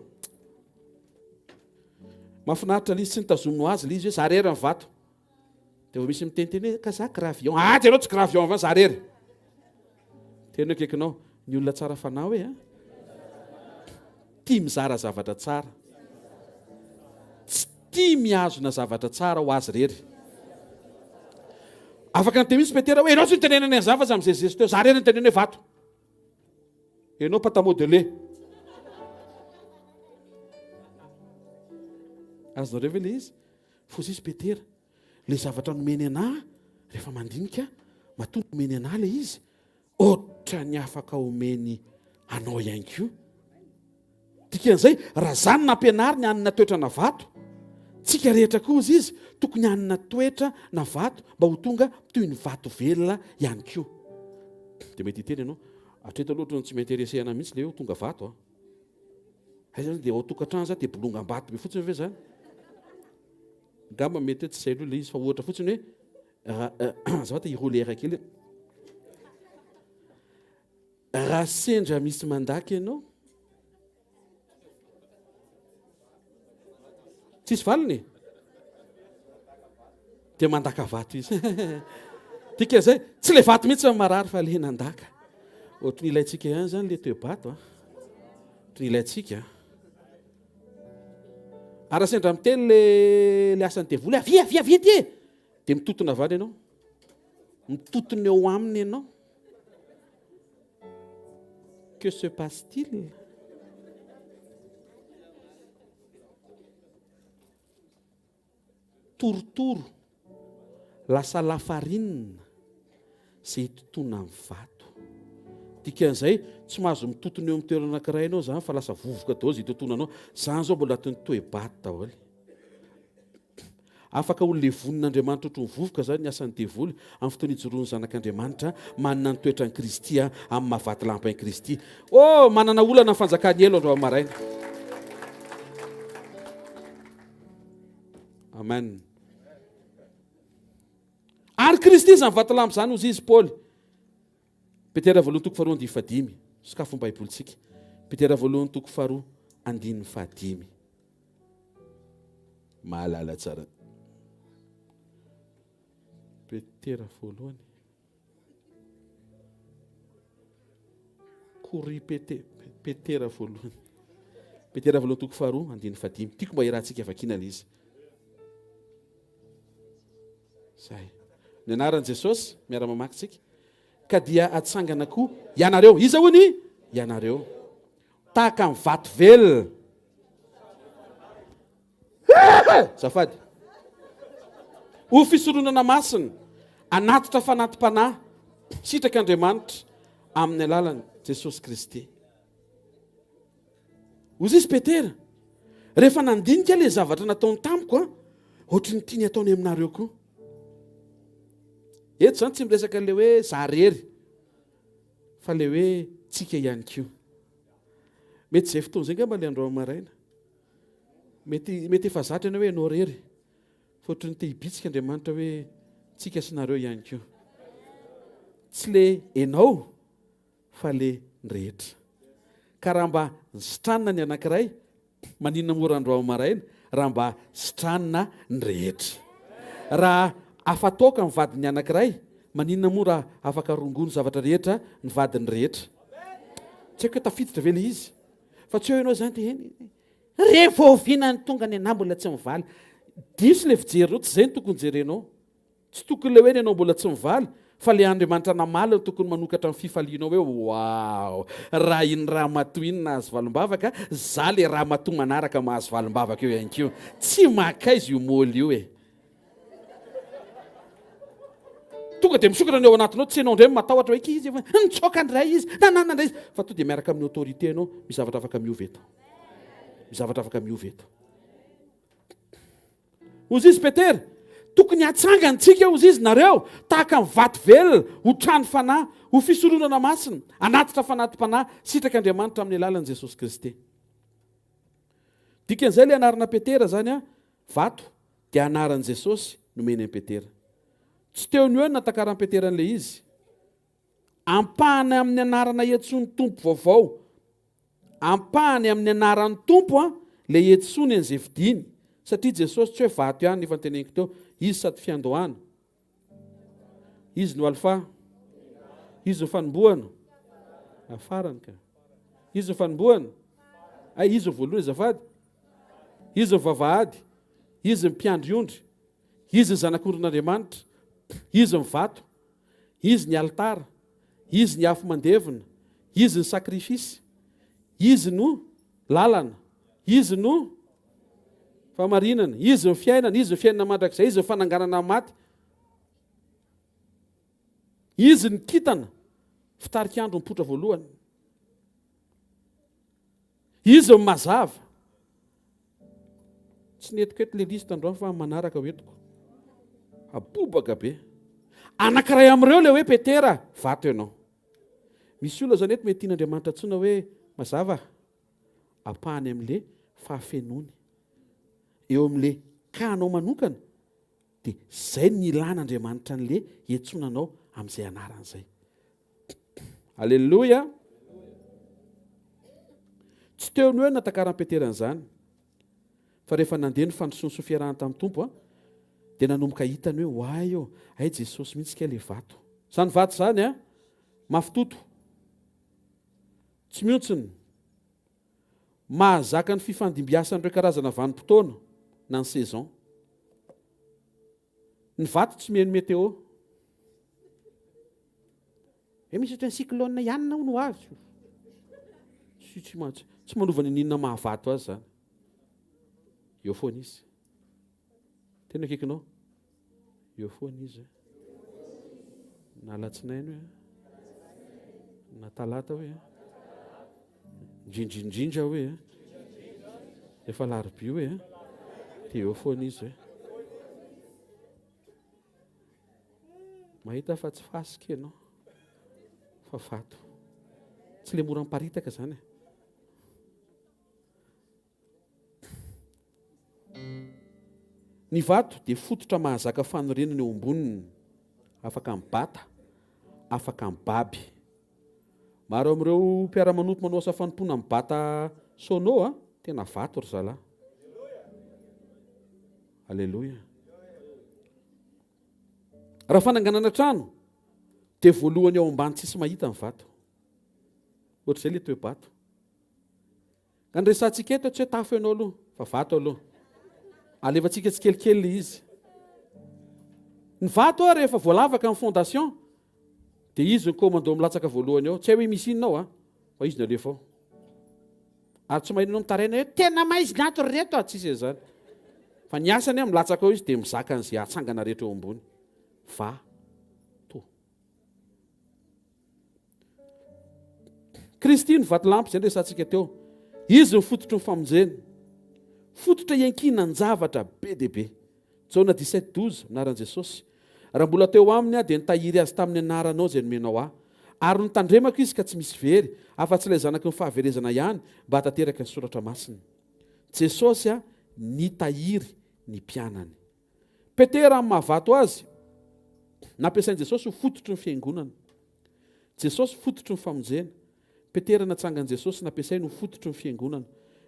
Mahafinaritra ilay izy, tsy nitazominy ho azy ilay izy hoe za rery ny vato. Dia vao misy miteniteny hoe ka za gravillon. Ah, jereo tsy gravillon avy za rery. Tena akaikinao, ny olona tsara fanahy hoe a. Tia mizara zavatra tsara. Tsy tia mihazona zavatra tsara ho azy rery. Afaka niteny mihitsy Petera hoe ianao tsy nitenenana an'izany fa za mizezizezy teo. Za rery nitenena hoe vato. Ianao pâte à modeler. Azonareo ve ilay izy? Fosisy Petera, ilay zavatra nomeny anah rehefa mandinika, matoa nomeny anah ilay izy, ohatran'ny afaka omeny anao ihany koa. Dikan'izay, raha za no nampianariny hanana toetra na vato, tsika rehetra koa hozy izy, tokony hanana toetra na vato mba ho tonga toy ny vato velona ihany koa. Dia mety hiteny ianao, hatreto aloha ohatran'ny tsy mi-intéresser anah mihitsy ilay hoe ho tonga vato an. Aiza zany dia ao tokantrano zany dia bolongam-bato be fotsiny ve zany? Angamba mety hoe tsy izay aloha ilay izy fa ohatra fotsiny hoe raha azafady hi-rouler kely. Raha sendra misy mandaka ianao, tsisy valiny e? Dia mandaka vato izy. Dikan'izay, tsy ilay vato mihitsy no marary fa ilay nandaka. Ohatry ny ilaintsika ihany izany ilay toe-bato a. Ohatry ny ilaintsika. Ary raha sendra miteny le le asan'ny devoly, avia, avia, avia aty e! Dia mitotona avy any ianao. Mitotona eo aminy ianao. Que se passe-t-il? Torotoro, lasa lafarinina izay itotoana ny vato. Dikan'izay, tsy mahazo mitotona eo amin'ny toerana anankiray ianao izany fa lasa vovoka daholo izay itotonanao. Izany izao mbola anatin'ny toe-bato daholo. Afaka ho levonin'Andriamanitra ohatry ny vovoka izany ny asan'ny devoly amin'ny fotoana ijoroan'ny zanak'Andriamanitra manana ny toetran'i Kristy amin'ny maha vatolampy an'i Kristy. Oh, manana olana ny fanjakan'ny helo androany maraina. Amen. Ary Kristy izany vatolampy izany, hozy izy Paoly. Petera voalohany toko faharoa andininy fahadimy. Sokafo ny Baibolintsika. Petera voalohany toko faharoa andininy fahadimy. Mahalala tsara. Petera voalohany. Kory Pete, Petera voalohany. Petera voalohany toko faharoa andininy fahadimy. Tiako mba hiarahantsika vakiana ilay izy. Zay. Ny anaran'i Jesosy, miara-mamaky tsika. Ka dia atsangana koa ianareo. Iza hono? Ianareo. Tahaka ny vato velona. Zafady. Ho fisoronana masina, anatitra fanati-panahy, sitrak'Andriamanitra amin'ny alalan'i Jesosy Kristy. Hoy izy Petera, rehefa nandinika ilay zavatra nataony tamiko an, ohatry ny tiany ataony aminareo koa. Eto izany tsy miresaka ilay hoe za rery, fa ilay hoe tsika ihany koa. Mety izay fotoana izay angamba ilay androany maraina. Mety, mety efa zatra ianao hoe ianao rery, fa ohatry ny te hibitsika Andriamanitra hoe tsika sy nareo ihany koa. Tsy le enao fa le ny rehetra. Ka raha mba sitranina ny anankiray, maninona mora androany maraina raha mba sitranina ny rehetra. Raha afa-toaka ny vadin'ny anankiray, maninona moa raha afaka rongony zavatra rehetra ny vadin'ny rehetra. Tsy haiko hoe tafiditra ve le izy. Fa tsy eo ianao izany dia eny rehefa oviana ny tonga ny anah mbola tsy mivaly. Diso le fijerinao, tsy izay no tokony jerenao. Tsy tokony ilay hoe ny anao mbola tsy mivaly fa ilay Andriamanitra namaly no tokony manokatra ny fifalianao hoe waouh! Raha iny ramatoa iny nahazo valim-bavaka, za le ramatoa manaraka mahazo valim-bavaka eo ihany koa. Tsy makaiza io môly io e! Tonga dia misokatra ny ao anatinao, tsy ianao indray no matahotra hoe izy efa nitsoaka indray izy, nanana indray izy, fa to dia miaraka amin'ny autorité anao, misy zavatra afaka miova eto. Misy zavatra afaka miova eto. Hozy izy Petera, tokony hatsangana tsika hozy izy nareo, tahaka ny vato velona, ho trano fanahy, ho fisoronana masina, anatitra fanati-panahy, sitrak'Andriamanitra amin'ny alalan'i Jesosy Kristy. Dikan'izay ilay anarana Petera zany a, vato, dia anaran'i Jesosy nomeny an'i Petera. Tsy teo no eo no natakaran'i Petera an'ilay izy. Ampahany amin'ny anarana iantsoan'ny Tompo vaovao. Ampahany amin'ny anaran'ny Tompo an, ilay iantsoany an'izay fidiny. Satria Jesosy tsy hoe vato ihany, efa noteneniko teo. Izy sady fiandohana. Izy no Alfa. Izy no fanombohana. Farany ka. Izy no fanombohana. Ay, izy no voalohany azafady. Izy no vavahady. Izy ny mpiandry ondry. Izy ny zanak'ondrin'Andriamanitra. Izy ny vato. Izy ny alitara, Izy ny afo mandevona, Izy ny sacrifice, Izy no lalana, Izy no fahamarinana, Izy ny fiainana, Izy ny fiainana mandrakizay, Izy ny fananganana ny maty, Izy ny kintana, fitarik'andro mipoitra voalohany. Izy no mazava. Tsy nentiko eto le liste androany fa manaraka ho entiko. Abobaka be. Anankiray amin'ireo le hoe Petera, vato ianao. Misy olona zany eto mety tian'Andriamanitra antsoina hoe mazava ampahany amin'le fahafenoany. Eo amin'le cas-nao manokana dia zay no ilan'Andriamanitra an'le iantsoana anao amin'izay anarana izay. Aleloia! Tsy teo no eo natakaran'i Petera an'izany, fa rehefa nandeha ny fandrosoany sy ny fiarahany tamin'ny Tompo, dia nanomboka hitany hoe, Oay ô, hay Jesosy mihitsy kay ilay vato. Izany vato izany, mafy toto, tsy mihontsina, mahazaka ny fifandimbiasan'ireo karazana vanim-potoana na ny saison. Ny vato tsy mihaino météo. Hoe misy ohatran'ny cyclone ihany na hono ho avy. Tsy, tsy, tsy, tsy manova n'inon'inona mahavato azy izany. Eo foana izy. Tena akaikinao. Eo foana izy. Na alatsinainy hoe, na talata hoe, indrindrindrindra hoe, efa alarobia hoe, dia eo foana izy hoe. Mahita fa tsy fasika ianao fa vato. Tsy le mora miparitaka zany e. Ny vato dia fototra mahazaka fanorenana eo amboniny, afaka mibata, afaka mibaby. Maro amin'ireo mpiara-manompo manao asa fanompoana mibata sono a, tena vato ry zalahy. Aleloia. Raha fananganana trano dia voalohany ao ambany tsisy mahita ny vato. Ohatr'izay le toe-bato. Ka ny resahantsika eto tsy hoe tafo ianao aloha fa vato aloha. Alefantsika tsikelikely le izy. Ny vato a rehefa voalavaka ny fondation dia izy ny commando milatsaka voalohany ao. Tsy hay hoe misy inona ao a, fa izy no alefa ao. Ary tsy maheno anao mitaraina hoe tena maizina ato ry reto a, tsisy an'izany. Fa ny asany a milatsaka ao izy dia mizaka an'izay hatsangana rehetra eo ambony. Vato. Kristy no vatolampy, izay no resahantsika teo. Izy no fototry ny famonjena. Fototra iankinan-javatra be dia be. Jaona 17, 12, Anaran'i Jesosy. Raha mbola teo aminy aho, dia nitahiry azy tamin'ny anaranao izay nomenao ahy. Ary notandremako izy ka tsy misy very, afa-tsy ilay zanaky ny fahaverezana ihany, mba hahatanteraka ny soratra masina. Jesosy nitahiry ny mpianany. Petera amin'ny maha vato azy, nampiasain'i Jesosy ho fototry ny fiangonana. Jesosy fototry ny famonjena. Petera natsangan'i Jesosy nampiasainy ho fototry ny fiangonana.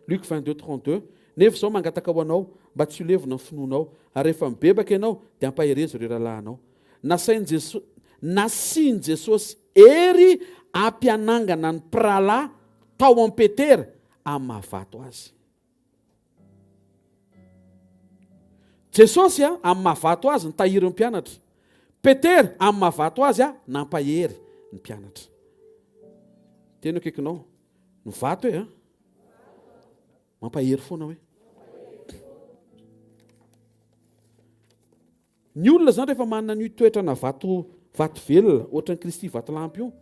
Luc 22, 32, Nefa izao mangataka ho anao, mba tsy ho levona ny finoanao, ary rehefa mibebaka ianao, dia ampaherezo ireo rahalahinao. Nasain'i Jeso, nasian'i Jesosy hery hampianangana ny mpirahalahy tao amin'i Petera amin'ny maha vato azy. Jesosy amin'ny maha vato azy nitahiry ny mpianatra. Petera amin'ny maha vato azy nampahery ny mpianatra. Teny akaikinao, ny vato e, mampahery foana hoe. Ny olona izany rehefa manana an'io toetrana vato vato velona ohatran'i Kristy vatolampy io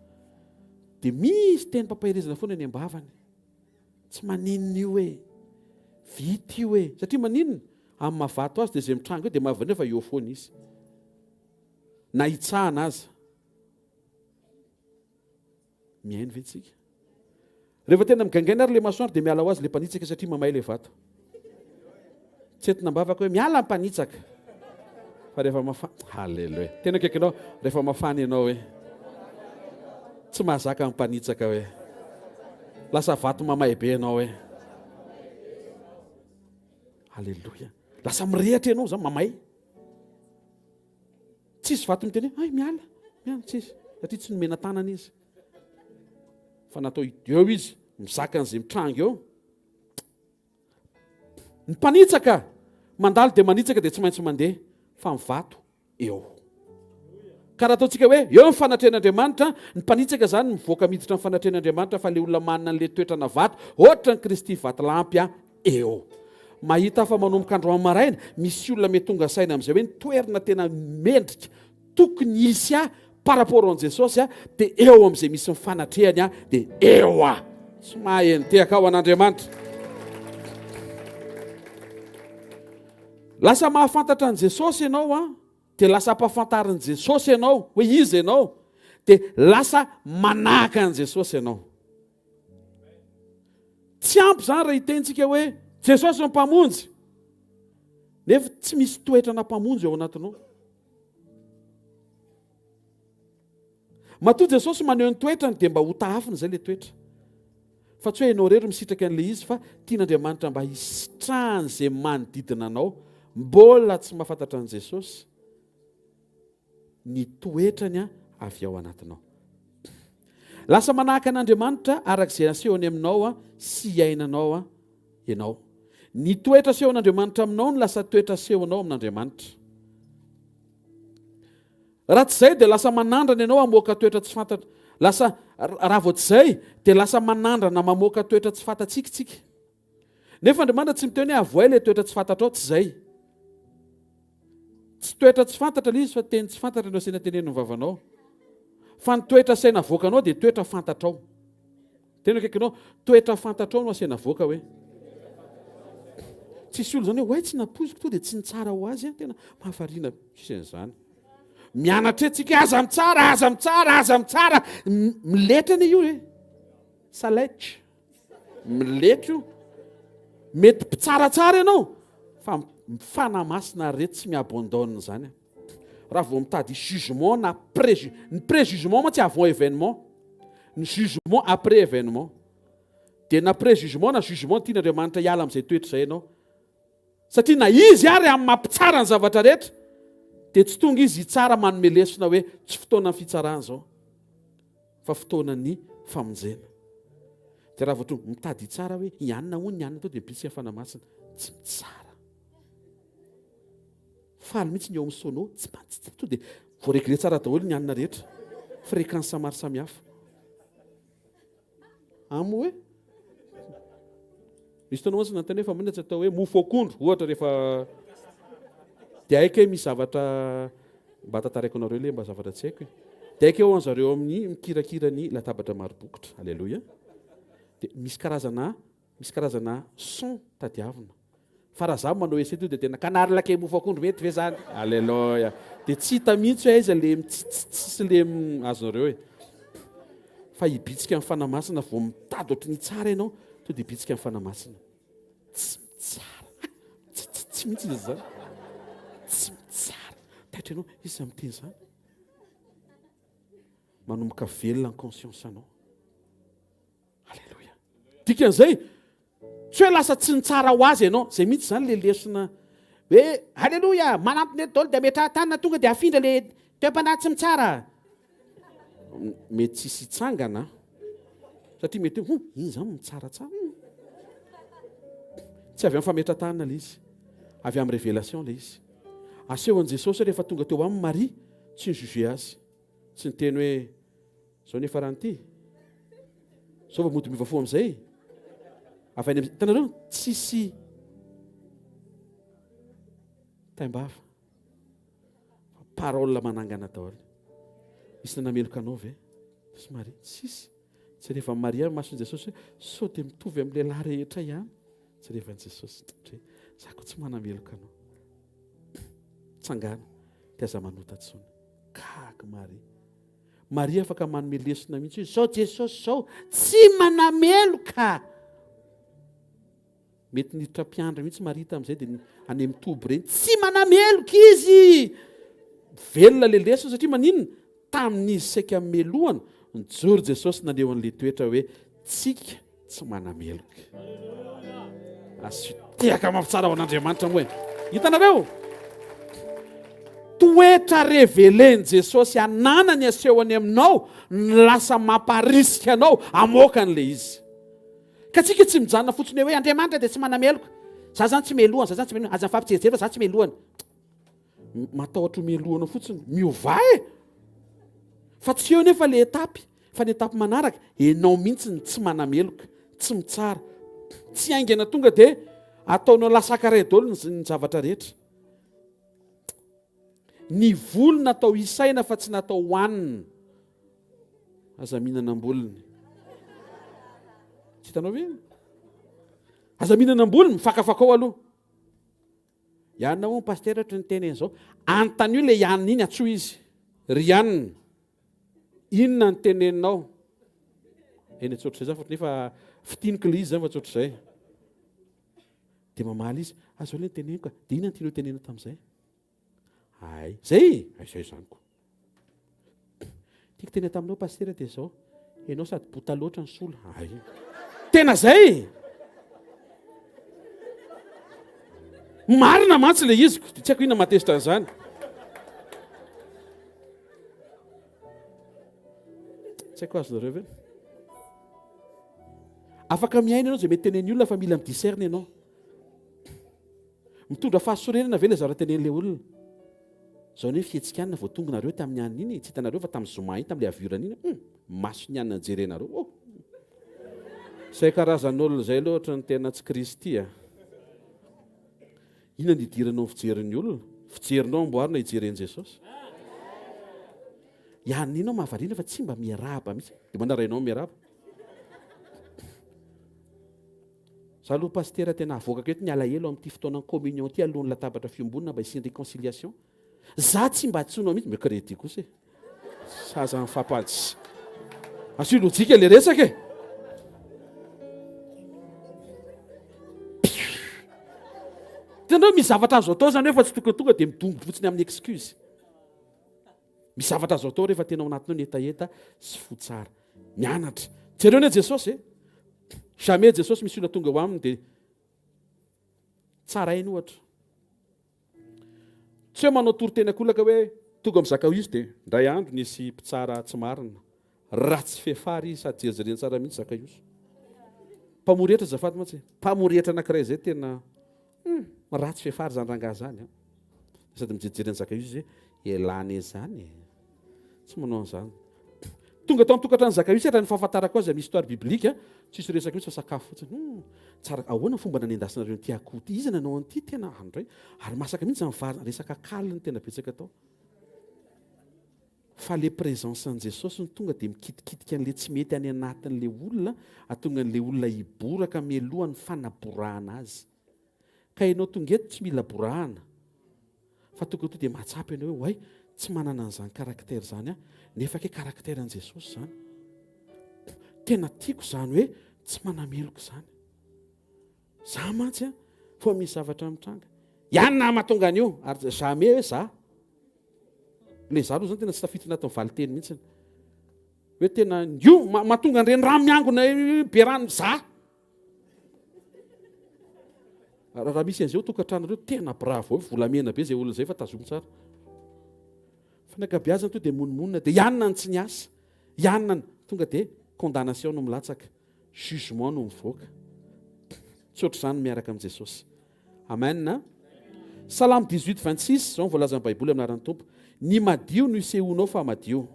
dia misy tenim-pampaherezana foana eny am-bavany. Tsy maninona io e! Vita io e! Satria maninona? Amin'ny maha vato azy dia izay mitranga eo dia mahavariana fa eo foana izy. Na hitsahana aza. Mihaino ve tsika? Rehefa tena migaingaina ary le masoandro dia miala ho azy le mpanitsaka satria mamay le vato. Tsy entina am-bavaka hoe miala ny mpanitsaka. Fa rehefa mafana, haleloia. Tena akaikinao, rehefa mafana ianao hoe tsy mahazaka ny mpanitsaka hoe lasa vato mamay be ianao hoe haleloia. Lasa mirehatra ianao zany mamay. Tsisy vato miteny hoe, ay miala, miala, tsisy. Satria tsy nomena tanana izy. Fa natao eo izy, mizaka an'izay mitranga eo. Ny mpanitsaka, mandalo dia manitsaka dia tsy maintsy mandeha, fa ny vato eo. Ka raha ataontsika hoe eo ny fanatrehan'Andriamanitra, ny mpanitsaka izany mivoaka miditra ny fanatrehan'Andriamanitra fa ilay olona manana an'ilay toetrana vato, ohatra ny Kristy vatolampy eo. Mahita fa manomboka androany maraina, misy olona mety tonga saina amin'izay hoe ny toerana tena mendrika tokony hisy ahy par rapport an'i Jesosy aho dia eo amin'izay misy ny fanatrehany aho dia eo aho. Tsy maheno tehaka aho an'Andriamanitra. Lasa mahafantatra an'i Jesosy ianao an, dia lasa ampahafantarin'i Jesosy ianao hoe iza ianao, dia lasa manahaka an'i Jesosy ianao. Tsy ampy izany raha hitentsika hoe Jesosy no Mpamonjy, nefa tsy misy toetrana Mpamonjy ao anatinao. Matoa Jesosy maneho ny toetrany dia mba ho tahafina izay ilay toetra. Fa tsy hoe ianao irery misitraka an'ilay izy fa tian'Andriamanitra mba hisitrahan'izay manodidina anao mbola tsy mahafantatra an'i Jesosy. ny toetrany avy ao anatinao. Lasa manahaka an'Andriamanitra araka izay asehony aminao sy iainanao ianao. Ny toetra asehon'Andriamanitra aminao no lasa toetra asehonao amin'Andriamanitra. Raha tsy izay dia lasa manandrana ianao hamoaka toetra tsy fantatra. Lasa raha vao tsy izay dia lasa manandrana mamoaka toetra tsy fantatsika isika. Nefa Andriamanitra tsy miteny hoe avoay ilay toetra tsy fantatrao, tsy izay. Tsy toetra tsy fantatra ilay izy fa teny tsy fantatra no asiana tenenin'ny vavanao. Fa ny toetra asaina avoakanao dia toetra fantatrao. Tena akaikinao, toetra fantatrao no asiana avoaka hoe. Tsisy olona izany hoe, oay tsy nampoiziko tonga dia tsy nitsara ho azy aho, tena mahavariana, tsisy an'izany. Mianatra eo tsika, aza mitsara, aza mitsara, aza mitsara. Miletra anie io e. Salech. Miletra io. Mety mpitsara tsara ianao, fa fanahy masina re tsy mi-abandonne izany. Raha vao mitady jugement na préju, ny préjugement mantsy avant événement, ny jugement après événement. Dia na préjugement na jugement tian'Andriamanitra hiala amin'izay toetra izay ianao. Satria na izy ary amin'ny maha mpitsara ny zavatra rehetra dia tsy tonga izy hitsara manome lesona hoe tsy fotoanan'ny fitsarana izao fa fotoanan'ny famonjena. Dia raha vao tonga mitady hitsara hoe i anona hono ny anona to dia mibitsika ny Fanahy Masina. Tsy mitsara. Faly mihitsy ny eo amin'ny sono, tsy mba to dia voaregle tsara daholo ny anona rehetra. Fréquence maro samihafa. Amo hoe? Misy fotoana mantsy nanontany hoe fa maninona tsy atao hoe mofo akondro ohatra rehefa dia haiko hoe misy zavatra mba tantaraiko anareo le mba zavatra tsy haiko e. Dia haiko eo an'zareo amin'ny mikirakira ny latabatra maro bokotra. Aleloia. Dia misy karazana Misy karazana son tadiavina. Fa raha za manao essai to dia tena canard lake mofo akondro mety ve zany? Aleloia. Dia tsy hita mihitsy hoe aiza le mitsitsitsy sy le azonareo e. Fa hibitsika ny Fanahy Masina vao mitady ohatry ny hitsara ianao, to dia hibitsika ny Fanahy Masina. Tsy mitsara. Mitsitsitsy mihitsy izy zany. Tsy mitsara. Taitra ianao, iza miteny zany? Manomboka velona ny conscience anao. Aleloia. Dikan'izay, tsy hoe lasa tsy nitsara ho azy ianao. Izay mihitsy izany ilay lesona hoe aleloia, manantona eto daholo dia ametraha tanana tonga dia afindra ilay toe-panahy tsy mitsara. Mety tsisy hitsangana satria mety hoe hum, iny izany mitsara tsara. Hum. Tsy avy amin'ny fametra-tanana ilay izy, avy amin'ny révélation ilay izy. Asehon'i Jesosy rehefa tonga teo aminy Maria, tsy ni-juger azy. Tsy niteny hoe Zao ny hiafaran'ity. Zao vao mody miova fo amin'izay. Avy any amin'ny hitanareo tsisy taimbava. Parole manangana daholo. Misy nanameloka anao ve? Sy Maria? Tsisy. Tsy rehefa Maria mason'i Jesosy hoe sao dia mitovy amin'ny lehilahy rehetra ihany. Tsy rehefa Jesosy. Za koa tsy manameloka anao. Tsangana dia aza manota intsony. Gaga Maria. Maria afaka manome lesona mihitsy hoe zao Jesosy zao tsy manameloka. Mety niditra mpiandry mihitsy Maria tamin'izay dia any amin'ny toby ireny tsy manameloka izy. Velona le lesona satria maninona? Tamin'izy saika melohana nijoro Jesosy naneho an'ilay toetra hoe tsika Tsy manameloka. Asio tehaka mafy tsara ho an'Andriamanitra moa e. Hitanareo? Toetra revelen'i Jesosy ananany asehony aminao ny lasa mamparisika anao amoaka an'ilay izy. Ka tsika tsy mijanona fotsiny hoe Andriamanitra dia tsy manameloka. Za zany tsy melohany, za zany tsy melohany. Aza mifampijerijery fa za tsy melohany. Matahotra ho melohana fotsiny. Miovà e! Fa tsy eo nefa le étape. Fa ny étape manaraka, enao mihitsy no tsy manameloka, tsy mitsara. Tsy haingana tonga dia ataonao lasaka ray daholo ny zavatra rehetra. Ny voly natao hisaina fa tsy natao hohanina. Aza mihinana ambolony. Tsy hitanao ve? Aza mihinana ambolony, mifakafakao aloha. Ianona hono pasitera ohatry ny niteny an'izao. Anontanio ilay Ianona iny, antsoy izy. Ry Ianona, inona no teneninao? Eny tsy ohatr'izay zany fa nefa fitiniko ilay izy zany fa tsy ohatr'izay. Dia mamaly izy, ah zao ilay niteneniko ka, dia inona no tianao tenenina tamin'izay? Hay, zay? Hay zay zany ko. Tiako tena taminao pasitera dia zao, ianao sady bota loatra ny sola. Hay. Tena zay! Marina mantsy ilay izy, dia tsy haiko inona mahatezitra an'izany. Tsy haiko azonareo ve? Afaka mihaino ianao izay mety tenen'ny olona fa mila mi-discerne ianao. Mitondra fahasorenana ve ilay zavatra tenenin'ilay olona? Zao anie fihetsika anona vao tonga nareo tamin'ny anona iny e, tsy hitanareo fa tamin'ny zoma iny tamin'ilay aviorana iny hum, mason'ny anona nijerenareo oh. Zay karazan'olona zay aloha ohatran'ny tena tsy Kristy a. Inona ny idiranao ny fijerin'ny olona? Fijerinao amboarina hijeren'i Jesosy. Ianona iny aho mahavariana fa tsy mba miarahaba mihitsy. Dia mba narahinao miarahaba. Za aloha Pasitera tena avoakako eto ny alahelo amin'ity fotoanan'ny communion ity alohan'ny latabatra fiombonana mba hisian'ny réconciliation. Za tsy mba antsoinao mihitsy, omeo crédit kosa e. Saza mifampajy. Asio lojika le resaka e. Hitanareo misy zavatra azo atao zany hoe fa tsy tokony tonga dia midongy fotsiny amin'ny excuse. Misy zavatra azo atao rehefa tena ao anatinao ny hetaheta sy fo tsara. Mianatra. Jereo anie Jesosy e. Jamais Jesosy misy olona tonga eo aminy dia tsarainy ohatra. Tsy hoe manao toriteny ankolaka hoe tonga amin'ny Zakaoisy dia indray andro nisy mpitsara tsy marina. Ratsy fefara izy sady jerijeriany tsara mihitsy Zakaiosy. Mpamory hetra azafady mantsy e. Mpamory hetra anankiray izay tena hum, ratsy fefara izany rangahy izany an. Sady mijerijery an'i Zakaiosy izy hoe elah anie izany e. Tsy manao an'izany. Tonga tao an-tokantran'i Zakaiosy raha ny fahafantarako azy amin'ny histoire biblique, tsisy resaka mihitsy fa sakafo fotsiny. Hum, tsara, ahoana ny fomba nanendasinareo an'ity akoho ity? Iza nanao an'ity? Tena andro e. Ary masaka mihitsy izany vary, resaka kaly no tena betsaka tao. Fa le présence an'i Jesosy no tonga dia mikitikitika an'le tsy mety any anatin'le olona, ahatonga an'le olona hiboraka mialoha ny fanaborahana azy. Ka ianao tonga eto tsy mila borahana fa tonga eto dia mahatsapa ianao hoe oay tsy manana an'izany caractère izany aho nefa kay caractère an'i Jesosy izany. Tena tiako izany hoe tsy manameloka izany. Za mantsy a, fa misy zavatra mitranga. Ihany na mahatonga an'io ary jamais hoe za. Le za aloha zany tena tsy tafiditra anatin'ny valinteny mihitsy. Hoe tena io mahatonga an'ireny rano miangona be rano za. Raha misy an'izay ao tokantranonareo, tena bravo, volamena be izay olona izay fa tazomy tsara. Fa ny ankabeazany to dia monimonina, dia ianona ny tsy niasa, ianona ny, tonga dia condamnation no milatsaka, jugement no mivoaka. Tsy ohatr'izany miaraka amin'i Jesosy. Amen. Salamo 18 26, izao no voalazan'ny Baiboly amin'ny anaran'ny Tompo, ny madio no isehoanao fa madio.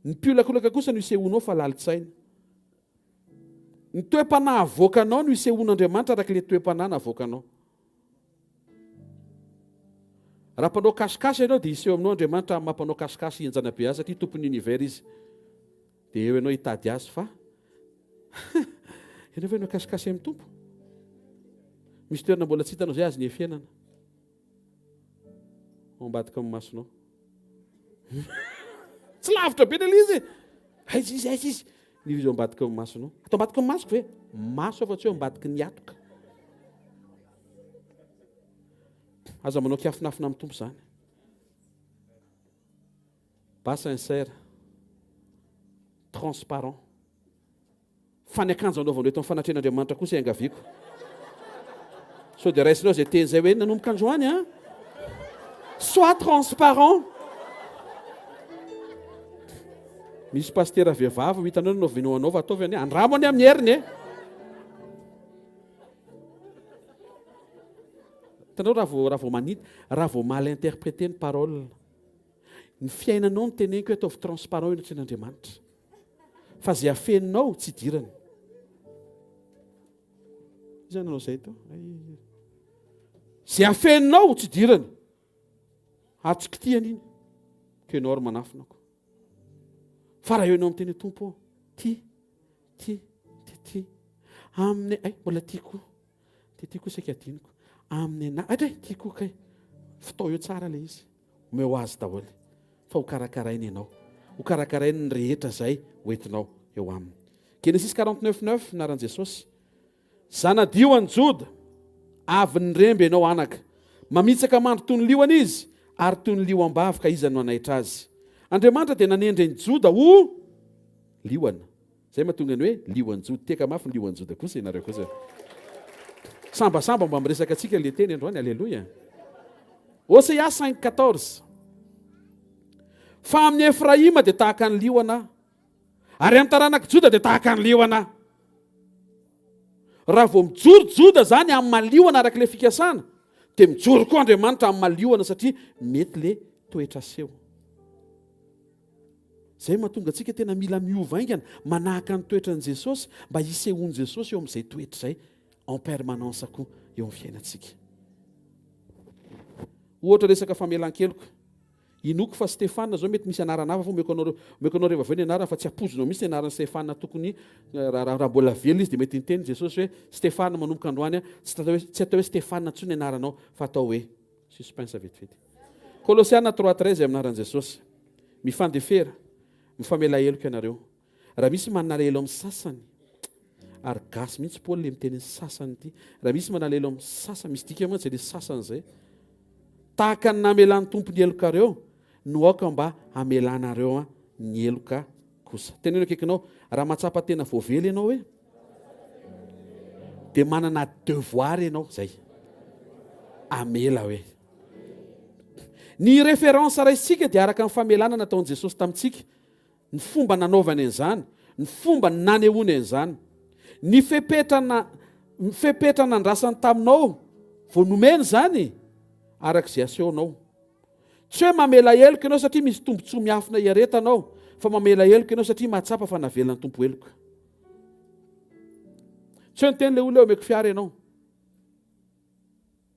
Ny mpiolakolaka kosa no isehoanao fa lalin-tsaina. Ny toe-panahy avoakanao no isehoan'Andriamanitra araka ilay toe-panahy navoakanao. Raha mpanao cache-cache ianao dia hiseho aminao Andriamanitra amin'ny maha mpanao cache-cache henjana be azy satria tompon'ny univers izy. Dia eo ianao hitady azy fa ianao ve hanao cache-cache amin'ny Tompo? Misy toerana mbola tsy hitanao izay azy ny fiainana. Ao ambadika amin'ny masonao. Tsy lavitra be ilay izy e. Aiza izy, aiza izy. Ny izy ao ambadika amin'ny masonao. Atao ambadika amin'ny masoko ve? Maso fa tsy eo ambadiky ny hatoka. Aza manao kiafinafina amin'ny Tompo izany. Ba sincère. Transparent. Fa ny akanjo anaovanao eto amin'ny fanatrehan'Andriamanitra kosa iangaviako. Sao dia raisinao izay teny izay hoe nanomboka androany an? Sois transparent. Misy pasitera vehivavy ho hitanao nanaovinao anao fa ataovy anie, andramo anie amin'ny heriny e. Hitanao raha vao raha vao manity, raha vao mal interpréter ny parole. Ny fiainanao no teneniko hoe ataovy transparent eo anatrehan'Andriamanitra. Fa zay afeninao tsy idirany. Iza nanao zay teo? Zay afeninao tsy idirany. Ary tsy kitihany iny. Ka ianao ary manafina ko. Fa raha eo ianao miteny hoe Tompo ô, ty, ty, ty, ty. Amin'ny, ay, mbola ty koa. Ty, ty koa saika adinoko. Amin'ny ana, ay, ty koa kay. Fitao eo tsara ilay izy. Omeo azy daholo fa ho karakarainy ianao. Ho karakarainy ny rehetra izay ho entinao eo aminy. Genesis 49 9, anaran'i Jesosy. Zanadio an'i Joda, avy niremby ianao anaka. Mamitsaka mandry toy ny liona izy, ary toy ny liom-bavy ka iza no hanaitra azy? Andriamanitra dia nanendry an'i Joda ho liona. Zay mahatonga ny hoe lioan'i Joda. Teka mafy ny lioan'i Joda kosa ianareo kosa. Sambasamba mba miresaka antsika le teny androany. Aleloia. Hosea 5 14. Fa amin'i Efraima dia tahaka ny liona aho, ary amin'ny taranak'i Joda dia tahaka ny liona aho. Raha vao mijoro Joda zany amin'ny maha liona araka ilay fikasana, dia mijoro koa Andriamanitra amin'ny maha liona satria mety le toetra aseho. Izay mahatonga antsika tena mila miova haingana, manahaka ny toetran'i Jesosy, mba hisehoan'i Jesosy eo amin'izay toetra izay en permanence koa eo amin'ny fiainantsika. Ohatra resaka famelan-keloka. Inoako fa Stefana izao mety misy anarana hafa fa omeko anareo omeko anao rehefa avy eo ny anarany fa tsy ampoizinao mihitsy ny anaran'i Stefana tokony raha raha mbola velona izy dia mety niteny Jesosy hoe Stefana manomboka androany tsy atao hoe tsy atao hoe Stefana intsony ny anaranao fa atao hoe. Suspense vetivety. Kolosiana 3:13 amin'ny anaran'i Jesosy. Mifandefera, mifamela heloka ianareo. Raha misy manalahelo amin'ny sasany, ary gasy mihitsy Paoly le miteny ny sasany ity. Raha misy manalahelo amin'ny sasany, misy dika mantsy le sasany zay. Tahaka ny namelan'ny Tompo ny helokareo, no aoka mba hamelanareo ny heloka kosa. Teneno akaikinao, raha mahatsapa tena voavela ianao hoe, dia manana devoir ianao zay. Amela hoe. Ny référence raisintsika dia araka ny famelana nataon'i Jesosy tamintsika, ny fomba nanaovany an'izany, ny fomba nanehoany an'izany. Ny fepetra na ny fepetra nandrasany taminao vao nomeny izany, araka izay asehonao. Tsy hoe mamela heloka ianao satria misy tombontsoa miafina hiaretanao, fa mamela heloka ianao satria mahatsapa fa navelan'ny Tompo heloka. Tsy hoe niteny ilay olona hoe omeko fiara ianao.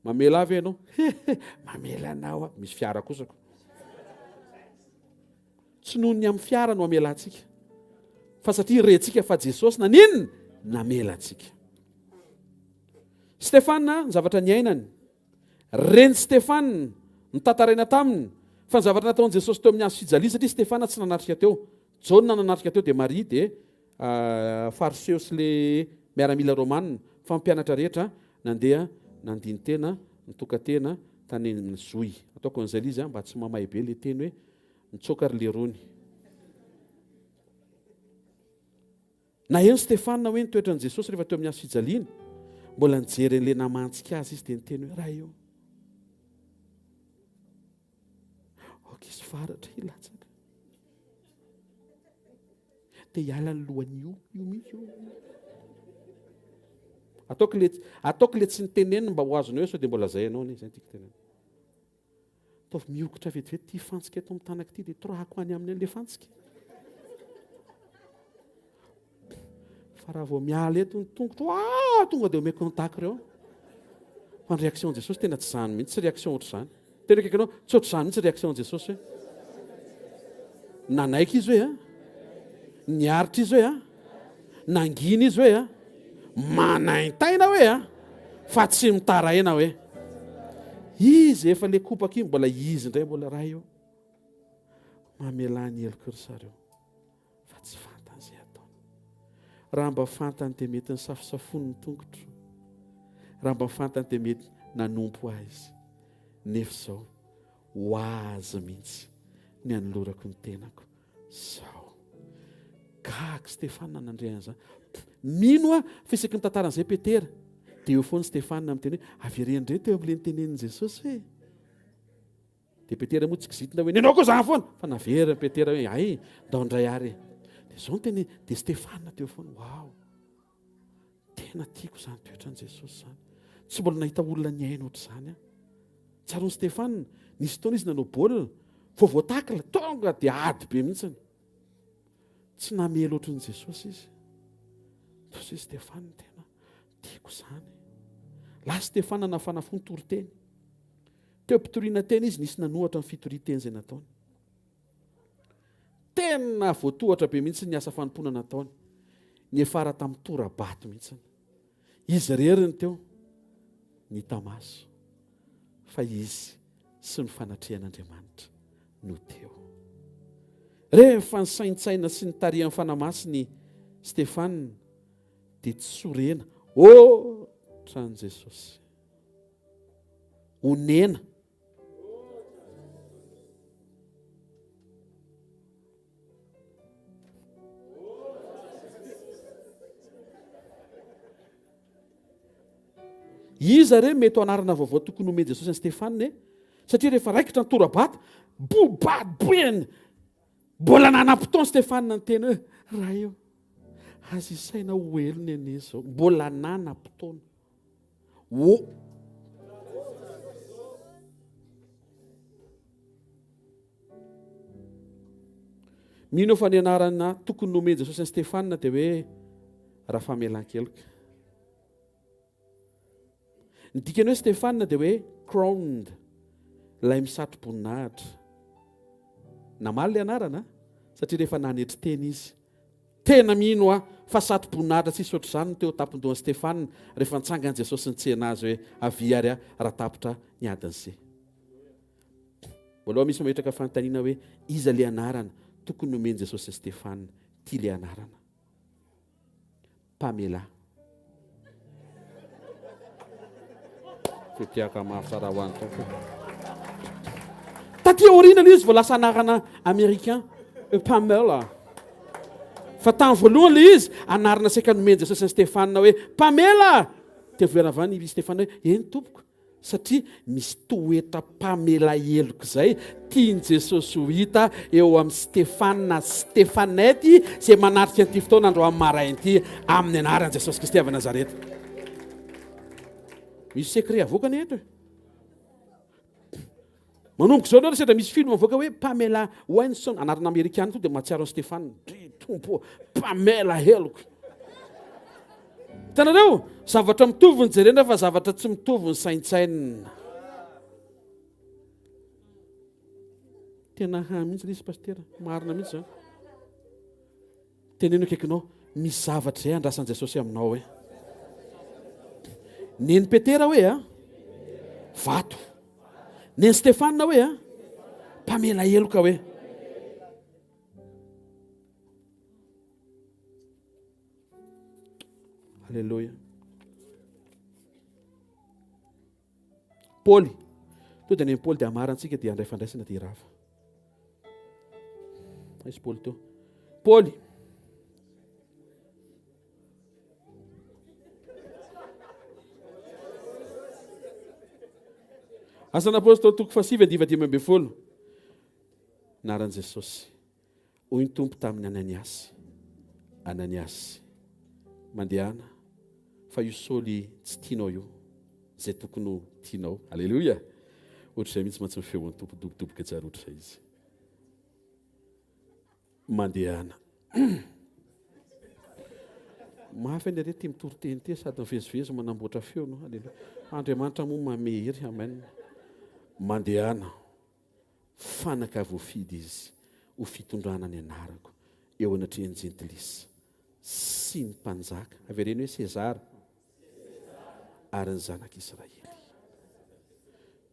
Mamela ahy ve ianao? Hehe, mamela anao aho. Misy fiara kosa ko. Tsy noho ny amin'ny fiara no amelantsika. Fa satria rentsika fa Jesosy naninona? Namela antsika. Stefana, ny zavatra niainany. Ren'i Stefana, notantaraina taminy, fa ny zavatra nataon'i Jesosy teo amin'ny hazo fijaliana, satria Stefana tsy nanatrika teo. Jaona nanatrika teo, dia Maria dia Fariseo sy le miaramila romana, fa ny mpianatra rehetra nandeha nandini-tena, nitoka-tena tany amin'ny zohy. Ataoko an'izay le izy mba tsy mamay be le teny hoe nitsoaka ry lerony. Naheno Stefana hoe ny toetran'i Jesosy rehefa teo amin'ny hazo fijaliana, mbola nijery an'ilay namantsika azy izy dia niteny hoe Ray ô, aoka hisy varatra hilatsaka. Te hiala ny lohan'io, io mihitsy io. Ataoko le ataoko le tsy niteneniny mba ho azonao eo sao dia mbola zay ianao anie, zay no tiako tenenina. Ataovy miokotra vetivety ity fantsika eto amin'ny tanako ity dia torahako any aminy any le fantsika. Fa raha vao miala eto ny tongotro, ah, tonga dia omeko contact ireo. Fa ny réaction Jesosy tena tsy izany mihitsy, tsy réaction ohatr'izany. Tena akaiky anao, tsy ohatr'izany mihitsy réaction Jesosy hoe. Nanaiky izy hoe a, niaritra izy hoe a, nangina izy hoe a, manaintaina hoe a, fa tsy mitaraina hoe. Izy efa le kopaka iny, mbola izy indray mbola ray io. Mamelà ny heloky ry zareo. Fa tsy fantany izay ataony. Raha mba fantany dia mety nisafosafoany ny tongotro. Raha mba fantany dia mety nanompo ahy izy. Nefa izao, ho azy mihitsy ny anolorako ny tenako. Izao. Gaga Stefana nandre an'izany. Mino aho fa isaky ny tantaran'izay Petera, dia eo foana Stefana miteny hoe, avereno indray teo amin'ilay nitenenin'i Jesosy hoe. Dia Petera moa tsy kizitina hoe nenao koa zany foana fa naverin'i Petera hoe ay ndao indray ary e. Dia zao no teny dia Stefana teo foana wow. Tena tiako izany toetran'i Jesosy izany. Tsy mbola nahita olona niaina ohatr'izany aho. Tsaroan'i Stefana, nisy fotoana izy nanao baolina, vao voatakla, tonga dia ady be mihitsy. Tsy namely ohatran'i Jesosy izy. Toa izay Stefana tena tiako izany. Lasa Stefana nafana fo nitory teny. Teo am-pitoriana teny izy nisy nanohatra ny fitorian-teny izay nataony. Tena voatohatra be mihitsy ny asa fanompoana nataony. Niafara tamin'ny tora-bato mihitsy. Izy irery ny teo, ny hita maso, fa izy sy ny fanatrehan'Andriamanitra no teo. Rehefa nisaintsaina sy nitarihan'ny Fanahy Masina i Stefana dia tsy sorena ohatran'i Jesosy. Onena. Iza re mety ho anarana vaovao tokony homen'i Jesosy an'i Stefana e? Satria rehefa raikitra ny tora-bato, bobaboeny, mbola nanam-potoana Stefana niteny hoe, Ray ô, aza isaina ho helony anie izao. Mbola nanam-potoana. O. Mino aho fa ny anarana tokony nomen'i Jesosy an'i Stefana dia hoe Rafamelan-keloka. Ny dikany hoe Stefana dia hoe crowned, ilay misatro-boninahitra. Namaly ilay anarana satria rehefa nanetry tena izy. Tena mino aho fa satro-boninahitra tsisy ohatr'izany no teo an-tampon-dohan'i Stefana rehefa nitsangan'i Jesosy nitsena azy hoe avia ary aho raha tapitra ny adiny sy. Voalohany misy mametraka fanontaniana hoe iza le anarana tokony nomen'i Jesosy an'i Stefana? Ty le anarana. Pamela. Fitiaka mafy tsara ho an'ny Tompo. Taty aoriana ilay izy vao lasa anarana américain, Pamela. Fa tamin'ny voalohany ilay izy, anarana saika nomen'i Jesosy an'i Stefana hoe Pamela. Dia voerana avy any i Stefana hoe eny tompoko. Satria misy toetra mpamela heloka izay tian'i Jesosy ho hita eo amin'i Stefana sy Stefanety izay manatrika an'ity fotoana androany maraina ity amin'ny anaran'i Jesosy Kristy avy Nazareta. Misy secret avoaka anie eto e. Manomboka izao nareo sendra misy film mivoaka hoe Pamela Wenson, anarana amerikana tonga dia mahatsiaro an'i Stefana. Dry Tompo ô, Pamela heloka. Hitanareo? Zavatra mitovy ny jerena fa zavatra tsy mitovy ny saintsainina. Tena ha mihitsy ilay izy pasitera, marina mihitsy izany. Teneno akaikinao, misy zavatra izay andrasan'i Jesosy aminao hoe. Nen'i Petera hoe a, vato. Nen'i Stefana hoe a, mpamela heloka hoe. Alléluia. Paoly. Tonga dia any amin'i Paoly dia hamara antsika dia handray fandraisana dia hirava. Aiza Paoly teo? Paoly. Asan'ny Apôstôly toko fahasivy andiva 15. Anaran'i Jesosy. Hoy ny Tompo tamin'i Ananiasy, Ananiasy, mandehana, fa io Saoly tsy tianao io, izay tokony ho tianao. Aleloia! Ohatr'izay mihitsy mantsy ny feon'ny Tompo, dobodoboka tsara ohatr'izay izy. Mandehana. Mafy anie re ity mitory teny ity sady mivezivezy manamboatra feo no. Aleloia. Andriamanitra moa manome hery. Amen. Mandehana. Fanaka voafidy izy ho fitondrana ny anarako eo anatrehan'ny Jentilisa sy ny mpanjaka, avereno hoe Sezara, ary ny zanak'Israely.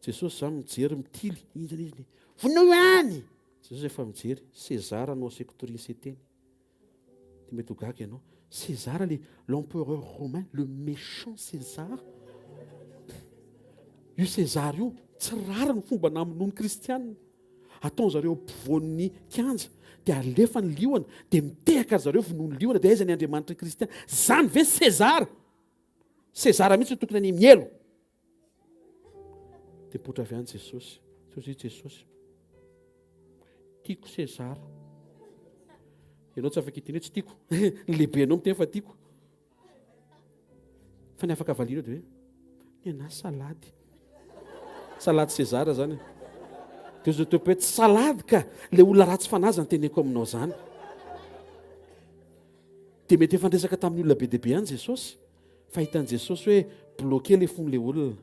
Jesosy izany mijery mitily, inona izy ny vonoy any! Jesosy efa mijery, Sezara no aseko toriana sy teny. Dia mety ho gaga ianao. César le l'empereur romain, le méchant César. Io César io, tsy rariny fomba namonoany kristianina. Ataon zareo ampovoan'ny kianja, dia alefa ny liona, dia mitehaka ry zareo vonoan'ny liona, dia aiza ny Andriamanitry ny kristiana? Zany ve César? César mihitsy no tokony any mielo. Dia mipoitra avy any Jesosy. Hoy Jesosy, tiako César. Ianao tsy afaka hiteny hoe tsy tiako. Ny lehibenao miteny fa tiako. Fa ny afaka valianao dia hoe, ny anahy salady. Salady César zany. Dia hoy Tompo hoe, tsy salady ka, ilay olona ratsy fanahy zany teneko aminao zany. Dia mety efa niresaka tamin'ny olona be dia be ihany Jesosy. Fa hitan'i Jesosy hoe bloqué le fon'le olona.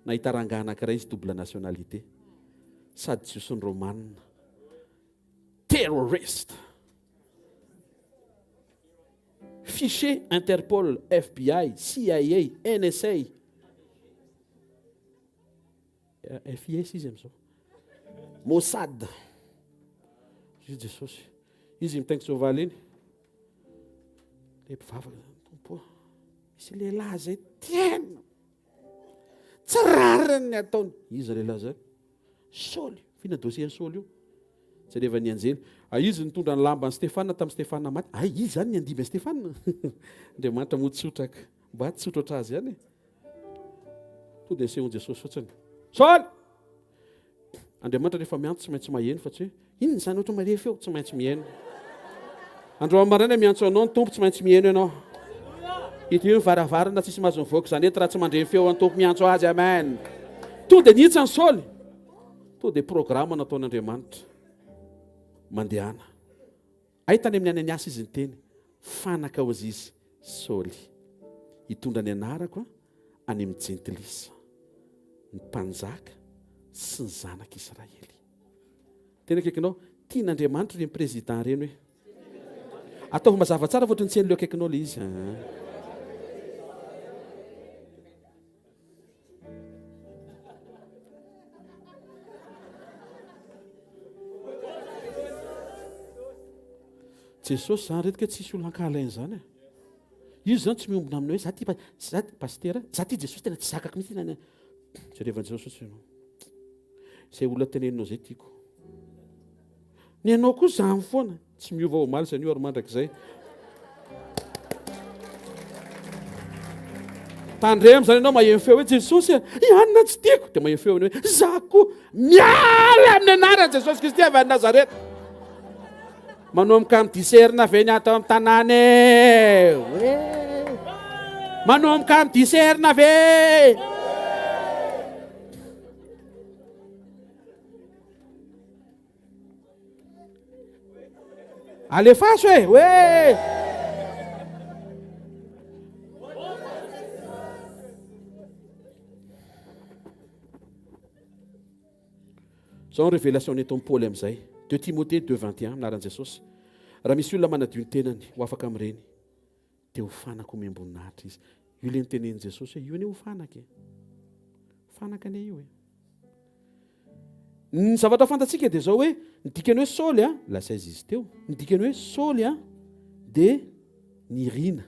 Nahita rangahy anankiray izy double nationalité. Sady jiosy no romanina. Terroriste. Fiché Interpol, FBI, CIA, NSA. FIS izy amin'izao. Mossad. Izy Jesosy. Izy mitaingin-tsoavaly iny. Ilay mpivavaka zany, Tompo ô, misy lehilahy izay tena tsy rariny ny ataony. Iza lehilahy izany? Saoly. F'inona dossier-n'i Saoly io? Jerevan'ny anjely. Ah, izy nitondra ny lamban'i Stefana tamin'i Stefana maty. Ay, izy izany ny handimby an'i Stefana. Andriamanitra moa tsotra ka. Mba tsotra ohatr'azy ihany e. Tonga dia asehon'i Jesosy fotsiny. Saoly! Andriamanitra rehefa miantso tsy maintsy maheno fa tsy hoe inona izany ohatra marefo eo, tsy maintsy mihaino. Androany maraina miantso anao ny Tompo, tsy maintsy mihaino ianao. Hidio ny varavarana, tsisy mahazo mivoaka izany eto raha tsy mandre ny feon'ny Tompo miantso azy. Amen. Tonga dia nihitsy an'i Saoly. Tonga dia programa nataon'Andriamanitra. Mandehana. Hay tany amin'ny Ananiasy izy niteny, fanaka hozy izy, Saoly, hitondra ny anarako any amin'ny Jentilisa, ny mpanjaka sy ny zanak'Israely. Tena akaikinao, tian'Andriamanitra ireny président ireny hoe. Ataovy mazava tsara fa ohatran'ny tsy hain'ileo akaikinao ilay izy. Jesosy zany reto ke tsisy olona ankahalaina zany e. Izy zany tsy miombona aminao hoe za ty za ty pasitera, za ty Jesosy tena tsy zakako mihitsy na jerevan'i Jesosy fotsiny ianao. Izay olona teneninao izay tiako. Ny anao koa zany foana. Tsy miova omaly sy anio ary mandrakizay. Tandremo zany ianao maheno feo hoe Jesosy a, i Anna tsy tiako. Dia maheno feo hoe za koa miala amin'ny anaran'i Jesosy Kristy avy any Nazareta. Manomboka mi-discerna ve ny ato amin'ny tanàna e? Hoe Manomboka mi-discerna ve? Alefaso e! Hoe! Zao ny révélation nentin'i Paoly amin'izay. 2 Timothée 2, 21, anaran'i Jesosy. Raha misy olona manadio ny tenany ho afaka amin'ireny, dia ho fanaka omem-boninahitra izy. Io ilay notenenin'i Jesosy hoe io anie ho fanaka e. Fanaka anie io e. Ny zavatra fantatsika dia izao hoe ny dikany hoe Saoly a, lasa aiza izy teo? Ny dikany hoe Saoly a dia nirina.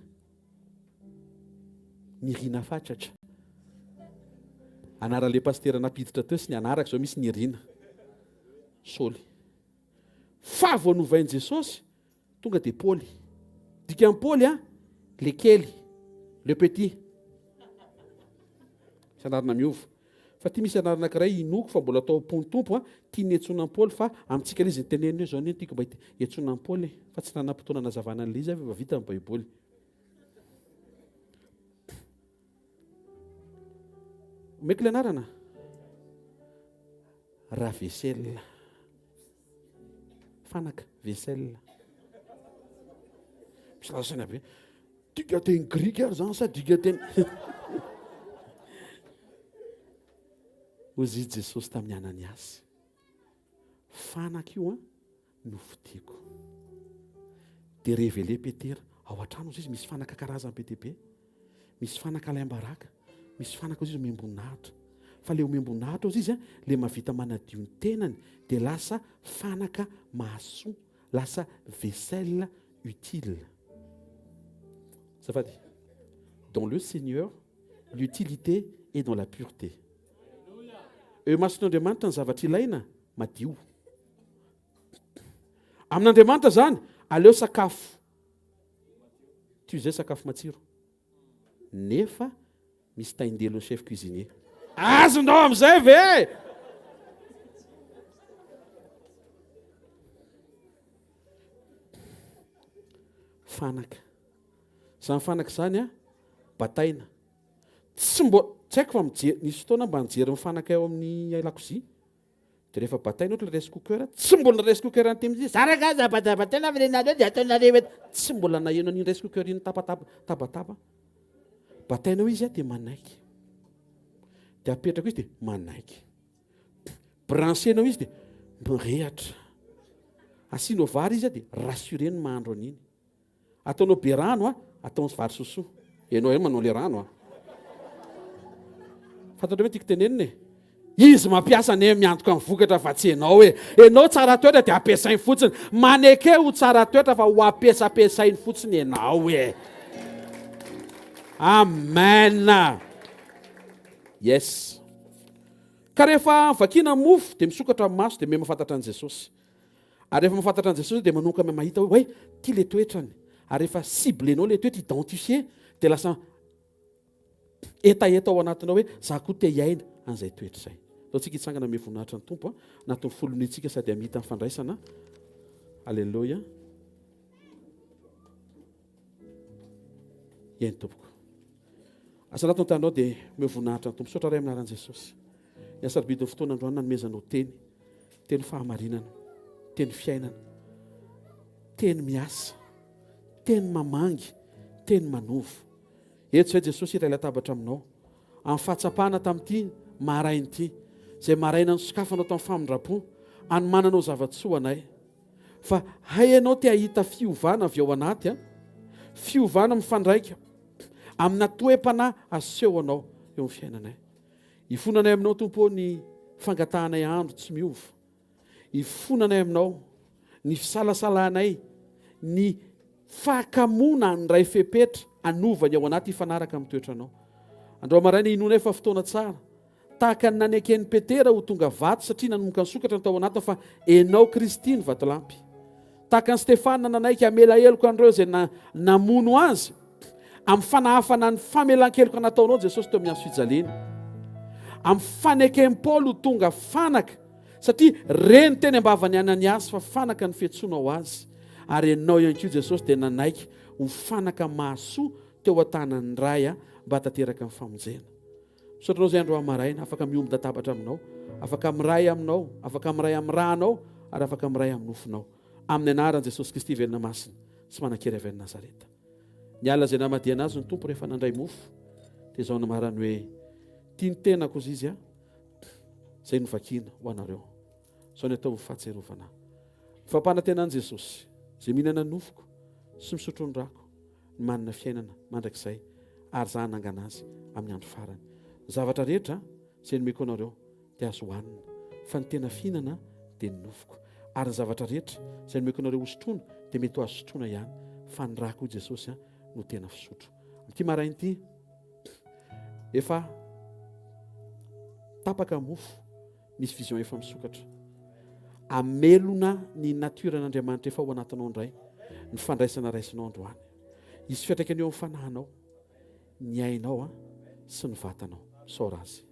Nirina fatratra. Anaran'ilay pasitera nampiditra teo sy ny anarako izao misy Nirina. Saoly. Fa vao novain'i Jesosy Tonga dia Paoly. Dikan'i Paoly a, le kely, le petit. Misy anarana miova. Fa ty misy anarana anankiray inoako fa mbola atao am-pon'ny Tompo a, tiany hiantsoana an'i Paoly fa amintsika ilay izy niteneniny hoe zao anie no tiako mba hiantsoana an'i Paoly e. Fa tsy nanam-potoana hanazavana an'ilay izy aho fa efa vita ny Baiboly. Omeko ilay anarana? Ravesela. Fanaka, vaisselle. Misy lasa saina be. Dika teny grika ary zany sa dika teny. Hoy Jesosy tamin'i Ananiasy, fanaka io an, no fidiko. Dia révélé Petera, ao an-trano izy misy fanaka karazany be dia be. Misy fanaka alaim-baraka, misy fanaka ozy izy omem-boninahitra. Fa le omem-boninahitra ozy izy le mahavita manadio ny tenany dia lasa fanaka mahasoa, lasa vaisselle utile. Azafady. Dans le Seigneur, l'utilité est dans la pureté. Eo imason'Andriamanitra ny zavatra ilaina, madio. Amin'Andriamanitra zany, aleo sakafo Toy izay sakafo matsiro. Nefa misy tain-delon'ny chef cuisinier. Azonao amin'izay ve? Fanaka. Izany fanaka izany a, bataina. Tsy mbo, tsy haiko fa mijery, nisy fotoana mba nijery ny fanaka ao amin'ny lakozia. Dia rehefa bataina ohatra ilay rice cooker, tsy mbola rice cooker an'ity mihitsy, za rangahy za batabataina fa nenareo dia ataonareo eto. Tsy mbola naheno an'iny rice cooker iny tapatapa, tabataba. Bataina eo izy dia manaiky. Dia apetraka izy dia manaiky. Brancher-nao izy dia mirehatra. Asianao vary izy dia rassurer ny mahandro an'iny. Ataonao be rano a, ataony vary sosoa. Ianao ihany manao le rano a. Fantatrao ve tiako tenenina e? Izy mampiasa anie miantoka ny vokatra fa tsy ianao e. Ianao tsara toetra dia ampiasainy fotsiny. Maneke ho tsara toetra fa ho ampiasampiasainy fotsiny ianao e. Amen. Yes. Ka rehefa vakiana mofo dia misokatra ny maso dia miha mahafantatra an'i Jesosy. Ary rehefa mahafantatra an'i Jesosy dia manomboka mahita hoe way, ity le toetrany. Ary rehefa ciblé-nao le toetra, identifier, dia lasa hetaheta ao anatinao hoe za koa te hiaina an'izay toetra izay. Ndao tsika hitsangana hanome voninahitra ny Tompo anatin'ny folonitsika sady hamita ny fandraisana. Aleloia. Eny tompoko. Asa anatin'ny tananao dia omeo voninahitra ny Tompo. Misaotra Ray amin'ny anaran'i Jesosy. Ny hasarobidin'ny fotoana androany nanomezanao teny. Teny fahamarinana, teny fiainana, teny miasa, teny mamangy, teny manovo. Eto izay Jesosy hiray latabatra aminao. Amin'ny fahatsapana tamin'ity maraina ity, izay maraina nosokafanao tamin'ny famindram-po, hanomananao zava-tsoa anay. Fa hay ianao te hahita fiovana avy ao anaty an! Fiovana mifandraika amina toe-panahy asehonao eo amin'ny fiainanay. Ifonanay aminao Tompo ô ny fangatahanay andro tsy miova. Ifonanay aminao ny fisalasalanay. ny fahakamoana handray fepetra hanova ny ao anaty hifanaraka amin'ny toetranao. Androa maraina inoanay fa fotoana tsara. Tahaka ny naneken'i Petera ho tonga vato satria nanomboka nisokatra ny tao anatiny fa Enao Kristy no vatolampy. Tahaka an'i Stefana nanaiky hamela heloka an'ireo izay namono azy, amin'ny fanahafana ny famelan-keloka nataonao Jesosy teo amin'ny hazo fijaliana. Amin'ny faneken'i Paoly ho tonga fanaka satria reny teny am-bavan'i Ananiasy fa fanaka ny fiantsoanao azy ary Ianao ihany koa Jesosy dia nanaiky ho fanaka mahasoa teo an-tanan'ny Ray mba hahatanteraka ny famonjena. Misaotra anao izay androany maraina, afaka miombon-databatra aminao, afaka miray aminao, afaka miray amin'ny rànao, ary afaka miray amin'ny nofonao. Amin'ny anaran'i Jesosy Kristy velona masina sy manan-kery avy any Nazareta. Ny alina izay namadihana azy ny Tompo rehefa nandray mofo, dia izao namarany hoe, Tia ny tenako hozy izy, izay novakiana ho anareo. Izao ny atao ho fahatsiarovana ahy. Ny fampanantenan'i Jesosy, izay mihinana ny nofoko sy misotro ny rako, no manana fiainana mandrakizay, ary izaho hanangana azy amin'ny andro farany. Ny zavatra rehetra izay nomeko anareo dia azo hohanina, fa ny tena fihinana dia ny nofoko. Ary ny zavatra rehetra izay nomeko anareo hosotroina dia mety ho azo sotroina ihany, fa ny rako, hoy Jesosy, no tena fisotro. Amin'ity maraina ity, efa tapaka ny mofo. Misy vision efa misokatra. Amelona ny nature an'Andriamanitra efa ao anatinao indray ny fandraisana raisinao androany. Hisy fiantraikany eo amin'ny fanahinao, ny ainao sy ny vatanao. Misaora Azy.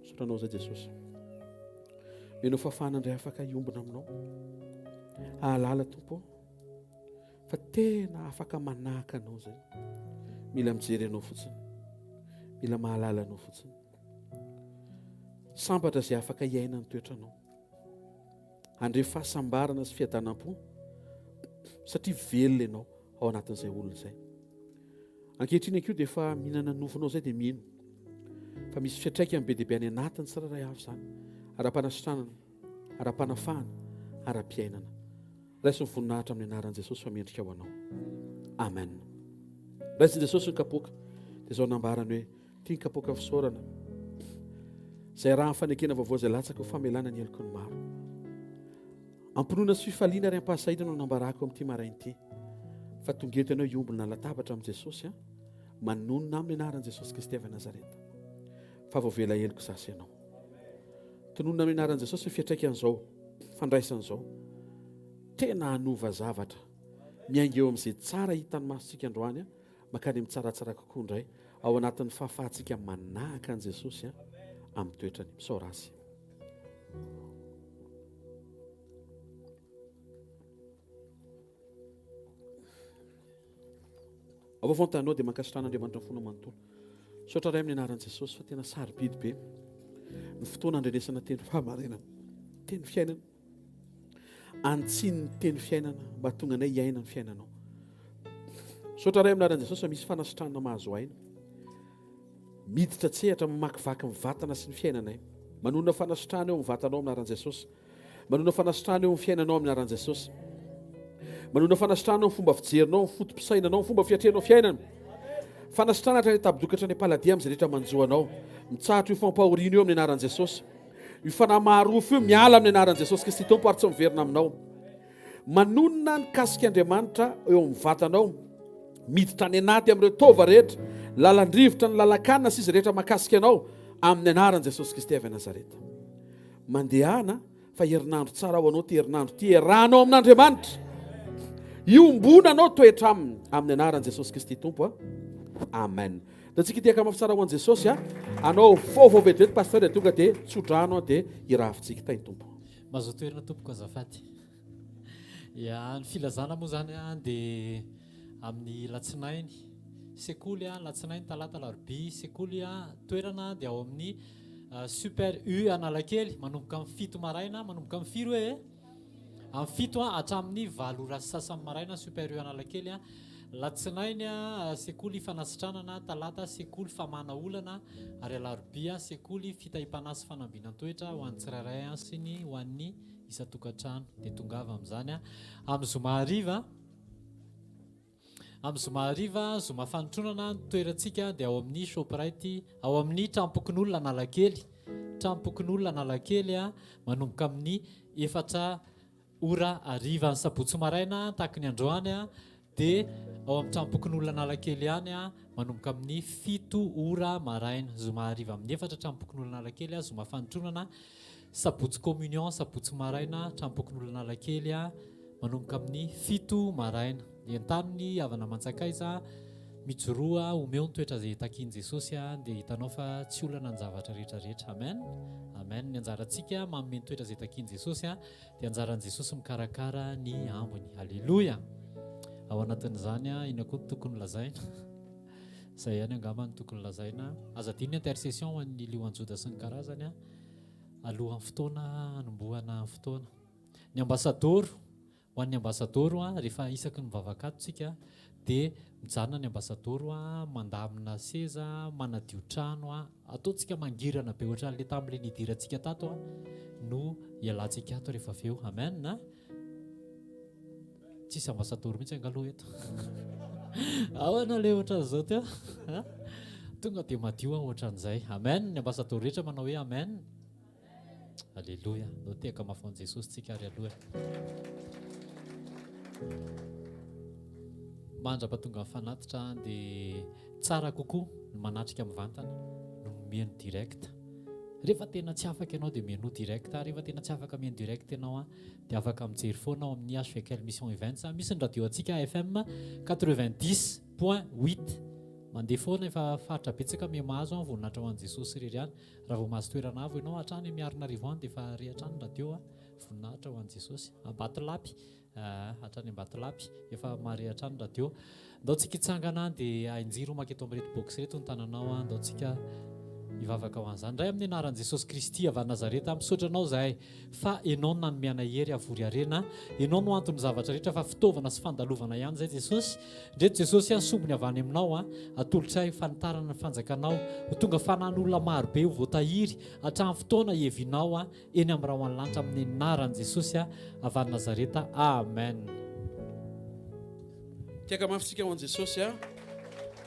Misaotra anao izay Jesosy. Mino fahafahana indray afaka hiombona aminao. Hahalala Tompo fa tena afaka manahaka anao izay. Mila mijery anao fotsiny. Mila mahalala anao fotsiny. Sambatra izay afaka hiaina ny toetranao. Handre fahasambarana sy fiadanam-po satria velona ianao ao anatin'izay olona izay. Ankehitriny akoa dia efa mihinana ny nofonao izay dia mino fa misy fiantraikany be dia be any anatiny tsirairay avy izany, ara-panasitranana, ara-panafahana, ara-piainana. Raiso ny voninahitra amin'ny anaran'i Jesosy fa mendrika ho anao. Amen. Raisin'i Jesosy ny kapoaka dia izao nambarany hoe ity ny kapoaka fisaorana izay raha ny fanekena vaovao izay latsaka ho famelana ny heloky ny maro. Ampinoana sy fifaliana ary ampahasahiana no nambarako amin'ity maraina ity fa tonga eto ianao hiombona latabatra amin'i Jesosy an, manonona amin'ny anaran'i Jesosy Kristy avy Nazareta fa voavela heloka izaho sy ianao. Tononina amin'ny anaran'i Jesosy ny fiantraikan'izao fandraisana izao. Tena hanova zavatra. Miainga eo amin'izay tsara hitan'ny masontsika androany an, mankany amin'ny tsaratsara kokoa indray ao anatin'ny fahafahantsika manahaka an'i Jesosy an, amin'ny toetrany. Misaora Azy. Ao vavantanao dia mankasitrana Andriamanitra ny fonao manontolo. Misaotra Ray amin'ny anaran'i Jesosy fa tena sarobidy be ny fotoana andrenesana teny fahamarinana, teny fiainana. Antsiny ny teny fiainana mba tonga anay hiaina ny fiainanao. Misaotra Ray amin'ny anaran'i Jesosy fa misy fanasitranana mahazo aina. Miditra an-tsehatra mamakivaky ny vatana sy ny fiainanay. Manonona fanasitrahana eo amin'ny vatanao amin'ny anaran'i Jesosy. Manonona fanasitrahana eo amin'ny fiainanao amin'ny anaran'i Jesosy. Manonona fanasitrahana eo amin'ny fomba fijerinao, amin'ny foto-pisainanao, amin'ny fomba fiatrehanao fiainana. Fanasitrahana hatrany an-tabidoka hatrany am-paladia amin'izay rehetra manjo anao. Mitsahatra io fampahoriana io amin'ny anaran'i Jesosy. Io fanahy maharofo io miala amin'ny anaran'i Jesosy Kristy Tompo ary tsy miverina aminao. Manonona ny kasik'Andriamanitra eo amin'ny vatanao, miditra any anaty amin'ireo taova rehetra, lalan-drivotra, ny lalan-kanina sy izay rehetra mahakasika anao, amin'ny anaran'i Jesosy Kristy avy Nazareta. Mandehana fa herinandro tsara ho anao ity herinandro ity, iarahanao amin'Andriamanitra. Iombonanao toetra aminy, amin'ny anaran'i Jesosy Kristy Tompo. A. Amen. Dia tsika ity akama tsara ho an'i Jesosy a. Anao vaovao vetivety pasteur dia tonga dia tsodrano dia iravintsika tahin'ny Tompo. Mazoa toerana tompoko azafady. Ya, ny filazana moa zany an dia amin'ny latsinainy sekoly an, latsinainy, talata, alarobia, sekoly an, toerana dia ao amin'ny Super U Analakely manomboka amin'ny fito maraina, manomboka amin'ny firy hoe e? Amin'ny fito an hatramin'ny valo ora sy sasany maraina Super U Analakely an. Latsinainy an sekoly fanasitranana, talata sekoly famahana olana ary alarobia sekoly fitahiam-panahy sy fanambinan-toetra ho an'ny tsirairay an sy ny ho an'ny isan-tokantrano dia tongava amin'izany an. Amin'ny zoma hariva. Amin'ny zoma hariva, zoma fanotronana, ny toerantsika dia ao amin'ny Shoprite, ao amin'ny Tranompokonolona Analakely. Tranompokonolona Analakely, manomboka amin'ny efatra ora hariva. Ny sabotsy maraina, tahaka ny androany, dia ao amin'ny Tranompokonolona Analakely ihany, manomboka amin'ny fito ora maraina. Zoma hariva amin'ny efatra, Tranompokonolona Analakely, zoma fanotronana. Sabotsy communion, sabotsy maraina, tranompokonolona Analakely, manomboka amin'ny fito maraina. Entano ny havana aman-tsakaiza, mijoroa, omeo ny toetra izay takian'i Jesosy, dia hitanao fa tsy olana ny zavatra rehetra rehetra. Amen. Amen. Ny anjarantsika manome ny toetra izay takian'i Jesosy, dia anjaran'i Jesosy mikarakara ny ambiny. Aleloia. Ao anatin'izany, inona koa no tokony lazaina? Izay ihany angamba no tokony lazaina. Aza adino ny intercession ho an'ny lioan'i Joda sy ny karazany alohan'ny fotoana hanombohana ny fotoana. Ny ambasadaoro, ho an'ny ambasadaoro rehefa isaky ny mivavaka ato tsika dia mijanona ny ambasadaoro mandamina seza, manadio trano, ataontsika mangirana be ohatran'ilay tamin'ilay nidirantsika tato no hialantsika ato rehefa avy eo. Amen. Tsisy ambasadaoro mihitsy angaha aloha eto. Ahoana le ohatran'izao teo? Tonga dia madio aho ohatran'izay. Amen. Ny ambasadaoro rehetra manao hoe amen. Alléluia. Ndao tehaka mafy ho an'i Jesosy tsika ary aloha. Mandra-pahatonga ny fanatitra dia tsara kokoa ny manatrika mivantana no mihaino direct. Rehefa tena tsy afaka ianao dia mihainoa direct. Rehefa tena tsy afaka mihaino direct ianao dia afaka mijery foana ao amin'ny HVKL Mission Events. Misy ny radio antsika FM 90.8 mandeha foana efa faritra betsaka miha mahazo an voninahitra ho an'i Jesosy irery ihany. Raha vao mahazo toerana avo ianao hatrany Miarinarivo any dia efa re hatrany ny radio an voninahitra ho an'i Jesosy. Ambatolampy Aa hatrany Ambatolampy, efa mahare hatrany radio. Ndao tsika hitsangana an, dia ahinjiro manketo amin'ireto box ireto ny tananao an, ndao tsika hivavaka ho an'izany. Ray amin'ny anaran'i Jesosy Kristy avy any Nazareta, misaotra anao izahay fa Ianao no nanome anay hery havory harena, Ianao no anton'ny zavatra rehetra fa fitaovana sy fandalovana ihany izay Jesosy. Ndreto Jesosy an, sombiny avy any aminao an, atolotray fanitarana ny fanjakanao, ho tonga fanan'olona marobe ho voatahiry hatramin'ny fotoana hiavianao an, Eny amin'ny rahon'ny lanitra amin'ny anaran'i Jesosy avy any Nazareta. Amen. Tiaka mafy tsika ho an'i Jesosy a.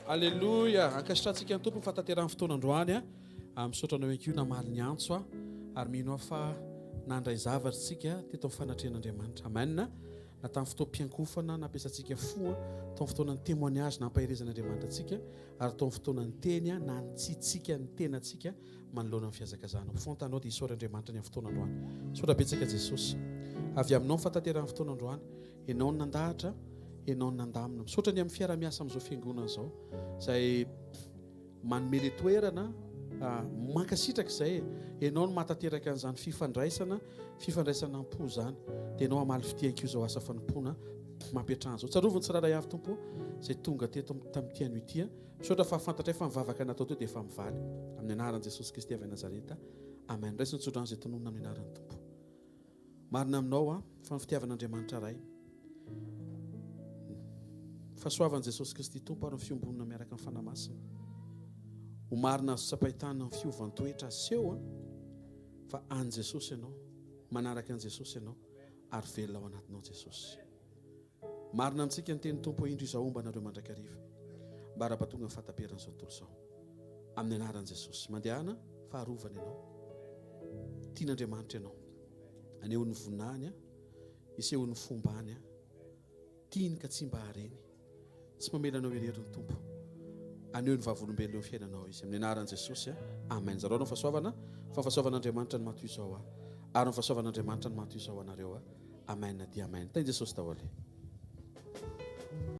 Aleloia. Ankasitrahantsika ny Tompo ny fahatanterahan'ny fotoana androany a. Ah, misaotra anao ihany koa namaly ny antso a. Ary mino aho fa nandray zavatra tsika teto amin'ny fanatrehan'Andriamanitra. Amen. Na tamin'ny fotoam-piankofana nampiasantsika fo, tao amin'ny fotoanan'ny témoignage nampaherezan'Andriamanitra antsika, ary tao amin'ny fotoanan'ny teny nanitsitsika ny tenantsika manoloana ny fihazakazahana. Ho fantanao dia isaory Andriamanitra ny amin'ny fotoana androany. Misaotra betsaka Jesosy. Avy aminao ny fahatanterahan'ny fotoana androany. Ianao no nandahatra, Ianao no nandamina. Misaotra ny amin'ny fiara-miasa amin'izao fiangonana izao. Izay manome le toerana, ah, mankasitraka izay. Ianao no mahatanteraka an'izany fifandraisana, fifandraisana am-po izany. Dia Ianao hamaly fitia ihany koa izao asa fanompoana mampiantrano izao. Tsarovy ny tsirairay avy Tompo izay tonga teto tamin'ity anio ity. Misaotra fa fantatray fa ny vavaka natao teo dia efa mivaly. Amin'ny anaran'i Jesosy Kristy avy any Nazareta. Amen. Raiso ny tsodrano izay tononina amin'ny anaran'ny Tompo. Marina aminao aho fa ny fitiavan'Andriamanitra Ray, ny fahasoavan'i Jesosy Kristy Tompo ary ny fiombonana miaraka amin'ny Fanahy Masina. Ho marina azo tsapain-tanana ny fiovan-toetra aseho fa an'i Jesosy ianao, manaraka an'i Jesosy ianao ary velona ao anatinao Jesosy. Marina amintsika ny tenin'ny Tompo indro izaho homba anareo mandrakariva mba ara-pahatonga ny fahataperan'izao tontolo izao. Amin'ny anaran'i Jesosy. Mandehana fa arovana ianao. Tian'Andriamanitra ianao. Anehoany ny voninahiny, isehoany ny fombany. Tiany ka tsy mba hareny. Tsy mamela anao irery ny Tompo. Aneho ny vavolombelona eo amin'ny fiainanao Izy. Amin'ny anaran'i Jesosy. Amen. Zarao ny fahasoavana fa ny fahasoavan'Andriamanitra no maha toy izao ahy. Ary ny fahasoavan'Andriamanitra no maha toy izao anareo. Amen dia amen. Tahin'i Jesosy daholo.